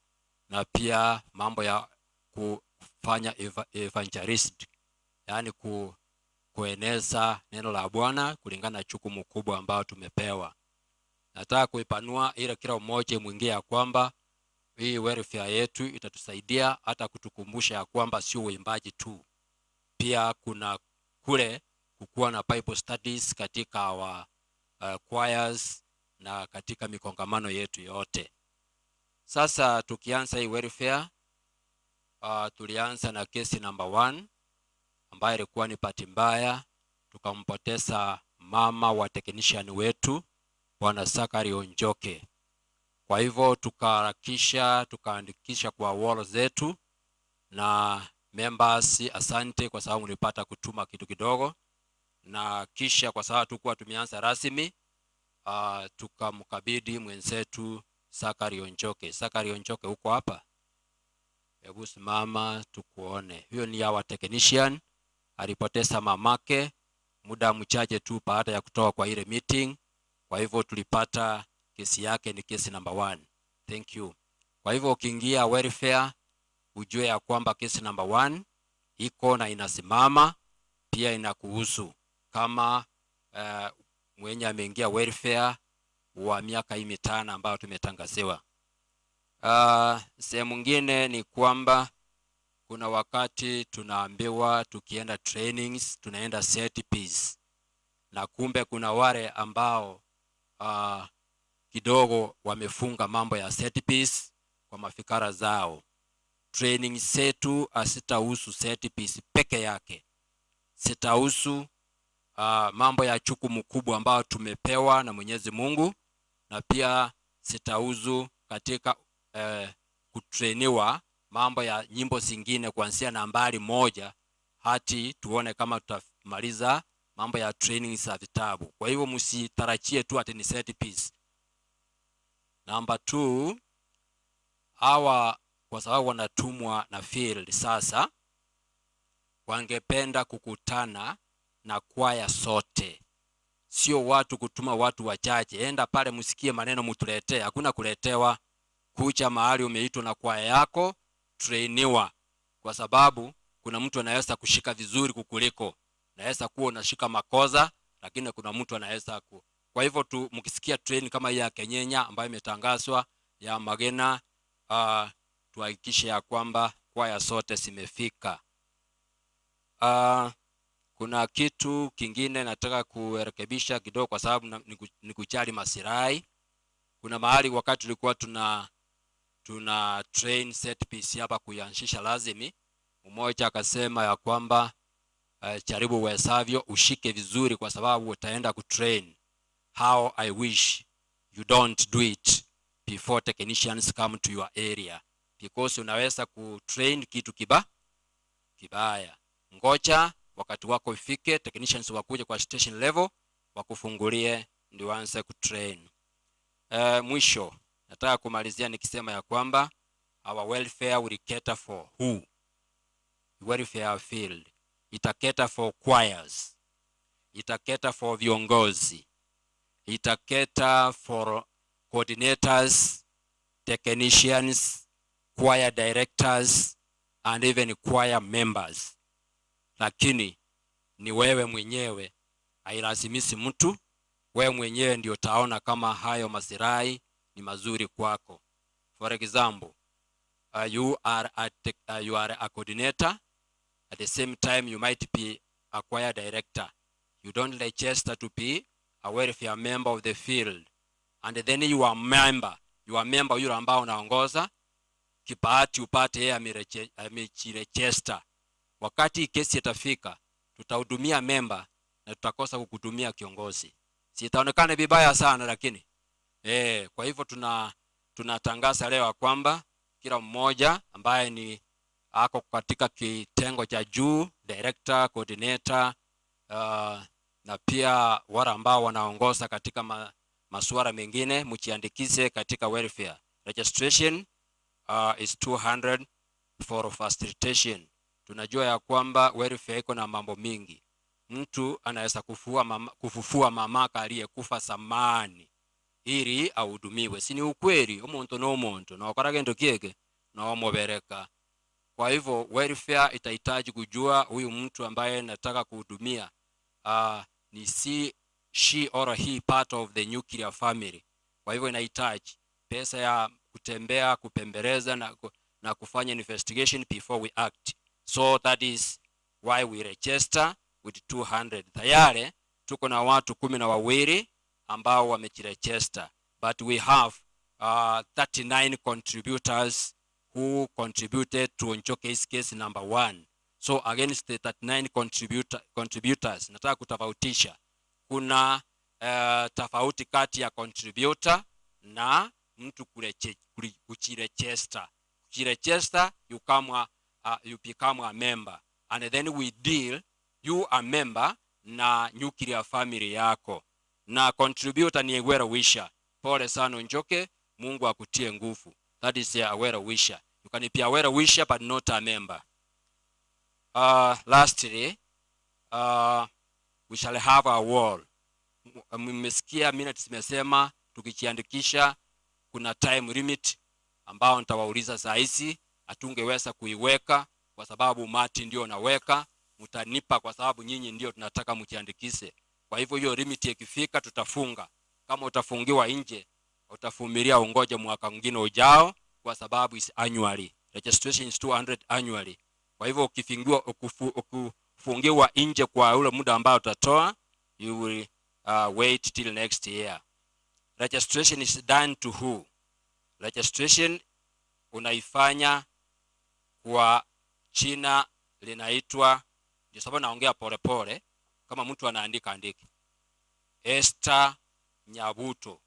na pia mambo ya kufanya evangelist, yani kueneza neno la Bwana kulingana na jukumu kubwa ambao tumepewa. Nataka kuipanua ili kila mmoja mwingie ya kwamba hii welfare yetu itatusaidia hata kutukumbusha ya kwamba sio uimbaji tu, pia kuna kule kukuwa na Bible studies katika our choirs na katika mikongamano yetu yote. Sasa tukianza hii welfare, tulianza na kesi number 1 ambayo ilikuwa ni bahati mbaya, tukampoteza mama wa technician wetu Bwana Sakari Onjoke. Kwa hivyo tukaharakisha, tukaandikisha kwa wall zetu na members, asante kwa sababu mlipata kutuma kitu kidogo. Na kisha kwa sababu tulikuwa tumeanza rasmi, tukamkabidhi mwenzetu Sakari Onjoke. Sakari Onjoke uko hapa? Hebu simama tukuone. Huyo ni our technician, alipoteza mamake muda mchache tu baada ya kutoka kwa ile meeting. Kwa hivyo tulipata kesi yake ni kesi number 1. Thank you. Kwa hivyo ukiingia welfare ujue ya kwamba kesi number 1 iko na inasimama, pia inakuhusu kama mwenye ameingia welfare wa miaka hii 5 ambayo tumetangaziwa. Sehemu nyingine ni kwamba kuna wakati tunaambiwa tukienda trainings tunaenda set piece, na kumbe kuna wale ambao kidogo wamefunga mambo ya set piece kwa mafikara zao. Training zetu hazitahusu set piece peke yake, zitahusu mambo ya jukumu kubwa ambayo tumepewa na Mwenyezi Mungu, na pia zitahusu katika kutrainiwa mambo ya nyimbo zingine kuanzia nambari 1 hadi tuone kama tutamaliza mambo ya training za vitabu. Kwa hivyo msitarajie tu ati ni set piece. Number 2, hawa kwa sababu wanatumwa na field sasa, wangependa kukutana na kwaya sote. Sio watu kutuma watu wachache, enda pale msikie maneno mtuletee. Hakuna kuletewa. Kucha mahali umeitwa na kwaya yako, trainiwa. Kwa sababu kuna mtu anaweza kushika vizuri kukuliko. Naweza kuwa unashika makosa, lakini kuna mtu anaweza ku. Kwa hivyo tu mkisikia train kama hii ya Kenyenya ambayo imetangazwa ya Magena, tuhakikishe ya kwamba kwaya sote zimefika. Kuna kitu kingine nataka kurekebisha kidogo kwa sababu ni kujali masirai. Kuna mahali wakati tulikuwa tuna train set piece hapa kuianzisha lazimi, mmoja akasema ya kwamba jaribu uwezavyo ushike vizuri kwa sababu utaenda kutrain. How I wish you don't do it before technicians come to your area, because unaweza kutrain kitu kibaya. Ngoja wakati wako ifike, technicians wakuje kwa station level wakufungulie ndio waanze kutrain. Mwisho nataka kumalizia nikisema ya kwamba our welfare will cater for who? Welfare field ita cater for choirs, ita cater for viongozi, ita cater for coordinators, technicians, choir directors and even choir members. Lakini ni wewe mwenyewe, hailazimishi mtu. Wewe mwenyewe ndio utaona kama hayo masirai ni mazuri kwako. For example, you are a coordinator. At the same time you might be a choir director. You don't register to be a welfare member of the field. And then you are member. You are member yule ambao unaongoza. Kibahati upate yeye amejiregister. Wakati kesi itafika, tutahudumia member na tutakosa kukuhudumia kiongozi. Sitaonekana vibaya sana lakini. Kwa hivyo tunatangaza leo kwamba kila mmoja ambaye ni ako katika kitengo cha juu, director, coordinator, na pia wale ambao wanaongoza katika masuala mengine, mjiandikishe katika welfare. Registration is 200 for facilitation. Tunajua ya kwamba welfare iko na mambo mingi. Mtu anaweza kufufua mamaka aliyekufa zamani ili ahudumiwe. Si ni ukweli? Omuntu no omuntu na okora gento kieke na omobereka. Kwa hivyo welfare itahitaji kujua huyu mtu ambaye nataka kuhudumia ni si she or he part of the nuclear family. Kwa hivyo inahitaji pesa ya kutembea, kupembeleza na kufanya investigation before we act. So that is why we register with 200. Tayari tuko na watu 12 ambao wamejiregister, but we have 39 contributors who contributed to Onchoke's case number 1. So against the 39 contributors, nataka kutofautisha. Kuna tofauti kati ya contributor na mtu kujiregister. Kujiregister, you become a member, and then we deal you a member na nuclear family yako. Na contributor ni well wisher. Pole sana Onchoke, Mungu akutie nguvu. That is a well wisher. You can be a well wisher but not a member. Lastly, we shall have a wall. Mmesikia minutes zimesema tukijiandikisha kuna time limit ambao nitawauliza saa hizi, hatungeweza kuiweka kwa sababu umati ndio naweka, mtanipa kwa sababu nyinyi ndio tunataka mjiandikishe. Kwa hivyo hiyo limit ikifika tutafunga. Kama utafungiwa nje, utavumilia ungoje mwaka mwingine ujao, kwa sababu is annually. Registration is 200 annually. Kwa hivyo ukifungiwa nje kwa ule muda ambao utatoa, you will wait till next year. Registration is done to who? Registration unaifanya kwa jina linaitwa, ndio sababu naongea polepole, kama mtu anaandika andike. Esther Nyabuto.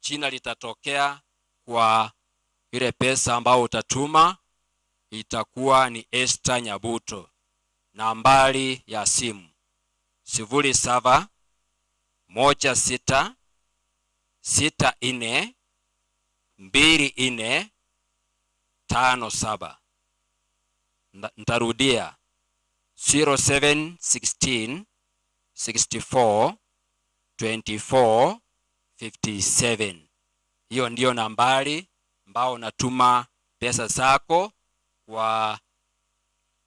Jina litatokea kwa ile pesa ambao utatuma itakuwa ni Esther Nyabuto. Nambari ya simu 0716642457. Ntarudia 0716 64 24 57. Hiyo ndiyo nambari ambao unatuma pesa zako kwa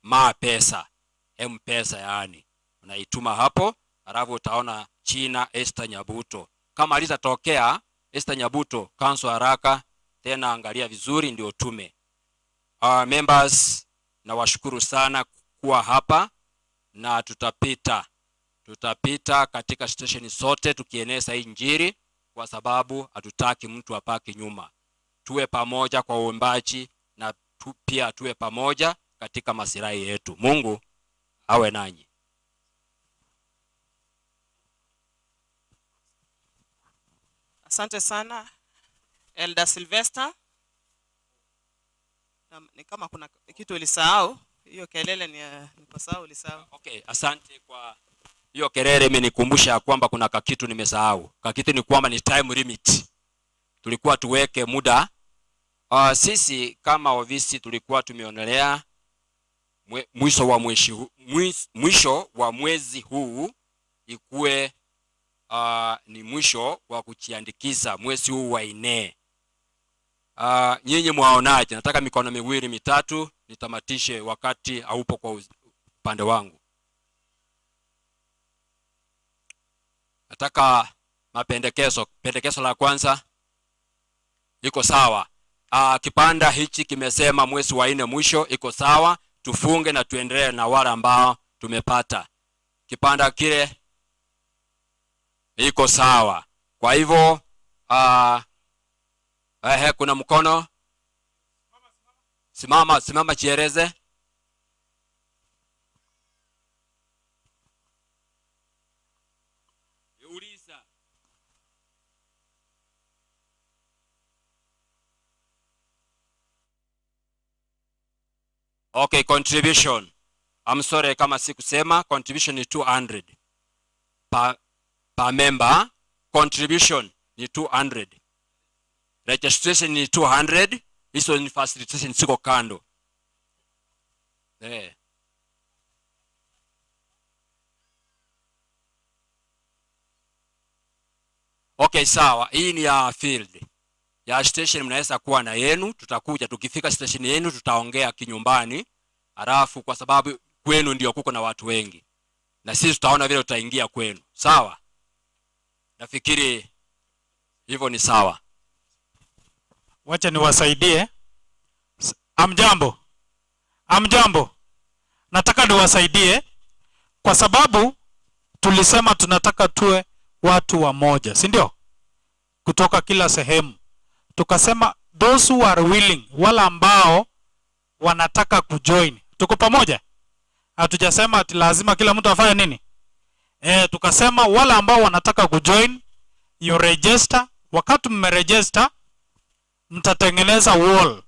M-Pesa, M-Pesa yaani. Unaituma hapo, halafu utaona jina Esther Nyabuto. Kama litatokea Esther Nyabuto, cancel haraka, tena angalia vizuri ndio tume. Our members, nawashukuru sana kuwa hapa na tutapita katika station zote tukieneza hii Injili, kwa sababu hatutaki mtu abaki nyuma. Tuwe pamoja kwa uimbaji na pia tuwe pamoja katika masilahi yetu. Mungu awe nanyi. Asante sana Elder Sylvester. Ni kama kuna kitu ulisahau, hiyo kelele ni kwa sababu ulisahau. Okay, asante kwa hiyo kelele, imenikumbusha kwamba kuna kakitu nimesahau. Kakitu ni kwamba ni time limit. Tulikuwa tuweke muda. Sisi kama ofisi tulikuwa tumeonelea mwisho wa mwezi huu ikuwe ni mwisho wa kujiandikisha, mwezi huu wa 4. Nyinyi mwaonaje? Nataka mikono miwili mitatu nitamatishe wakati haupo kwa upande wangu. Nataka mapendekezo. Pendekezo la kwanza iko sawa. Kipanda hichi kimesema mwezi wa 4 mwisho, iko sawa, tufunge na tuendelee na wale ambao tumepata. Kipanda kile iko sawa. Kwa hivyo kuna mkono. Simama, simama jieleze. Uliza. Okay, contribution. I'm sorry kama sikusema, contribution ni 200 per member. Contribution ni 200. Registration ni 200. Hizo ni facilitation ziko kando. Okay, sawa. Hii ni ya field. Ya station mnaweza kuwa na yenu, tutakuja tukifika station yenu tutaongea kinyumbani. Halafu kwa sababu kwenu ndio kuko na watu wengi. Na sisi tutaona vile tutaingia kwenu. Sawa? Nafikiri hivyo ni sawa. Wacha niwasaidie. Amjambo. Amjambo. Nataka niwasaidie kwa sababu tulisema tunataka tuwe watu wa moja, si ndio? Kutoka kila sehemu. Tukasema those who are willing, wala ambao wanataka kujoin. Tuko pamoja? Hatujasema ati lazima kila mtu afanye nini? Tukasema wala ambao wanataka kujoin, you register. Wakati mmeregister, mtatengeneza wall.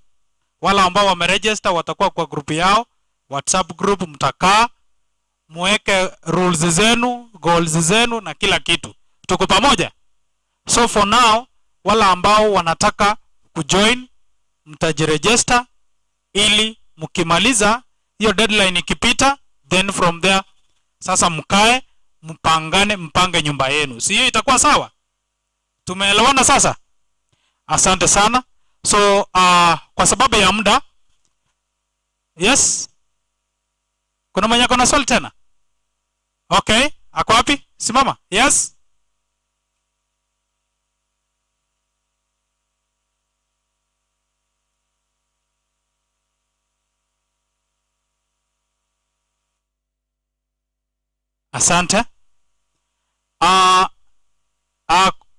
Wala ambao wameregister watakuwa kwa group yao, WhatsApp group, mtakaa muweke rules zenu, goals zenu na kila kitu. Tuko pamoja? So for now, wala ambao wanataka kujoin, mtajiregister. Ili mkimaliza hiyo deadline ikipita, then from there sasa mkae mpangane, mpange nyumba yenu, si hiyo itakuwa sawa? Tumeelewana sasa? Asante sana. So kwa sababu ya muda, yes, kuna mwenye ako na swali tena? Okay, ako wapi? Simama. Yes. Asante.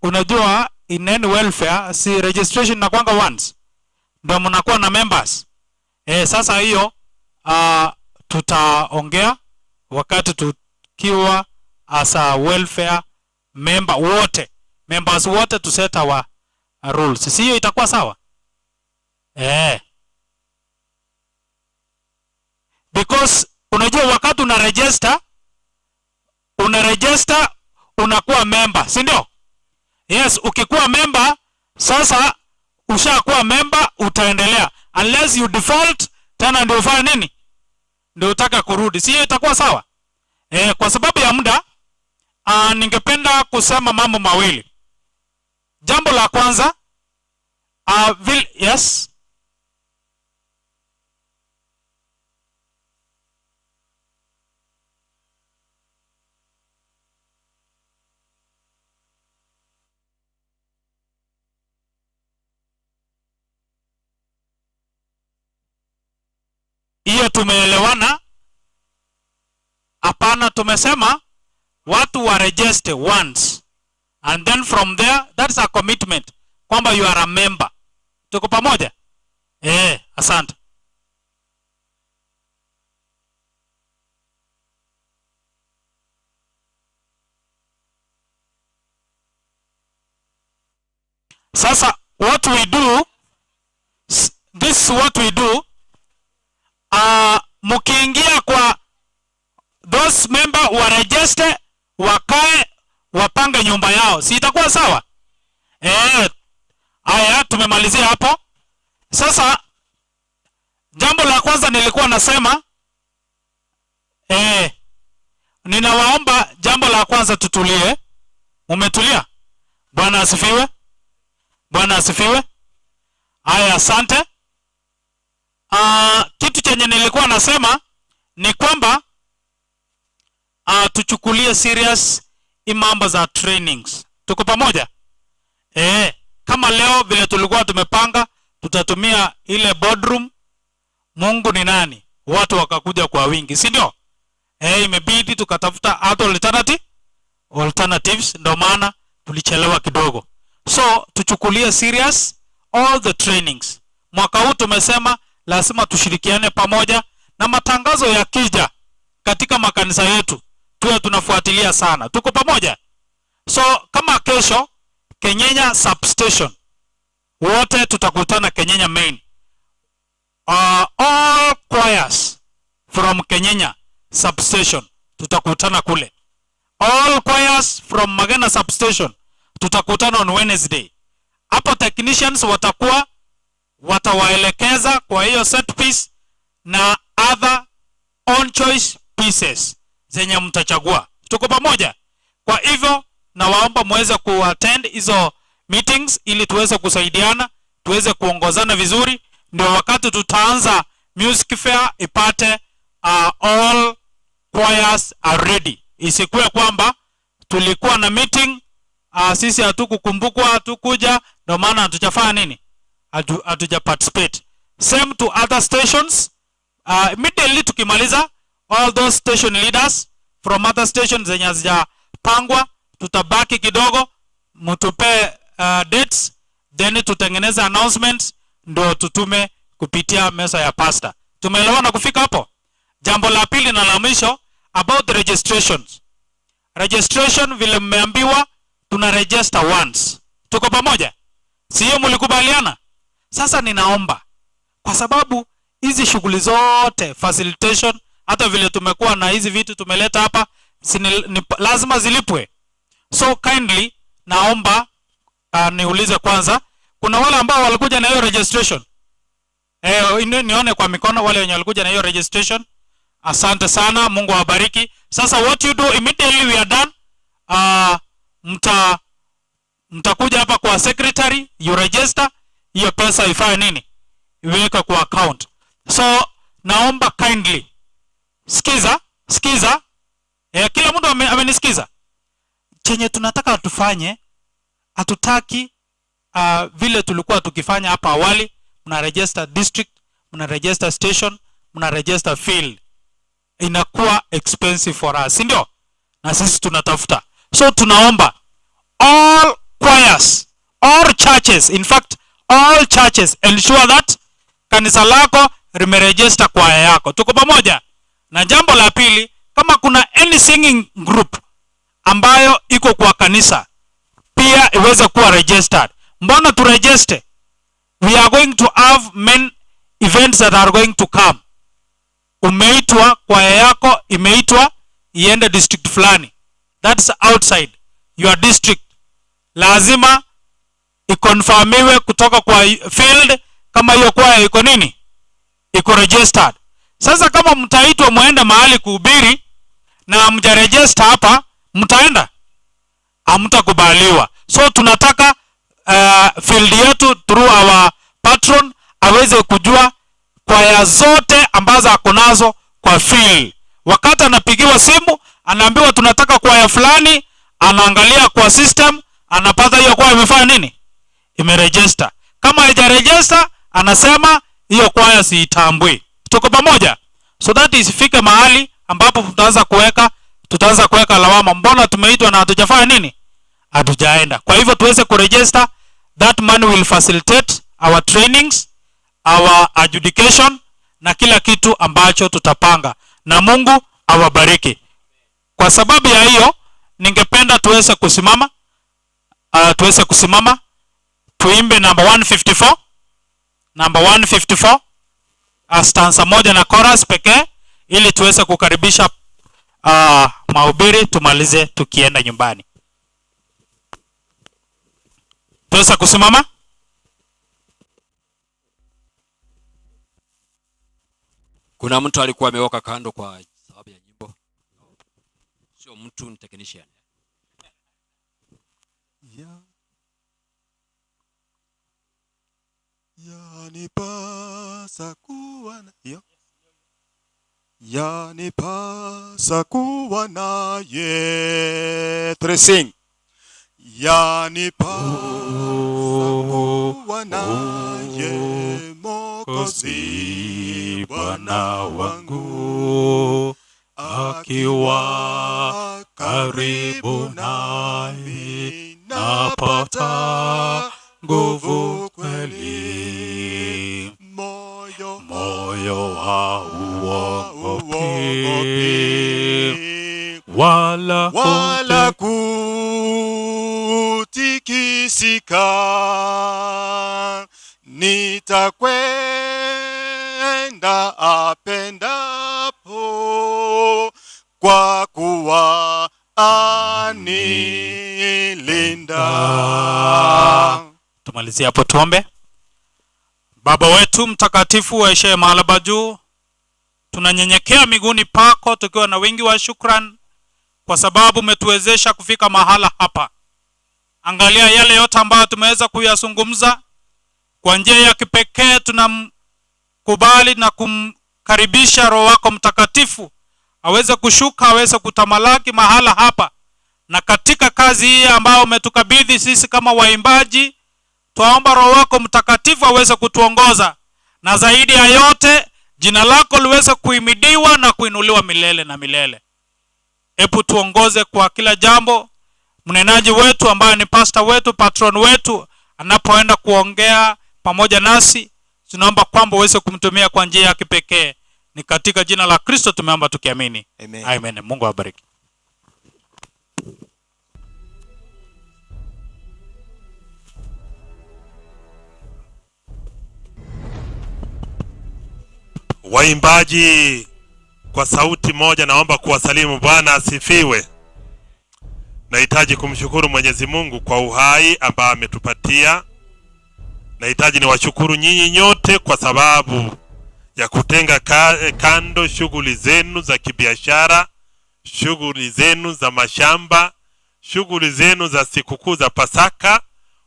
Unajua in any welfare si registration inakuanga once ndio mnakuwa na members. Sasa hiyo tutaongea wakati tukiwa as a welfare member wote, members wote to set our rules. Si hiyo itakuwa sawa? Because unajua wakati una register unakuwa member, si ndio? Yes, ukikuwa member sasa ushakuwa member utaendelea unless you default tena ndio ufanye nini? Ndio utaka kurudi. Si hiyo itakuwa sawa? Kwa sababu ya muda ningependa kusema mambo mawili. Jambo la kwanza yes. Hiyo tumeelewana? Hapana, tumesema watu wa register once and then from there that's a commitment kwamba you are a member. Tuko pamoja? Asante. Sasa what we do, this is what we do. Mkiingia kwa those member wa register, wakae wapange nyumba yao, si itakuwa sawa? Haya, tumemalizia hapo. Sasa jambo la kwanza nilikuwa nasema, ninawaomba jambo la kwanza tutulie. Mumetulia? Bwana asifiwe. Bwana asifiwe. Haya, asante. Kitu chenye nilikuwa nasema ni kwamba tuchukulie serious mambo za trainings. Tuko pamoja? Kama leo vile tulikuwa tumepanga tutatumia ile boardroom, Mungu ni nani? Watu wakakuja kwa wingi, si ndio? Imebidi tukatafuta other alternatives, ndio maana tulichelewa kidogo. So tuchukulie serious all the trainings. Mwaka huu tumesema lazima tushirikiane pamoja, na matangazo yakija katika makanisa yetu tuwe tunafuatilia sana. Tuko pamoja? So kama kesho Kenyenya substation wote tutakutana Kenyenya main. All choirs from Kenyenya substation tutakutana kule. All choirs from Magena substation tutakutana on Wednesday. Hapo technicians watakuwa watawaelekeza kwa hiyo set piece na other on choice pieces zenye mtachagua. Tuko pamoja? Kwa hivyo nawaomba muweze kuattend hizo meetings ili tuweze kusaidiana, tuweze kuongozana vizuri, ndio wakati tutaanza music fair ipate all choirs are ready. Isikuwe kwamba tulikuwa na meeting sisi hatukukumbukwa, hatukuja, ndio maana hatujafanya nini? Hatuja participate. Same to other stations. Immediately tukimaliza all those station leaders from other stations zenye hazijapangwa, tutabaki kidogo mtupe dates, then tutengeneze announcements ndio tutume kupitia mesa ya pastor. Tumeelewana kufika hapo? Jambo la pili na la mwisho about the registrations. Registration vile mmeambiwa tuna register once. Tuko pamoja? Sio mlikubaliana? Sasa ninaomba, kwa sababu hizi shughuli zote facilitation, hata vile tumekuwa na hizi vitu tumeleta hapa, lazima zilipwe. So kindly naomba niulize kwanza, kuna wale ambao walikuja na hiyo registration? Nione kwa mikono wale wenye walikuja na hiyo registration. Asante sana, Mungu awabariki. Sasa what you do immediately we are done, mtakuja hapa kwa secretary, you register, hiyo pesa ifanye nini? Iweke kwa account. So naomba kindly, sikiza, sikiza. Kila mtu amenisikiza. Chenye tunataka tufanye, hatutaki vile tulikuwa tukifanya hapa awali, mna register district, mna register station, mna register field. Inakuwa expensive for us, si ndio? Na sisi tunatafuta. So tunaomba all choirs, all churches, in fact all churches, ensure that kanisa lako limeregister kwaya yako. Tuko pamoja? Na jambo la pili, kama kuna any singing group ambayo iko kwa kanisa, pia iweze kuwa registered. Mbona tu register? We are going to have many events that are going to come. Umeitwa, kwaya yako imeitwa iende district fulani. That's outside your district. Lazima ikonfirmiwe kutoka kwa field kama hiyo kwaya iko nini? Iko registered. Sasa kama mtaitwa muende mahali kuhubiri na hamjaregister hapa, mtaenda? Hamtakubaliwa. So tunataka field yetu through our patron aweze kujua kwaya zote ambazo ako nazo kwa field. Wakati anapigiwa simu, anaambiwa tunataka kwaya fulani, anaangalia kwa system, anapata hiyo kwaya imefanya nini? Imeregister. Kama haijaregister, anasema hiyo kwaya siitambui. Tuko pamoja? So that isifike mahali ambapo tutaanza kuweka lawama, mbona tumeitwa na hatujafanya nini? Hatujaenda. Kwa hivyo tuweze kuregister. That money will facilitate our trainings, our adjudication na kila kitu ambacho tutapanga. Na Mungu awabariki. Kwa sababu ya hiyo, ningependa tuweze kusimama. Tuweze kusimama. Tuimbe number 154. Number 154. Stanza moja na chorus pekee ili tuweze kukaribisha mahubiri, tumalize tukienda nyumbani. Tuweze kusimama. Kuna mtu alikuwa ameweka kando kwa sababu ya nyimbo. Sio mtu, ni technician. Yanipasa kuwa na hiyo. Yanipasa kuwa naye. Tracing. Yanipasa kuwa naye Mwokozi Bwana wangu, akiwa karibu nami napata nguvu kweli, moyo hauogopi wala kutikisika, nitakwenda apendapo, kwa kuwa anilinda. Tumalizie hapo, tuombe. Baba wetu mtakatifu waishiye mahala pa juu, tunanyenyekea miguuni pako tukiwa na wingi wa shukran kwa sababu umetuwezesha kufika mahala hapa. Angalia yale yote ambayo tumeweza kuyazungumza. Kwa njia ya kipekee tunamkubali na kumkaribisha Roho wako Mtakatifu aweze kushuka, aweze kutamalaki mahala hapa. Na katika kazi hii ambayo umetukabidhi sisi kama waimbaji, twaomba Roho wako Mtakatifu aweze kutuongoza, na zaidi ya yote jina lako liweze kuhimidiwa na kuinuliwa milele na milele. Hebu tuongoze kwa kila jambo. Mnenaji wetu ambaye ni pastor wetu, patron wetu, anapoenda kuongea pamoja nasi, tunaomba kwamba uweze kumtumia kwa njia ya kipekee. Ni katika jina la Kristo tumeomba tukiamini. Amen. Amen. Mungu awabariki. Waimbaji kwa sauti moja naomba kuwasalimu. Bwana asifiwe. Nahitaji kumshukuru Mwenyezi Mungu kwa uhai ambao ametupatia Nahitaji niwashukuru nyinyi nyote kwa sababu ya kutenga kando shughuli zenu za kibiashara, shughuli zenu za mashamba, shughuli zenu za sikukuu za Pasaka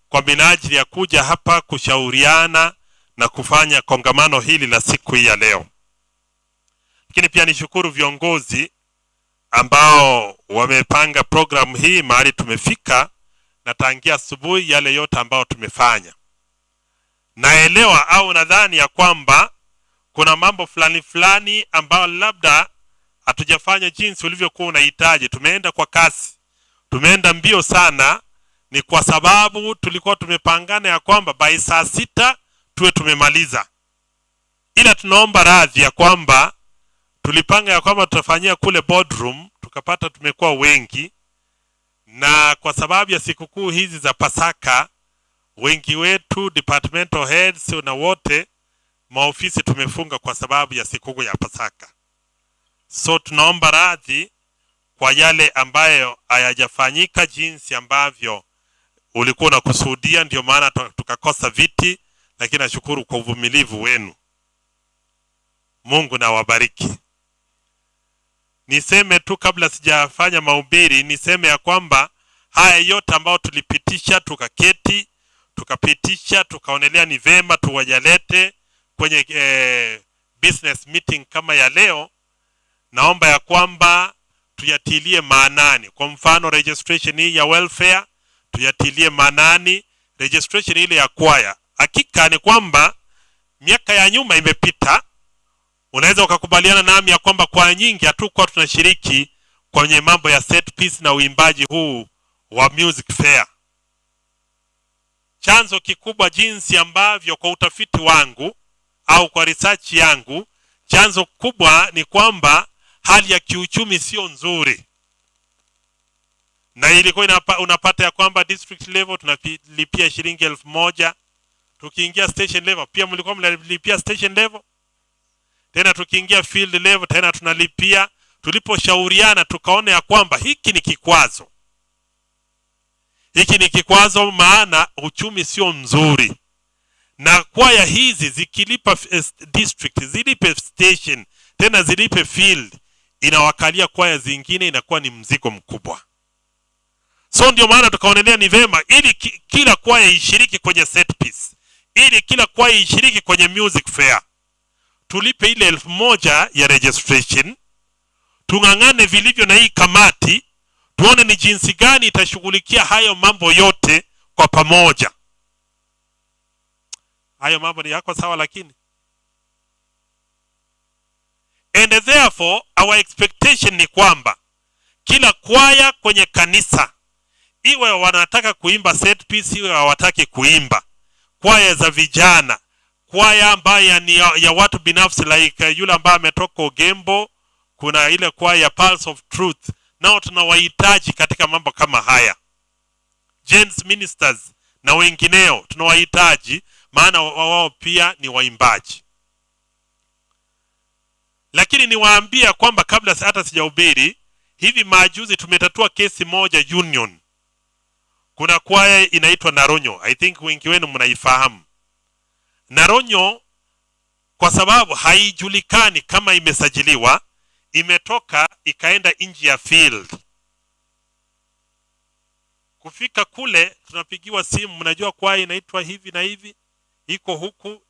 kwa minajili ya kuja hapa kushauriana na kufanya kongamano hili la siku hii ya leo. Lakini pia nishukuru viongozi ambao wamepanga programu hii mahali tumefika na tangia asubuhi yale yote ambao tumefanya. Naelewa au nadhani ya kwamba kuna mambo fulani fulani ambayo labda hatujafanya jinsi ulivyokuwa unahitaji. Tumeenda kwa kasi, tumeenda mbio sana, ni kwa sababu tulikuwa tumepangana ya kwamba by saa 6 tuwe tumemaliza. Ila tunaomba radhi ya kwamba tulipanga ya kwamba tutafanyia kule boardroom, tukapata tumekuwa wengi, na kwa sababu ya sikukuu hizi za Pasaka wengi wetu departmental heads na wote maofisi tumefunga kwa sababu ya sikukuu ya Pasaka. So tunaomba radhi kwa yale ambayo hayajafanyika jinsi ambavyo ulikuwa unakusudia, ndio maana tukakosa viti, lakini nashukuru kwa uvumilivu wenu. Mungu na wabariki. Niseme tu kabla sijafanya mahubiri, niseme ya kwamba haya yote ambayo tulipitisha, tukaketi, tukapitisha, tukaonelea ni vema tuwajalete kwenye business meeting kama ya leo, naomba ya kwamba tuyatilie maanani. Kwa mfano registration hii ya welfare tuyatilie maanani, registration ile ya kwaya. Hakika ni kwamba miaka ya nyuma imepita, unaweza ukakubaliana nami ya kwamba kwa nyingi hatukuwa tunashiriki kwenye mambo ya set piece na uimbaji huu wa music fair. Chanzo kikubwa jinsi ambavyo kwa utafiti wangu au kwa research yangu, chanzo kubwa ni kwamba hali ya kiuchumi sio nzuri. Na ilikuwa unapata ya kwamba district level tunalipia shilingi 1000, tukiingia station level pia mlikuwa mnalipia station level, tena tukiingia field level tena tunalipia. Tuliposhauriana tukaona ya kwamba hiki ni kikwazo. Hiki ni kikwazo maana uchumi sio mzuri. Na kwaya hizi zikilipa district, zilipe station, tena zilipe field, inawakalia kwaya zingine, inakuwa ni mzigo mkubwa. So ndio maana tukaonelea ni vema ili kila kwaya ishiriki kwenye set piece, ili kila kwaya ishiriki kwenye music fair, tulipe ile 1000 ya registration, tung'ang'ane vilivyo na hii kamati, tuone ni jinsi gani itashughulikia hayo mambo yote kwa pamoja. Hayo mambo ni yako sawa, lakini and therefore our expectation ni kwamba kila kwaya kwenye kanisa, iwe wanataka kuimba set piece, iwe hawataki kuimba, kwaya za vijana, kwaya ambayo ni ya watu binafsi like yule ambaye ametoka Ogembo, kuna ile kwaya ya Pulse of Truth, nao tunawahitaji katika mambo kama haya. James Ministers na wengineo tunawahitaji, maana wao pia ni waimbaji. Lakini niwaambia kwamba kabla hata sijahubiri, hivi majuzi tumetatua kesi moja union. Kuna kwaya inaitwa Naronyo, I think wengi wenu mnaifahamu. Naronyo kwa sababu haijulikani kama imesajiliwa, imetoka ikaenda nje ya field. Kufika kule tunapigiwa simu, mnajua kwaya inaitwa hivi na hivi, iko huku,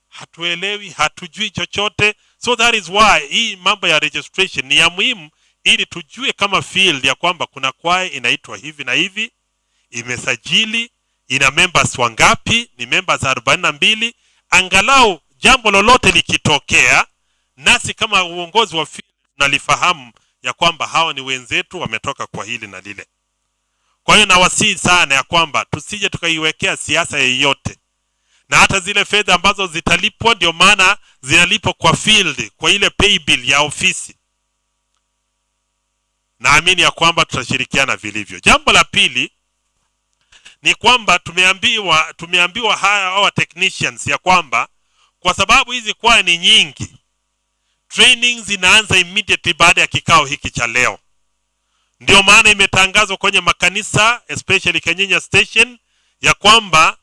hatuelewi, hatujui chochote. So that is why hii mambo ya registration ni ya muhimu, ili tujue kama field ya kwamba kuna kwaya inaitwa hivi na hivi, imesajili, ina members wangapi, ni members 42. Angalau jambo lolote likitokea, nasi kama uongozi wa field tunalifahamu ya kwamba hawa ni wenzetu, wametoka kwa hili na lile. Kwa hiyo nawasihi sana ya kwamba tusije tukaiwekea siasa yeyote, na hata zile fedha ambazo zitalipwa, ndio maana zinalipwa kwa field, kwa ile pay bill ya ofisi. Naamini ya kwamba tutashirikiana vilivyo. Jambo la pili ni kwamba tumeambiwa hawa technicians ya kwamba kwa sababu hizi kwaya ni nyingi, trainings zinaanza immediately baada ya kikao hiki cha leo. Ndio maana imetangazwa kwenye makanisa especially Kenyenya Station ya kwamba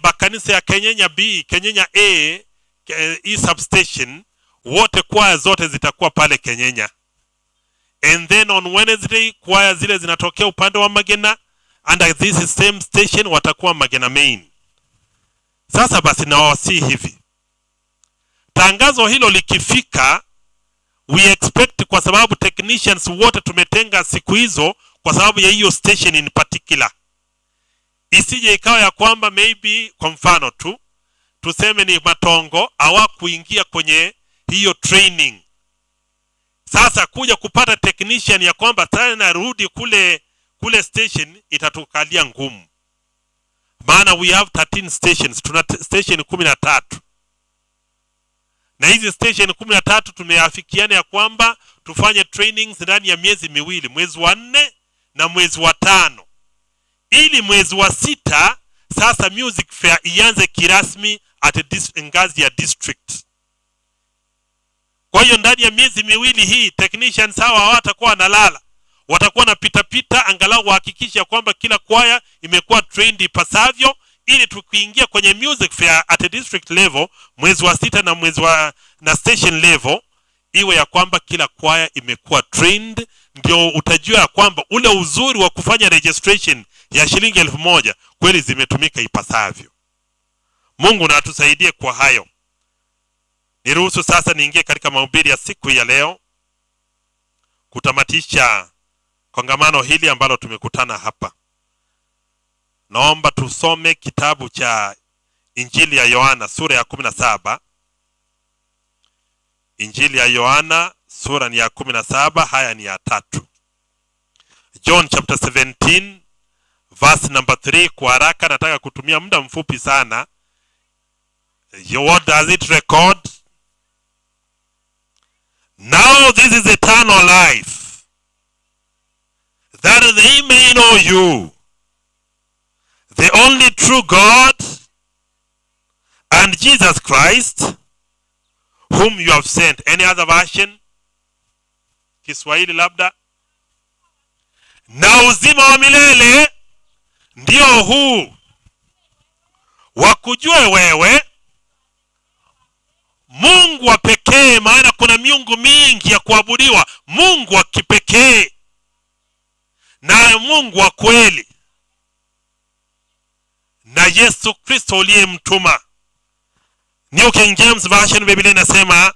Makanisa ya Kenyenya B, Kenyenya A, E substation, wote kwaya zote zitakuwa pale Kenyenya. And then on Wednesday kwaya zile zinatokea upande wa Magena under this same station watakuwa Magena main. Sasa basi nawasihi hivi, tangazo hilo likifika, we expect, kwa sababu technicians wote tumetenga siku hizo kwa sababu ya hiyo station in particular, isije ikawa ya kwamba maybe, kwa mfano tu tuseme ni Matongo hawakuingia kwenye hiyo training. Sasa kuja kupata technician ya kwamba tena rudi kule kule station itatukalia ngumu, maana we have 13 stations, tuna station 13, na hizi station 13 tumeafikiana ya kwamba tufanye trainings ndani ya miezi 2, mwezi wa 4 na mwezi wa 5, ili mwezi wa 6 sasa music fair ianze kirasmi at ngazi ya district. Kwa hiyo ndani ya miezi 2 hii technicians hawa hawatakuwa wanalala, watakuwa na pita pita angalau wahakikisha kwamba kila kwaya imekuwa trained ipasavyo, ili tukiingia kwenye music fair at a district level mwezi wa 6 na mwezi wa na station level, iwe ya kwamba kila kwaya imekuwa trained. Ndio utajua ya kwamba ule uzuri wa kufanya registration ya shilingi 1000 kweli zimetumika ipasavyo. Mungu na atusaidie kwa hayo. Niruhusu sasa niingie katika mahubiri ya siku ya leo, kutamatisha kongamano hili ambalo tumekutana hapa. Naomba tusome kitabu cha Injili ya Yohana sura ya 17. Injili ya Yohana sura ni ya 17, haya ni ya 3. John chapter 17 verse number 3. Kwa haraka nataka kutumia muda mfupi sana. What does it record? Now this is eternal life, that they may know you, the only true God, and Jesus Christ, whom you have sent. Any other version? Kiswahili labda. Na uzima wa milele ndio huu, wakujue wewe Mungu wa pekee, maana kuna miungu mingi ya kuabudiwa, Mungu wa kipekee na Mungu wa kweli, na Yesu Kristo uliyemtuma. New King James Version, Biblia inasema,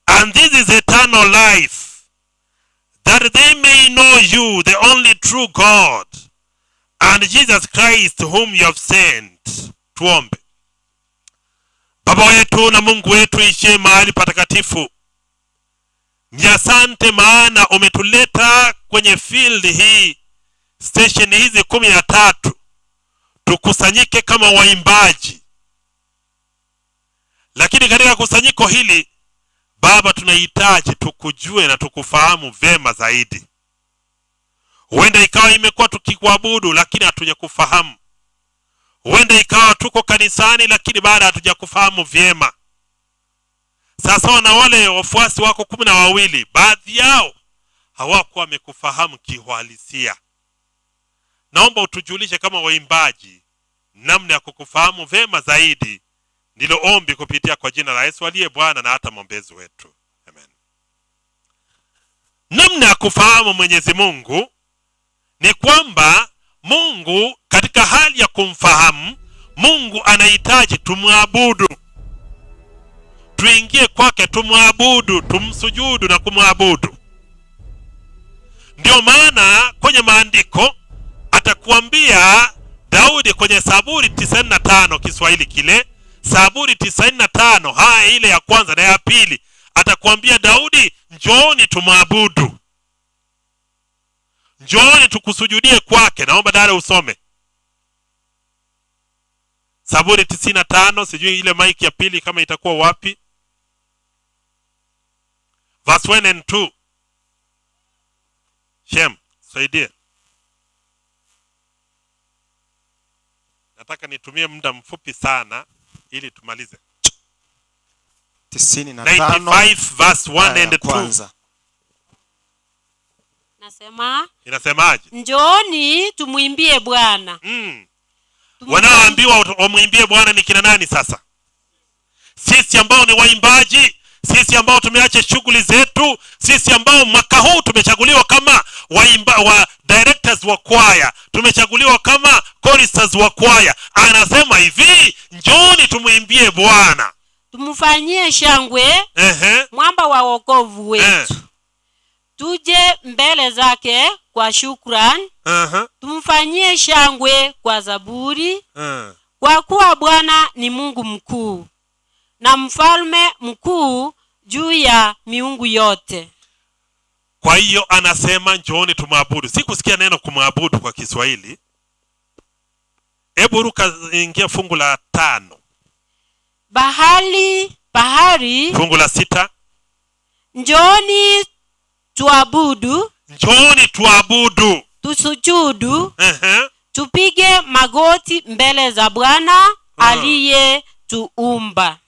and this is eternal life, that they may know you, the only true God, and Jesus Christ whom you have sent. Tuombe. Baba wetu na Mungu wetu ishie mahali patakatifu, ni asante maana umetuleta kwenye field hii, station hizi 13, tukusanyike kama waimbaji. Lakini katika kusanyiko hili Baba, tunahitaji tukujue na tukufahamu vema zaidi. Huenda ikawa imekuwa tukikuabudu lakini hatujakufahamu. Huenda ikawa tuko kanisani lakini bado hatujakufahamu vyema. Sasa na wale wafuasi wako 12, baadhi yao hawakuwa wamekufahamu kiuhalisia. Naomba utujulishe kama waimbaji namna ya kukufahamu vema zaidi. Ndilo ombi kupitia kwa jina la Yesu aliye Bwana na hata mwombezi wetu. Amen. Namna ya kufahamu Mwenyezi Mungu ni kwamba Mungu katika hali ya kumfahamu, Mungu anahitaji tumwabudu. Tuingie kwake tumwabudu, tumsujudu na kumwabudu. Ndio maana kwenye maandiko atakuambia Daudi kwenye Zaburi 95, Kiswahili kile, Zaburi 95 haya ile ya kwanza na ya pili, atakuambia Daudi, njooni tumwabudu, njooni tukusujudie kwake. Naomba dada usome Zaburi 95, sijui ile mic ya pili kama itakuwa wapi. Verse 1 and 2. Shem, saidie. Nataka nitumie muda mfupi sana ili tumalize. 95 95 verse 1 and 2. Nasema, inasemaje? Njooni tumuimbie Bwana. Wanaoambiwa wamwimbie Bwana ni kina nani sasa? Sisi ambao ni waimbaji, sisi ambao tumeacha shughuli zetu, sisi ambao mwaka huu tumechaguliwa kama wa directors wa kwaya, tumechaguliwa kama choristers wa kwaya. Anasema hivi, njooni tumwimbie Bwana, Tumfanyie shangwe mwamba wa wokovu wetu. Tuje mbele zake kwa shukran, tumfanyie shangwe kwa zaburi, kwa kuwa Bwana ni Mungu mkuu na mfalme mkuu juu ya miungu yote. Kwa hiyo anasema njooni tumwabudu. Sikusikia neno kumwabudu kwa Kiswahili. Hebu ruka, ingia fungu la 5. Bahari, Fungu la 6. Njooni tuabudu, Njooni tuabudu, tusujudu, tupige magoti mbele za Bwana aliyetuumba.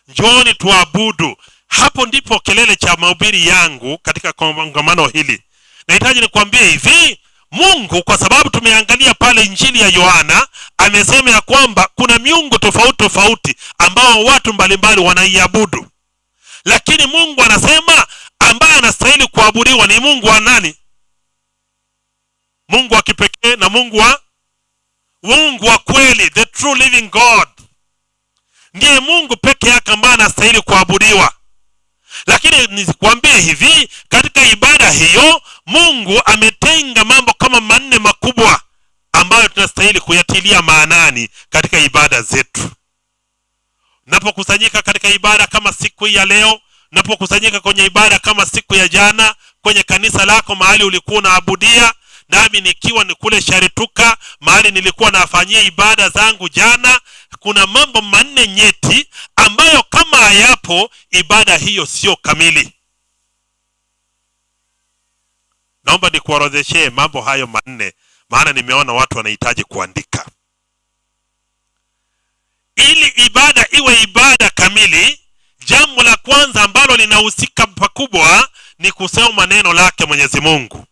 Njooni tuabudu. Hapo ndipo kelele cha mahubiri yangu katika kongamano hili. Nahitaji nikwambie hivi, Mungu, kwa sababu tumeangalia pale Injili ya Yohana, amesema ya kwamba kuna miungu tofauti tofauti ambao watu mbalimbali wanaiabudu. Lakini Mungu anasema ambaye anastahili kuabudiwa ni Mungu wa nani? Mungu wa kipekee na Mungu wa kweli, the true living God. Ndiye Mungu peke yake ambaye anastahili kuabudiwa. Lakini nikwambie hivi, katika ibada hiyo Mungu ametenga mambo kama manne makubwa ambayo tunastahili kuyatilia maanani katika ibada zetu. Napokusanyika katika ibada kama siku ya leo, napokusanyika kwenye ibada kama siku ya jana, kwenye kanisa lako mahali ulikuwa unaabudia, nami nikiwa ni kule Sharituka mahali nilikuwa nafanyia ibada zangu jana, kuna mambo manne nyeti ambayo kama hayapo ibada hiyo sio kamili. Naomba nikuorodheshee mambo hayo manne, maana nimeona watu wanahitaji kuandika. Ili ibada iwe ibada kamili, jambo la kwanza ambalo linahusika pakubwa ni kusoma neno lake Mwenyezi Mungu.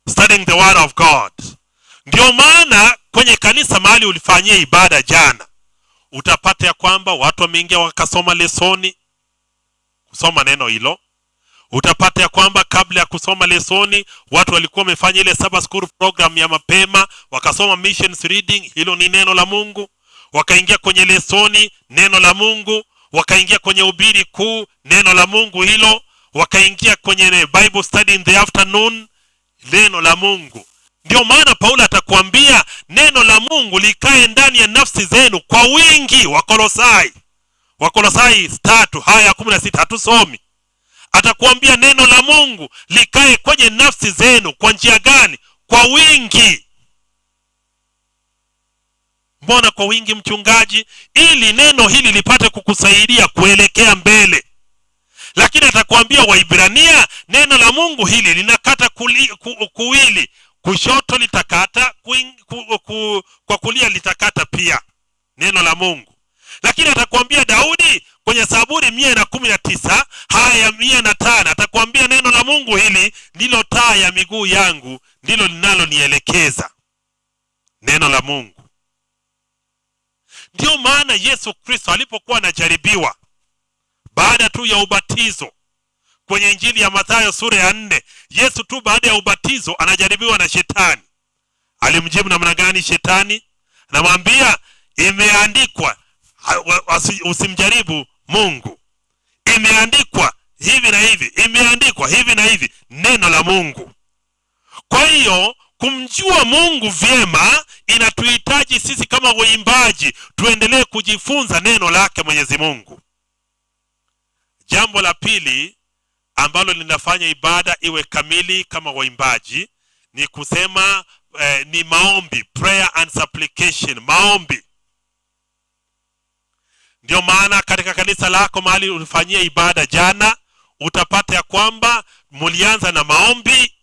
Studying the word of God. Ndio maana kwenye kanisa mahali ulifanyia ibada jana, utapata ya kwamba watu wameingia wakasoma lesoni, kusoma neno hilo. Utapata ya kwamba kabla ya kusoma lesoni watu walikuwa wamefanya ile Sabbath school program ya mapema, wakasoma missions reading, hilo ni neno la Mungu. Wakaingia kwenye lesoni, neno la Mungu. Wakaingia kwenye ubiri kuu, neno la Mungu hilo. Wakaingia kwenye Bible study in the afternoon, neno la Mungu. Ndio maana Paulo atakwambia neno la Mungu likae ndani ya nafsi zenu kwa wingi. Wakolosai 3:16 hatusomi. Atakwambia neno la Mungu likae kwenye nafsi zenu kwa njia gani? Kwa wingi. Mbona kwa wingi, mchungaji? Ili neno hili lipate kukusaidia kuelekea mbele. Lakini atakwambia Waibrania, neno la Mungu hili linakata kuwili, kushoto litakata, kwa kulia litakata pia, neno la Mungu. Lakini atakwambia Daudi kwenye Zaburi 119 haya 105, atakwambia neno la Mungu hili ndilo taa ya miguu yangu, ndilo linalonielekeza. Neno la Mungu. Ndio maana Yesu Kristo alipokuwa anajaribiwa baada tu ya ubatizo, kwenye Injili ya Mathayo sura ya 4, Yesu tu baada ya ubatizo anajaribiwa na shetani. Alimjibu namna gani shetani? Anamwambia imeandikwa, usimjaribu Mungu. Imeandikwa hivi na hivi, imeandikwa hivi na hivi, neno la Mungu. Kwa hiyo kumjua Mungu vyema inatuhitaji sisi kama waimbaji tuendelee kujifunza neno lake Mwenyezi Mungu. Jambo la pili ambalo linafanya ibada iwe kamili kama waimbaji ni kusema ni maombi, prayer and supplication, maombi. Ndio maana katika kanisa lako mahali ulifanyia ibada jana, utapata ya kwamba mlianza na maombi,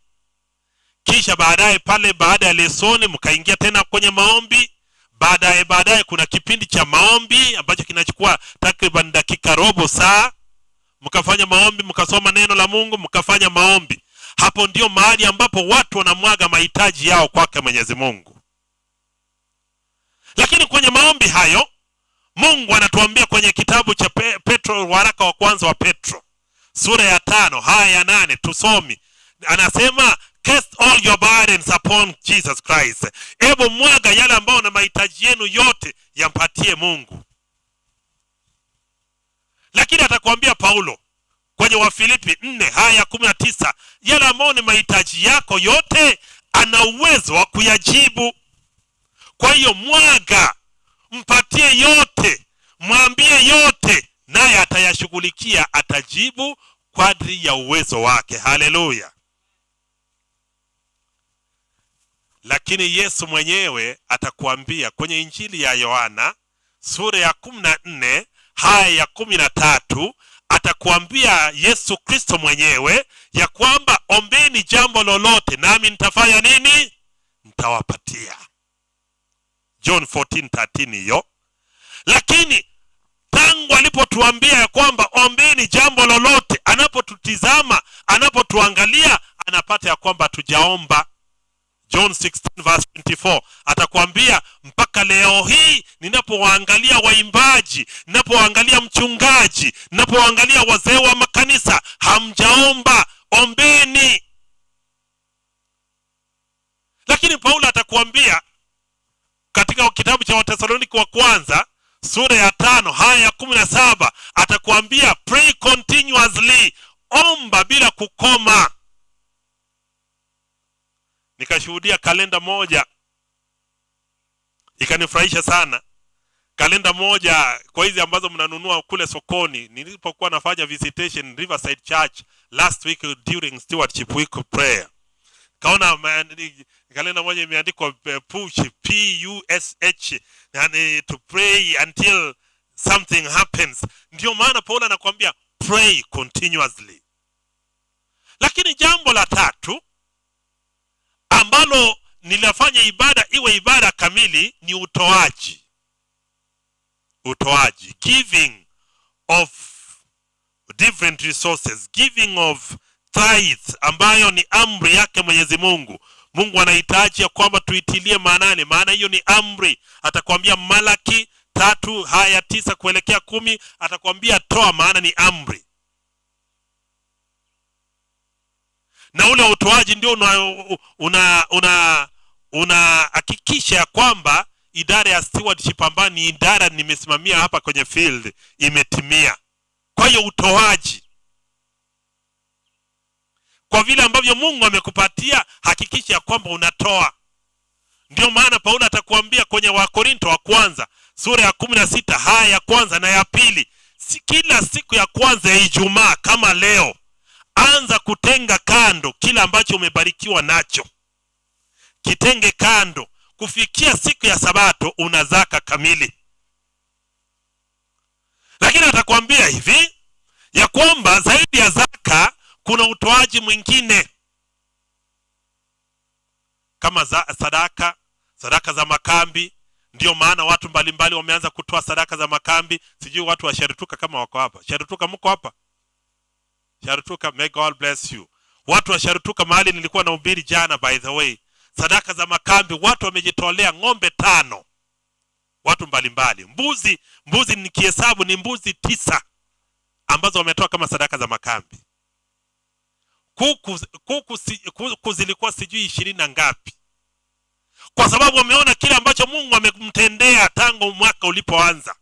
kisha baadaye pale baada ya lesoni mkaingia tena kwenye maombi. Baadaye kuna kipindi cha maombi ambacho kinachukua takriban dakika robo saa. Mkafanya maombi, mkasoma neno la Mungu, mkafanya maombi. Hapo ndio mahali ambapo watu wanamwaga mahitaji yao kwake Mwenyezi Mungu. Lakini kwenye maombi hayo Mungu anatuambia kwenye kitabu cha Petro, waraka wa kwanza wa Petro sura ya 5 haya ya 8, tusomi. Anasema cast all your burdens upon Jesus Christ. Ebu mwaga yale ambao na mahitaji yenu yote yampatie Mungu. Lakini atakwambia Paulo kwenye Wafilipi 4 haya 19, yale ambao ni mahitaji yako yote ana uwezo wa kuyajibu. Kwa hiyo mwaga, mpatie yote, mwambie yote, naye atayashughulikia, atajibu kadri ya uwezo wake. Haleluya. Lakini Yesu mwenyewe atakuambia kwenye Injili ya Yohana sura ya 14 haya ya 13, atakuambia Yesu Kristo mwenyewe ya kwamba ombeni jambo lolote nami nitafanya nini? Nitawapatia. John 14:13 hiyo. Lakini tangu alipotuambia ya kwamba ombeni jambo lolote, anapotutizama, anapotuangalia, anapata ya kwamba tujaomba. John 16 verse 24 atakwambia mpaka leo hii ninapowaangalia waimbaji, ninapowaangalia mchungaji, ninapowaangalia wazee wa makanisa, hamjaomba, ombeni. Lakini Paulo atakwambia katika kitabu cha Wathesalonike wa kwanza sura ya 5 haya ya 17, atakwambia pray continuously, omba bila kukoma. Nikashuhudia kalenda moja ikanifurahisha sana. Kalenda moja kwa hizi ambazo mnanunua kule sokoni, nilipokuwa nafanya visitation Riverside Church last week during stewardship week prayer, kaona kalenda moja imeandikwa push, P-U-S-H, yani to pray until something happens. Ndio maana Paulo anakuambia pray continuously. Lakini jambo la tatu ambalo nilafanya ibada iwe ibada kamili ni utoaji. Utoaji, giving of different resources, giving of tithes, ambayo ni amri yake Mwenyezi Mungu. Mungu anahitaji ya kwamba tuitilie maanani, maana hiyo ni amri. Atakwambia Malaki 3 haya 9 kuelekea 10, atakwambia toa, maana ni amri. Na ule utoaji ndio una hakikisha ya kwamba idara ya stewardship ambayo ni idara nimesimamia hapa kwenye field imetimia. Kwa hiyo utoaji, kwa vile ambavyo Mungu amekupatia, hakikisha ya kwamba unatoa. Ndio maana Paulo atakuambia kwenye Wakorinto wa kwanza sura ya 16 haya ya kwanza na ya pili, kila siku ya kwanza ya Ijumaa kama leo, anza kutenga kando kila ambacho umebarikiwa nacho. Kitenge kando. Kufikia siku ya Sabato una zaka kamili. Lakini atakwambia hivi ya kwamba zaidi ya zaka kuna utoaji mwingine kama sadaka, sadaka za makambi. Ndio maana watu mbalimbali wameanza kutoa sadaka za makambi. Sijui watu wa Sharituka kama wako hapa. Sharituka mko hapa? Sharituka, may God bless you. Watu wa Sharituka mahali nilikuwa nahubiri jana, by the way, sadaka za makambi watu wamejitolea ng'ombe 5. Watu mbalimbali. Mbuzi nikihesabu ni mbuzi 9 ambazo wametoa kama sadaka za makambi. Kuku zilikuwa sijui 20 na ngapi. Kwa sababu wameona kile ambacho Mungu amemtendea tangu mwaka ulipoanza.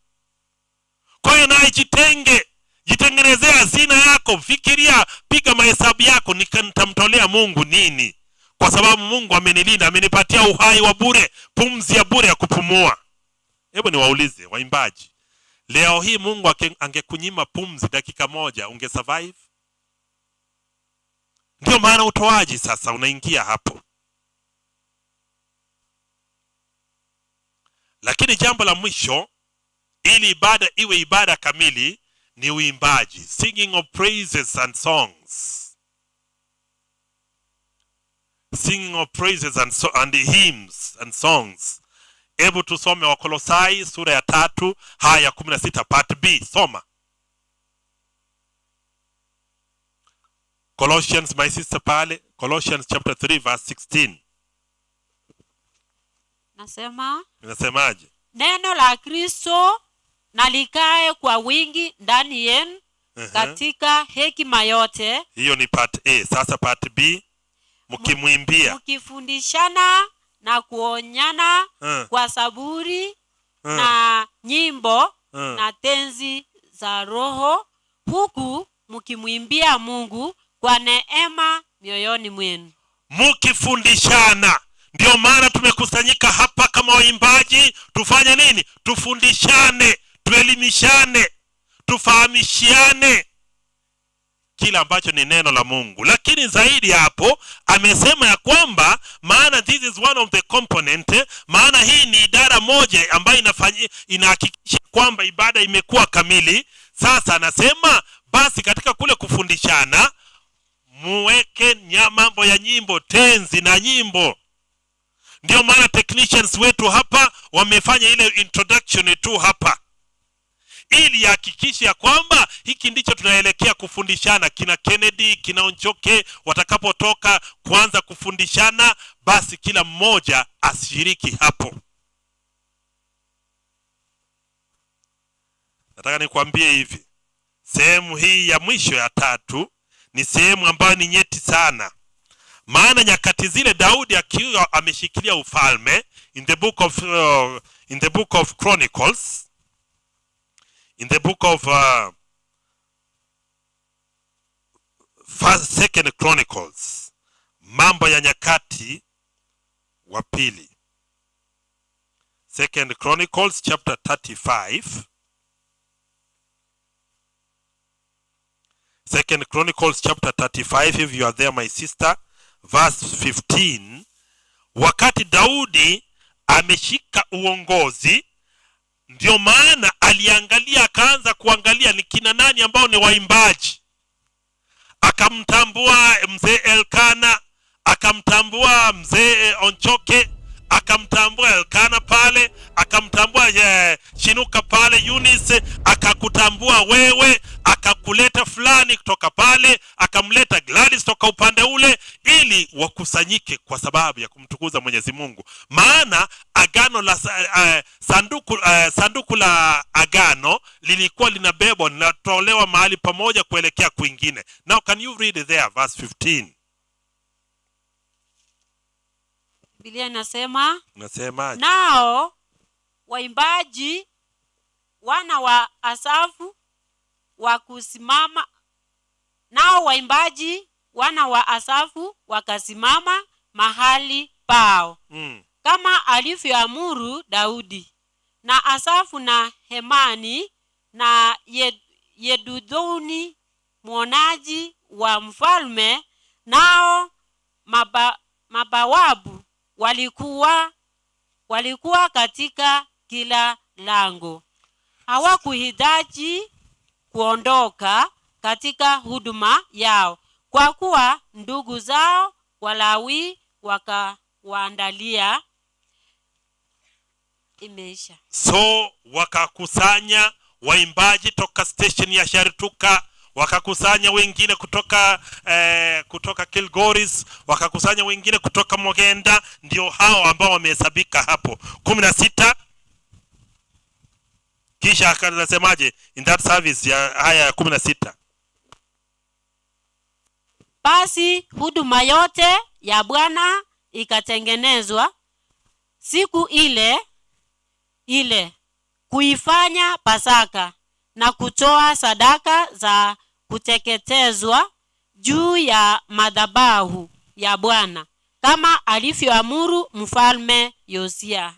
Kwa hiyo naye jitenge, jitengenezea hazina yako, fikiria, piga mahesabu yako, nitamtolea Mungu nini? Kwa sababu Mungu amenilinda, amenipatia uhai wa bure, pumzi ya bure ya kupumua. Hebu niwaulize waimbaji, leo hii Mungu angekunyima pumzi dakika moja, unge survive? Ndio maana utoaji sasa unaingia hapo. Lakini jambo la mwisho, ili ibada iwe ibada kamili, ni uimbaji, singing of praises and songs. Singing of praises and hymns and songs. Hebu tusome Wakolosai sura ya 3 haya 16 part B. Soma Colossians, my sister pale, Colossians chapter 3 verse 16. Nasema? Inasemaje? Neno la Kristo na likae kwa wingi ndani yenu katika hekima yote, Hiyo ni part A. Sasa part B, mkimwimbia. Mkifundishana na kuonyana kwa saburi na nyimbo na tenzi za Roho, huku mkimwimbia Mungu kwa neema mioyoni mwenu. Mkifundishana. Ndio maana tumekusanyika hapa kama waimbaji, tufanye nini? Tufundishane, tuelimishane, tufahamishiane kila ambacho ni neno la Mungu. Lakini zaidi hapo amesema ya kwamba, maana this is one of the component, maana hii ni idara moja ambayo inahakikisha kwamba ibada imekuwa kamili. Sasa anasema basi katika kule kufundishana muweke mambo ya nyimbo, tenzi na nyimbo. Ndio maana technicians wetu hapa wamefanya ile introduction tu hapa ili hakikishe ya kwamba hiki ndicho tunaelekea kufundishana. Kina Kennedy, kina Onchoke watakapotoka kuanza kufundishana, basi kila mmoja ashiriki hapo. Nataka nikwambie hivi, sehemu hii ya mwisho ya tatu ni sehemu ambayo ni nyeti sana. Maana nyakati zile Daudi akiwa ameshikilia ufalme, in the book of Chronicles, in the book of First, Second Chronicles, Mambo ya Nyakati wa Pili, Second Chronicles chapter 35, Second Chronicles chapter 35, if you are there my sister, verse 15. Wakati Daudi ameshika uongozi, ndio maana aliangalia, akaanza kuangalia ni kina nani ambao ni waimbaji. Akamtambua mzee Elkana, akamtambua mzee Onchoke, akamtambua Elkana pale, akamtambua Shinuka pale Eunice, akakutambua wewe, akakuleta fulani kutoka pale, akamleta Gladys toka upande ule, ili wakusanyike kwa sababu ya kumtukuza Mwenyezi Mungu. Maana agano la sanduku la agano lilikuwa linabebwa, linatolewa mahali pamoja kuelekea kwingine. Now can you read there verse 15? Biblia inasema, Nasema nao waimbaji wana wa Asafu wakusimama, nao waimbaji wana wa Asafu wakasimama mahali pao kama alivyoamuru Daudi, na Asafu na Hemani na Yeduthuni mwonaji wa mfalme, nao mabawabu walikuwa katika kila lango. Hawakuhitaji kuondoka katika huduma yao, kwa kuwa ndugu zao Walawi wakawaandalia. Imeisha. So wakakusanya waimbaji toka station ya Sharituka, wakakusanya wengine kutoka Kilgoris, wakakusanya wengine kutoka Mogenda. Ndio hao ambao wamehesabika hapo 16. Kisha akasemaje in that service ya haya ya 16? Basi huduma yote ya Bwana ikatengenezwa siku ile ile kuifanya Pasaka na kutoa sadaka za kuteketezwa juu ya madhabahu ya Bwana kama alivyoamuru mfalme Yosia.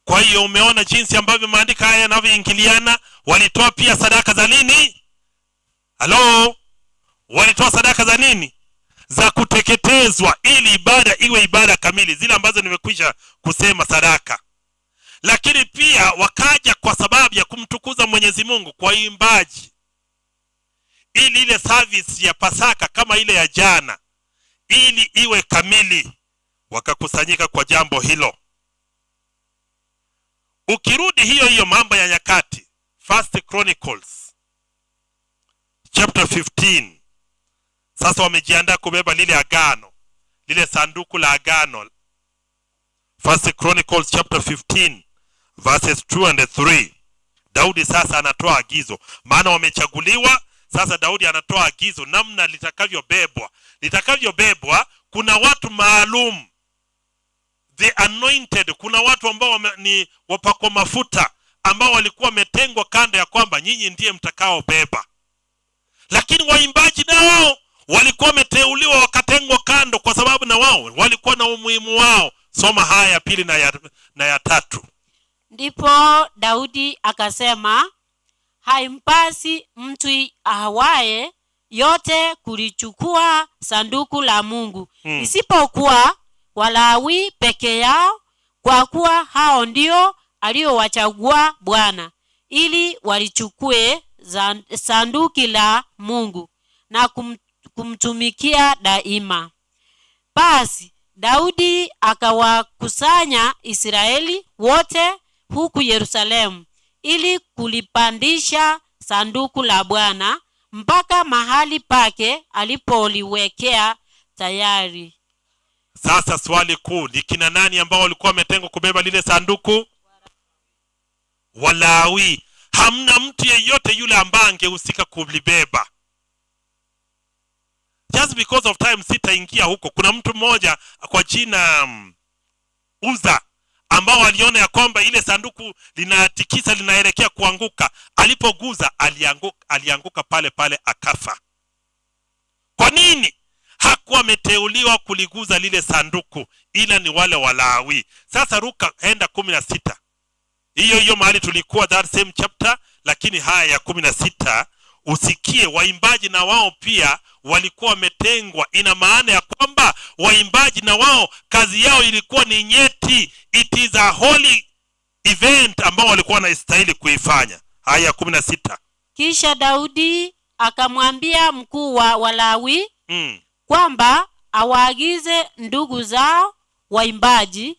Kwa hiyo umeona jinsi ambavyo maandiko haya yanavyoingiliana. Walitoa pia sadaka za nini? Halo? Walitoa sadaka za nini? Za kuteketezwa, ili ibada iwe ibada kamili, zile ambazo nimekwisha kusema sadaka. Lakini pia wakaja kwa sababu ya kumtukuza Mwenyezi Mungu kwa imbaji, ili ile service ya Pasaka kama ile ya jana ili iwe kamili, wakakusanyika kwa jambo hilo. Ukirudi hiyo hiyo Mambo ya Nyakati, First Chronicles chapter 15. Sasa wamejiandaa kubeba lile agano, lile sanduku la agano. First Chronicles chapter 15 verses 2 and 3. Daudi sasa anatoa agizo, maana wamechaguliwa. Sasa Daudi anatoa agizo namna litakavyobebwa. Litakavyobebwa, kuna watu maalum, the anointed. Kuna watu ambao ni wapakwa mafuta ambao walikuwa wametengwa kando ya kwamba nyinyi ndiye mtakaobeba, lakini waimbaji na wao walikuwa wameteuliwa wakatengwa kando, kwa sababu na wao walikuwa na umuhimu wao. Soma haya ya pili na ya tatu. Ndipo Daudi akasema, haimpasi mtu awaye yote kulichukua sanduku la Mungu isipokuwa Walawi peke yao, kwa kuwa hao ndio aliowachagua Bwana ili walichukue sanduki la Mungu na kumtumikia daima. Basi Daudi akawakusanya Israeli wote huku Yerusalemu ili kulipandisha sanduku la Bwana mpaka mahali pake alipoliwekea tayari. Sasa swali kuu ni kina nani ambao walikuwa wametengwa kubeba lile sanduku? Walawi. Hamna mtu yeyote yule ambaye angehusika kulibeba. Just because of time sitaingia huko. Kuna mtu mmoja kwa jina Uza ambao aliona ya kwamba ile sanduku linatikisa, linaelekea kuanguka. Alipoguza alianguka, alianguka pale pale akafa. Kwa nini? Hakuwa ameteuliwa kuliguza lile sanduku, ila ni wale Walawi. Sasa ruka enda 16, hiyo hiyo mahali tulikuwa, that same chapter, lakini haya ya 16 usikie waimbaji na wao pia walikuwa wametengwa. Ina maana ya kwamba waimbaji na wao kazi yao ilikuwa ni nyeti, it is a holy event ambao walikuwa wanastahili kuifanya. Haya ya 16. Kisha Daudi akamwambia mkuu wa Walawi kwamba awaagize ndugu zao waimbaji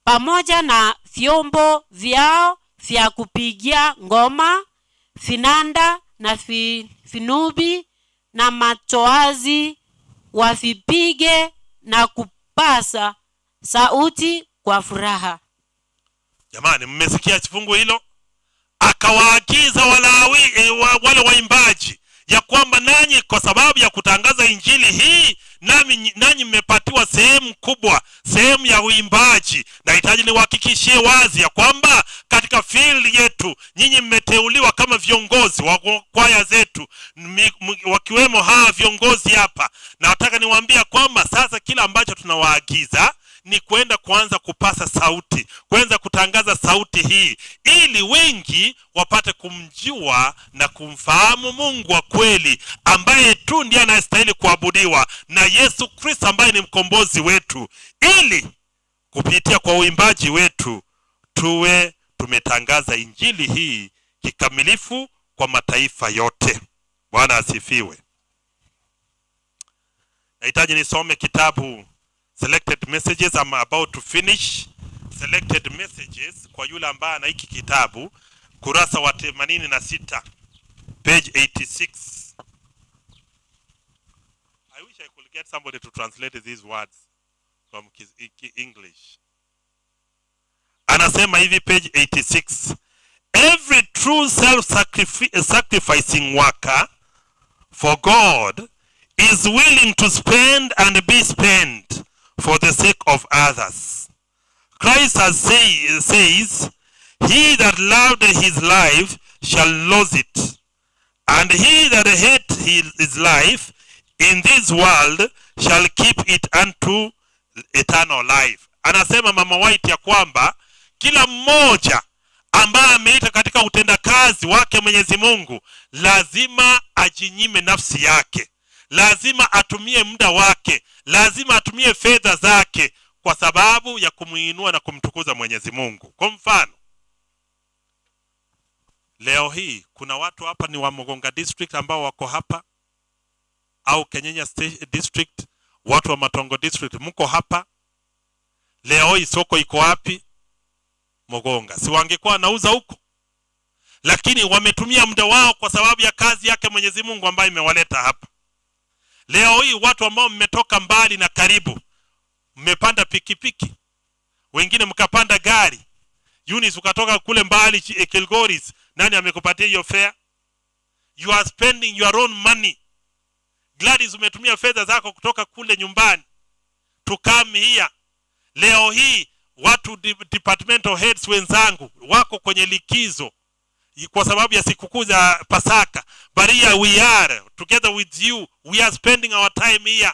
pamoja na vyombo vyao vya kupigia ngoma, vinanda na vinubi na matoazi, wavipige na kupasa sauti kwa furaha. Jamani, mmesikia fungu hilo? Akawaagiza Walawi, wale waimbaji ya kwamba nanyi kwa sababu ya kutangaza injili hii nanyi mmepatiwa sehemu kubwa, sehemu ya uimbaji. Nahitaji niwahakikishie wazi ya kwamba katika field yetu nyinyi mmeteuliwa kama viongozi wa kwaya zetu, wakiwemo hawa viongozi hapa. Nataka niwaambie kwamba sasa kila ambacho tunawaagiza ni kwenda kuanza kupasa sauti, kuanza kutangaza sauti hii, ili wengi wapate kumjua na kumfahamu Mungu wa kweli ambaye tu ndiye anayestahili kuabudiwa na Yesu Kristo ambaye ni mkombozi wetu, ili kupitia kwa uimbaji wetu tuwe tumetangaza injili hii kikamilifu kwa mataifa yote. Bwana asifiwe. Nahitaji nisome kitabu Selected Messages. I'm about to finish. Selected Messages, kwa yule ambaye ana hiki kitabu, kurasa wa 86, page 86. I wish I could get somebody to translate these words from English. Anasema hivi, page 86: "Every true self-sacrificing worker for God is willing to spend and be spent for the sake of others. Christ says, 'He that loved his life shall lose it, and he that hate his life in this world shall keep it unto eternal life.'" Anasema Mama White ya kwamba kila mmoja ambaye ameita katika utendakazi wake Mwenyezi Mungu lazima ajinyime nafsi yake, lazima atumie muda wake, lazima atumie fedha zake kwa sababu ya kumuinua na kumtukuza Mwenyezi Mungu. Kwa mfano, leo hii kuna watu hapa ni wa Mogonga District ambao wako hapa au Kenyenya State District, watu wa Matongo District mko hapa. Leo hii soko iko wapi? Mogonga. Si wangekuwa wanauza huko? Lakini wametumia muda wao kwa sababu ya kazi yake Mwenyezi Mungu ambayo imewaleta hapa. Leo hii watu ambao mmetoka mbali na karibu, mmepanda pikipiki, wengine mkapanda gari. Eunice ukatoka kule mbali Kilgoris. Nani amekupatia hiyo fare? You are spending your own money. Gladys, umetumia fedha zako kutoka kule nyumbani to come here. Leo hii watu departmental heads wenzangu wako kwenye likizo kwa sababu ya sikukuu za Pasaka. But here we are together with you, we are spending our time here.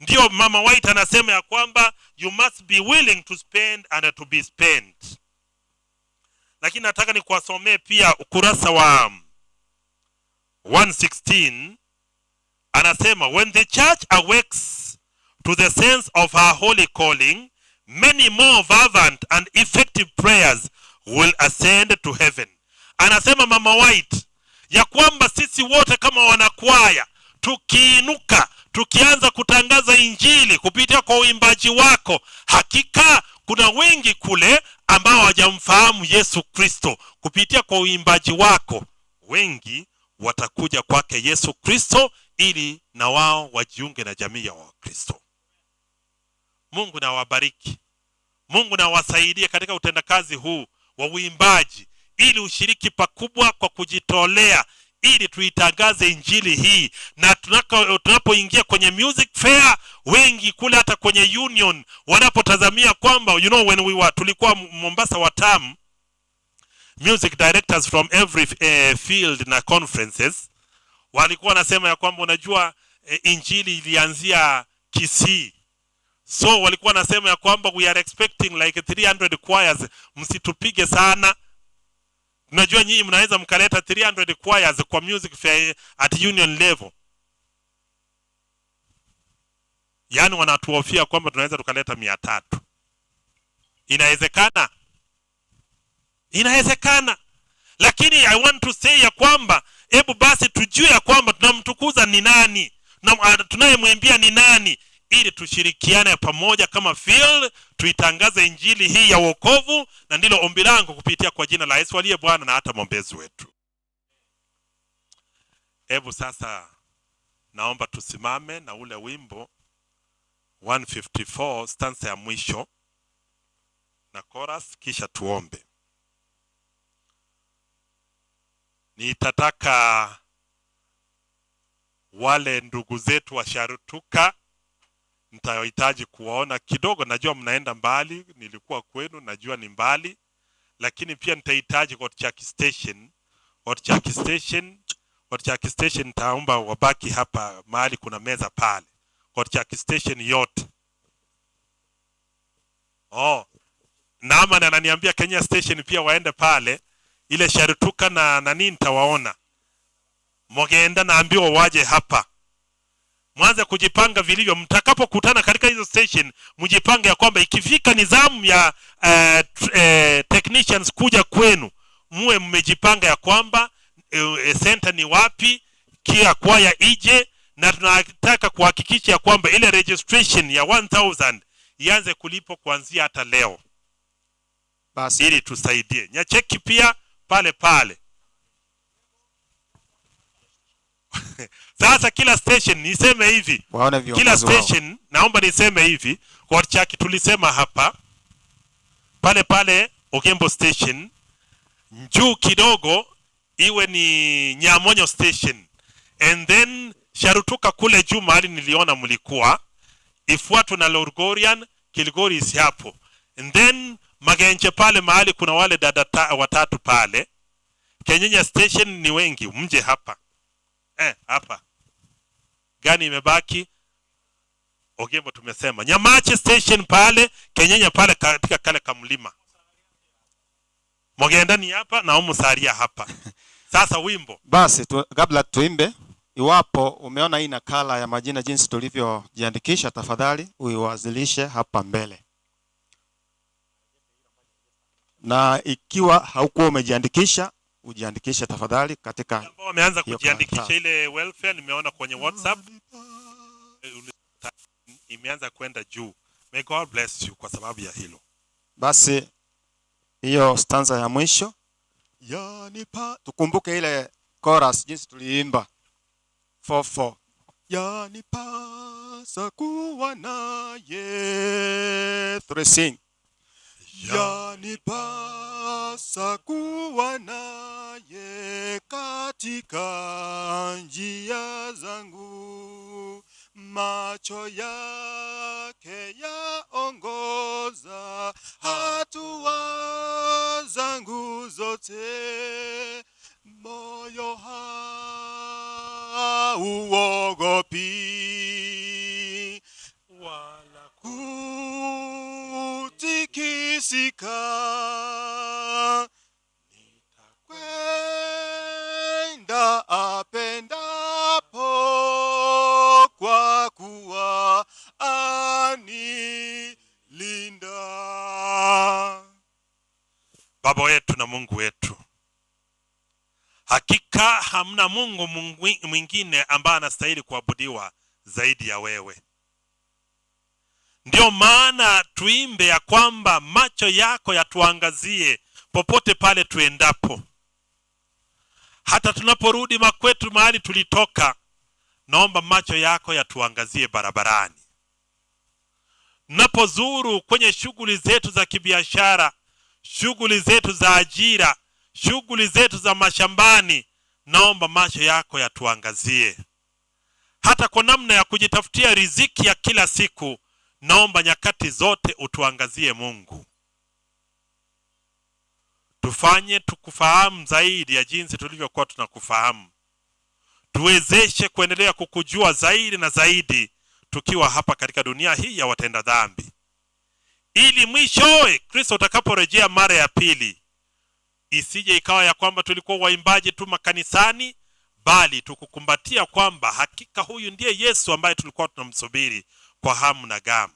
Ndio Mama White anasema ya kwamba you must be willing to spend and to be spent. Lakini nataka nikuwasomee pia ukurasa wa 116. Anasema, "When the church awakes to the sense of her holy calling, many more fervent and effective prayers will ascend to heaven." Anasema Mama White ya kwamba sisi wote kama wanakwaya tukiinuka, tukianza kutangaza injili kupitia kwa uimbaji wako, hakika kuna wengi kule ambao hawajamfahamu Yesu Kristo. Kupitia kwa uimbaji wako, wengi watakuja kwake Yesu Kristo ili na wao wajiunge na jamii ya Wakristo. Mungu na wabariki. Mungu na wasaidie katika utendakazi huu wa uimbaji, ili ushiriki pakubwa kwa kujitolea, ili tuitangaze injili hii. Na tunapoingia kwenye music fair, wengi kule hata kwenye union wanapotazamia kwamba when we were, tulikuwa Mombasa Watamu, music directors from every field na conferences walikuwa wanasema ya kwamba unajua, injili ilianzia Kisii, so walikuwa wanasema ya kwamba we are expecting like 300 choirs, msitupige sana. Najua nyinyi mnaweza mkaleta 300 choirs kwa music fair at union level. Yaani wanatuhofia kwamba tunaweza tukaleta 300. Inawezekana, inawezekana, lakini I want to say ya kwamba hebu basi tujue ya kwamba tunamtukuza ni nani na tunayemwimbia ni nani, ili tushirikiane pamoja kama field tuitangaze injili hii ya wokovu. Na ndilo ombi langu kupitia kwa jina la Yesu aliye Bwana na hata mwombezi wetu. Hebu sasa naomba tusimame na ule wimbo 154, stanza ya mwisho na chorus, kisha tuombe. Nitataka wale ndugu zetu wa Sharutuka, nitahitaji kuwaona kidogo. Najua mnaenda mbali, nilikuwa kwenu, najua ni mbali, lakini pia nitahitaji Otchaki Station. Otchaki Station, Otchaki Station nitaomba wabaki hapa mahali kuna meza pale. Otchaki Station yote. Oh, Naaman ananiambia Kenya Station pia waende pale. Ile Sharutuka na nani nitawaona. Mogenda naambiwa waje hapa. Mwanze kujipanga vilivyo. Mtakapokutana katika hizo station, mjipange ya kwamba ikifika nizamu ya technicians kuja kwenu, muwe mmejipanga ya kwamba center ni wapi, kia kwaya ije, na tunataka kuhakikisha ya kwamba ile registration ya 1000 ianze kulipwa kuanzia hata leo. Basi. Ili tusaidie. Nyacheki pia pale pale. Sasa kila station niseme hivi. Waone viongozi Kila wao. station naomba niseme hivi, kwa Chaki tulisema hapa pale pale Ogembo station, juu kidogo iwe ni Nyamonyo station, and then Sharutuka kule juu mahali niliona mlikuwa, ifuatwe na Lorgorian, Kilgoris hapo, and then Magenche pale mahali kuna wale dada watatu pale. Kenyenya station ni wengi, mje hapa. Hapa. Gani imebaki? Ogembo tumesema. Nyamache station pale, Kenyenya pale katika kale kamlima. Mogenda ni hapa na Umusaria hapa. Sasa wimbo. Basi kabla tuimbe, iwapo umeona hii nakala ya majina jinsi tulivyojiandikisha, tafadhali uiwasilishe hapa mbele. Na ikiwa haukuwa umejiandikisha, ujiandikishe tafadhali katika ambao wameanza hiyo kujiandikisha karatasi. ile welfare nimeona kwenye WhatsApp imeanza kwenda juu. May God bless you kwa sababu ya hilo. Basi hiyo stanza ya mwisho yanipa, tukumbuke ile chorus jinsi tuliimba 4-4. Yanipasa kuwa naye, 3 sing. Yanipasa kuwa naye katika njia zangu, macho yake yaongoza hatua zangu zote, moyo hauogopi wala kutikisika, nitakwenda apendapo, kwa kuwa anilinda. Baba wetu na Mungu wetu, hakika hamna Mungu mwingine ambaye anastahili kuabudiwa zaidi ya wewe. Ndio maana tuimbe ya kwamba macho yako yatuangazie popote pale tuendapo. Hata tunaporudi makwetu mahali tulitoka, naomba macho yako yatuangazie barabarani. Tunapozuru kwenye shughuli zetu za kibiashara, shughuli zetu za ajira, shughuli zetu za mashambani, naomba macho yako yatuangazie. Hata kwa namna ya kujitafutia riziki ya kila siku, naomba nyakati zote utuangazie Mungu. Tufanye tukufahamu zaidi ya jinsi tulivyokuwa tunakufahamu. Tuwezeshe kuendelea kukujua zaidi na zaidi tukiwa hapa katika dunia hii ya watenda dhambi, ili mwishowe Kristo utakaporejea mara ya pili, isije ikawa ya kwamba tulikuwa waimbaji tu makanisani, bali tukukumbatia kwamba hakika huyu ndiye Yesu ambaye tulikuwa tunamsubiri kwa hamu na gamu.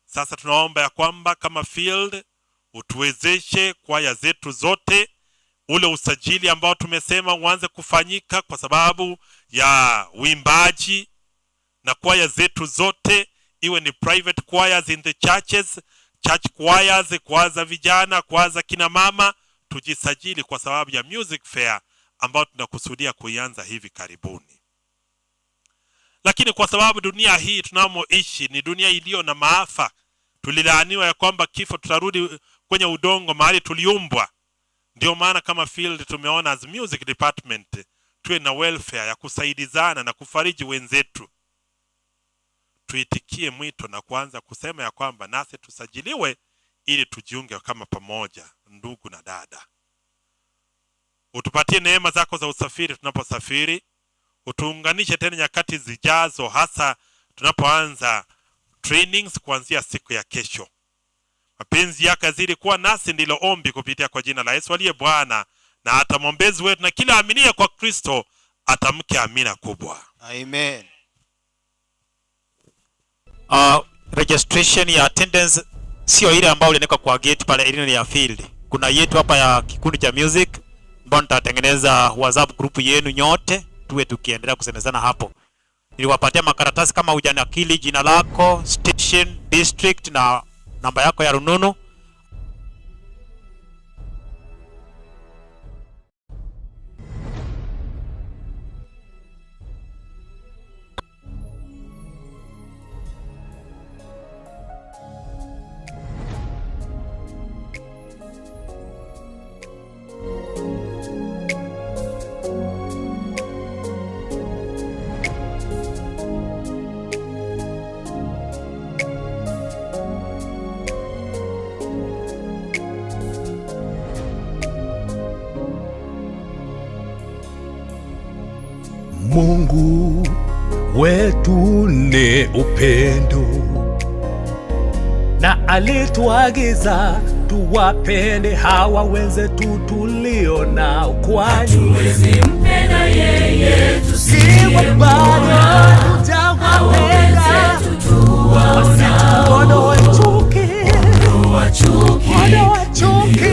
Sasa tunaomba ya kwamba kama field utuwezeshe kwaya zetu zote, ule usajili ambao tumesema uanze kufanyika kwa sababu ya uimbaji, na kwaya zetu zote, iwe ni private choirs in the churches, church choirs, kwaya za vijana, kwaya za kina mama, tujisajili kwa sababu ya music fair ambayo tunakusudia kuianza hivi karibuni. Lakini kwa sababu dunia hii tunamoishi ni dunia iliyo na maafa, tulilaaniwa ya kwamba kifo, tutarudi kwenye udongo mahali tuliumbwa. Ndio maana kama field tumeona as music department tuwe na welfare ya kusaidizana na kufariji wenzetu. Tuitikie mwito na kuanza kusema ya kwamba nasi tusajiliwe ili tujiunge kama pamoja, ndugu na dada. Utupatie neema zako za usafiri tunaposafiri, utuunganishe tena nyakati zijazo, hasa tunapoanza trainings kuanzia siku ya kesho. Mapenzi yako yazidi kuwa nasi, ndilo ombi kupitia kwa jina la Yesu aliye Bwana na hata mwombezi wetu, na kila aaminie kwa Kristo atamke amina kubwa. Amen. Registration ya attendance sio ile ambayo uliandika kwa gate pale, ile ni ya field. Kuna yetu hapa ya kikundi cha music ambao nitatengeneza WhatsApp group yenu nyote, tuwe tukiendelea kusemezana hapo. Niliwapatia makaratasi kama hujanakili jina lako, station, district na namba yako ya rununu. Mungu wetu ni upendo, na alituagiza tuwapende hawa wenzetu tulio nao, kwani hatuwezi mpenda yeye tusiye bado hatujawapenda. Basi tuondoe chuki, ondoa chuki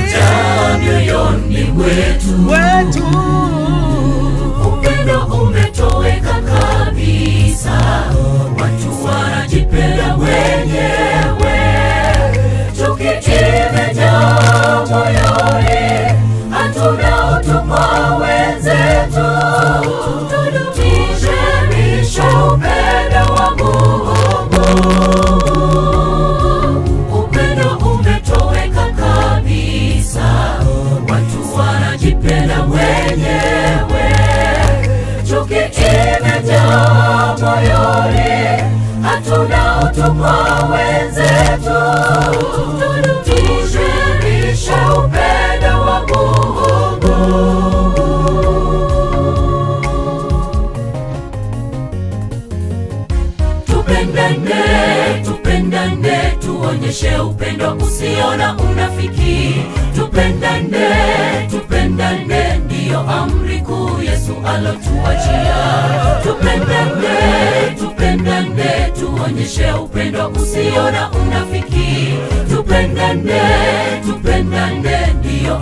mioyoni mwetu. Upendo umetoweka kabisa, watu wanajipenda wenyewe, chuki imejaa moyoni, hatuna utu kwa wenzetu. Tudumishe upendo wa Mungu. Upendo umetoweka Wanajipenda wenyewe, chuki imejaa moyoni, hatuna utu kwa wenzetu. Tudumishe upendo wa Mungu. Tupendane, tupendane, tuonyeshe upendo usio na unafiki. Tupendane, tupendane, ndiyo amri kuu Yesu alotuachia. Tupendane, tupendane, tuonyeshe upendo usio na unafiki. Tupendane, tupendane, ndiyo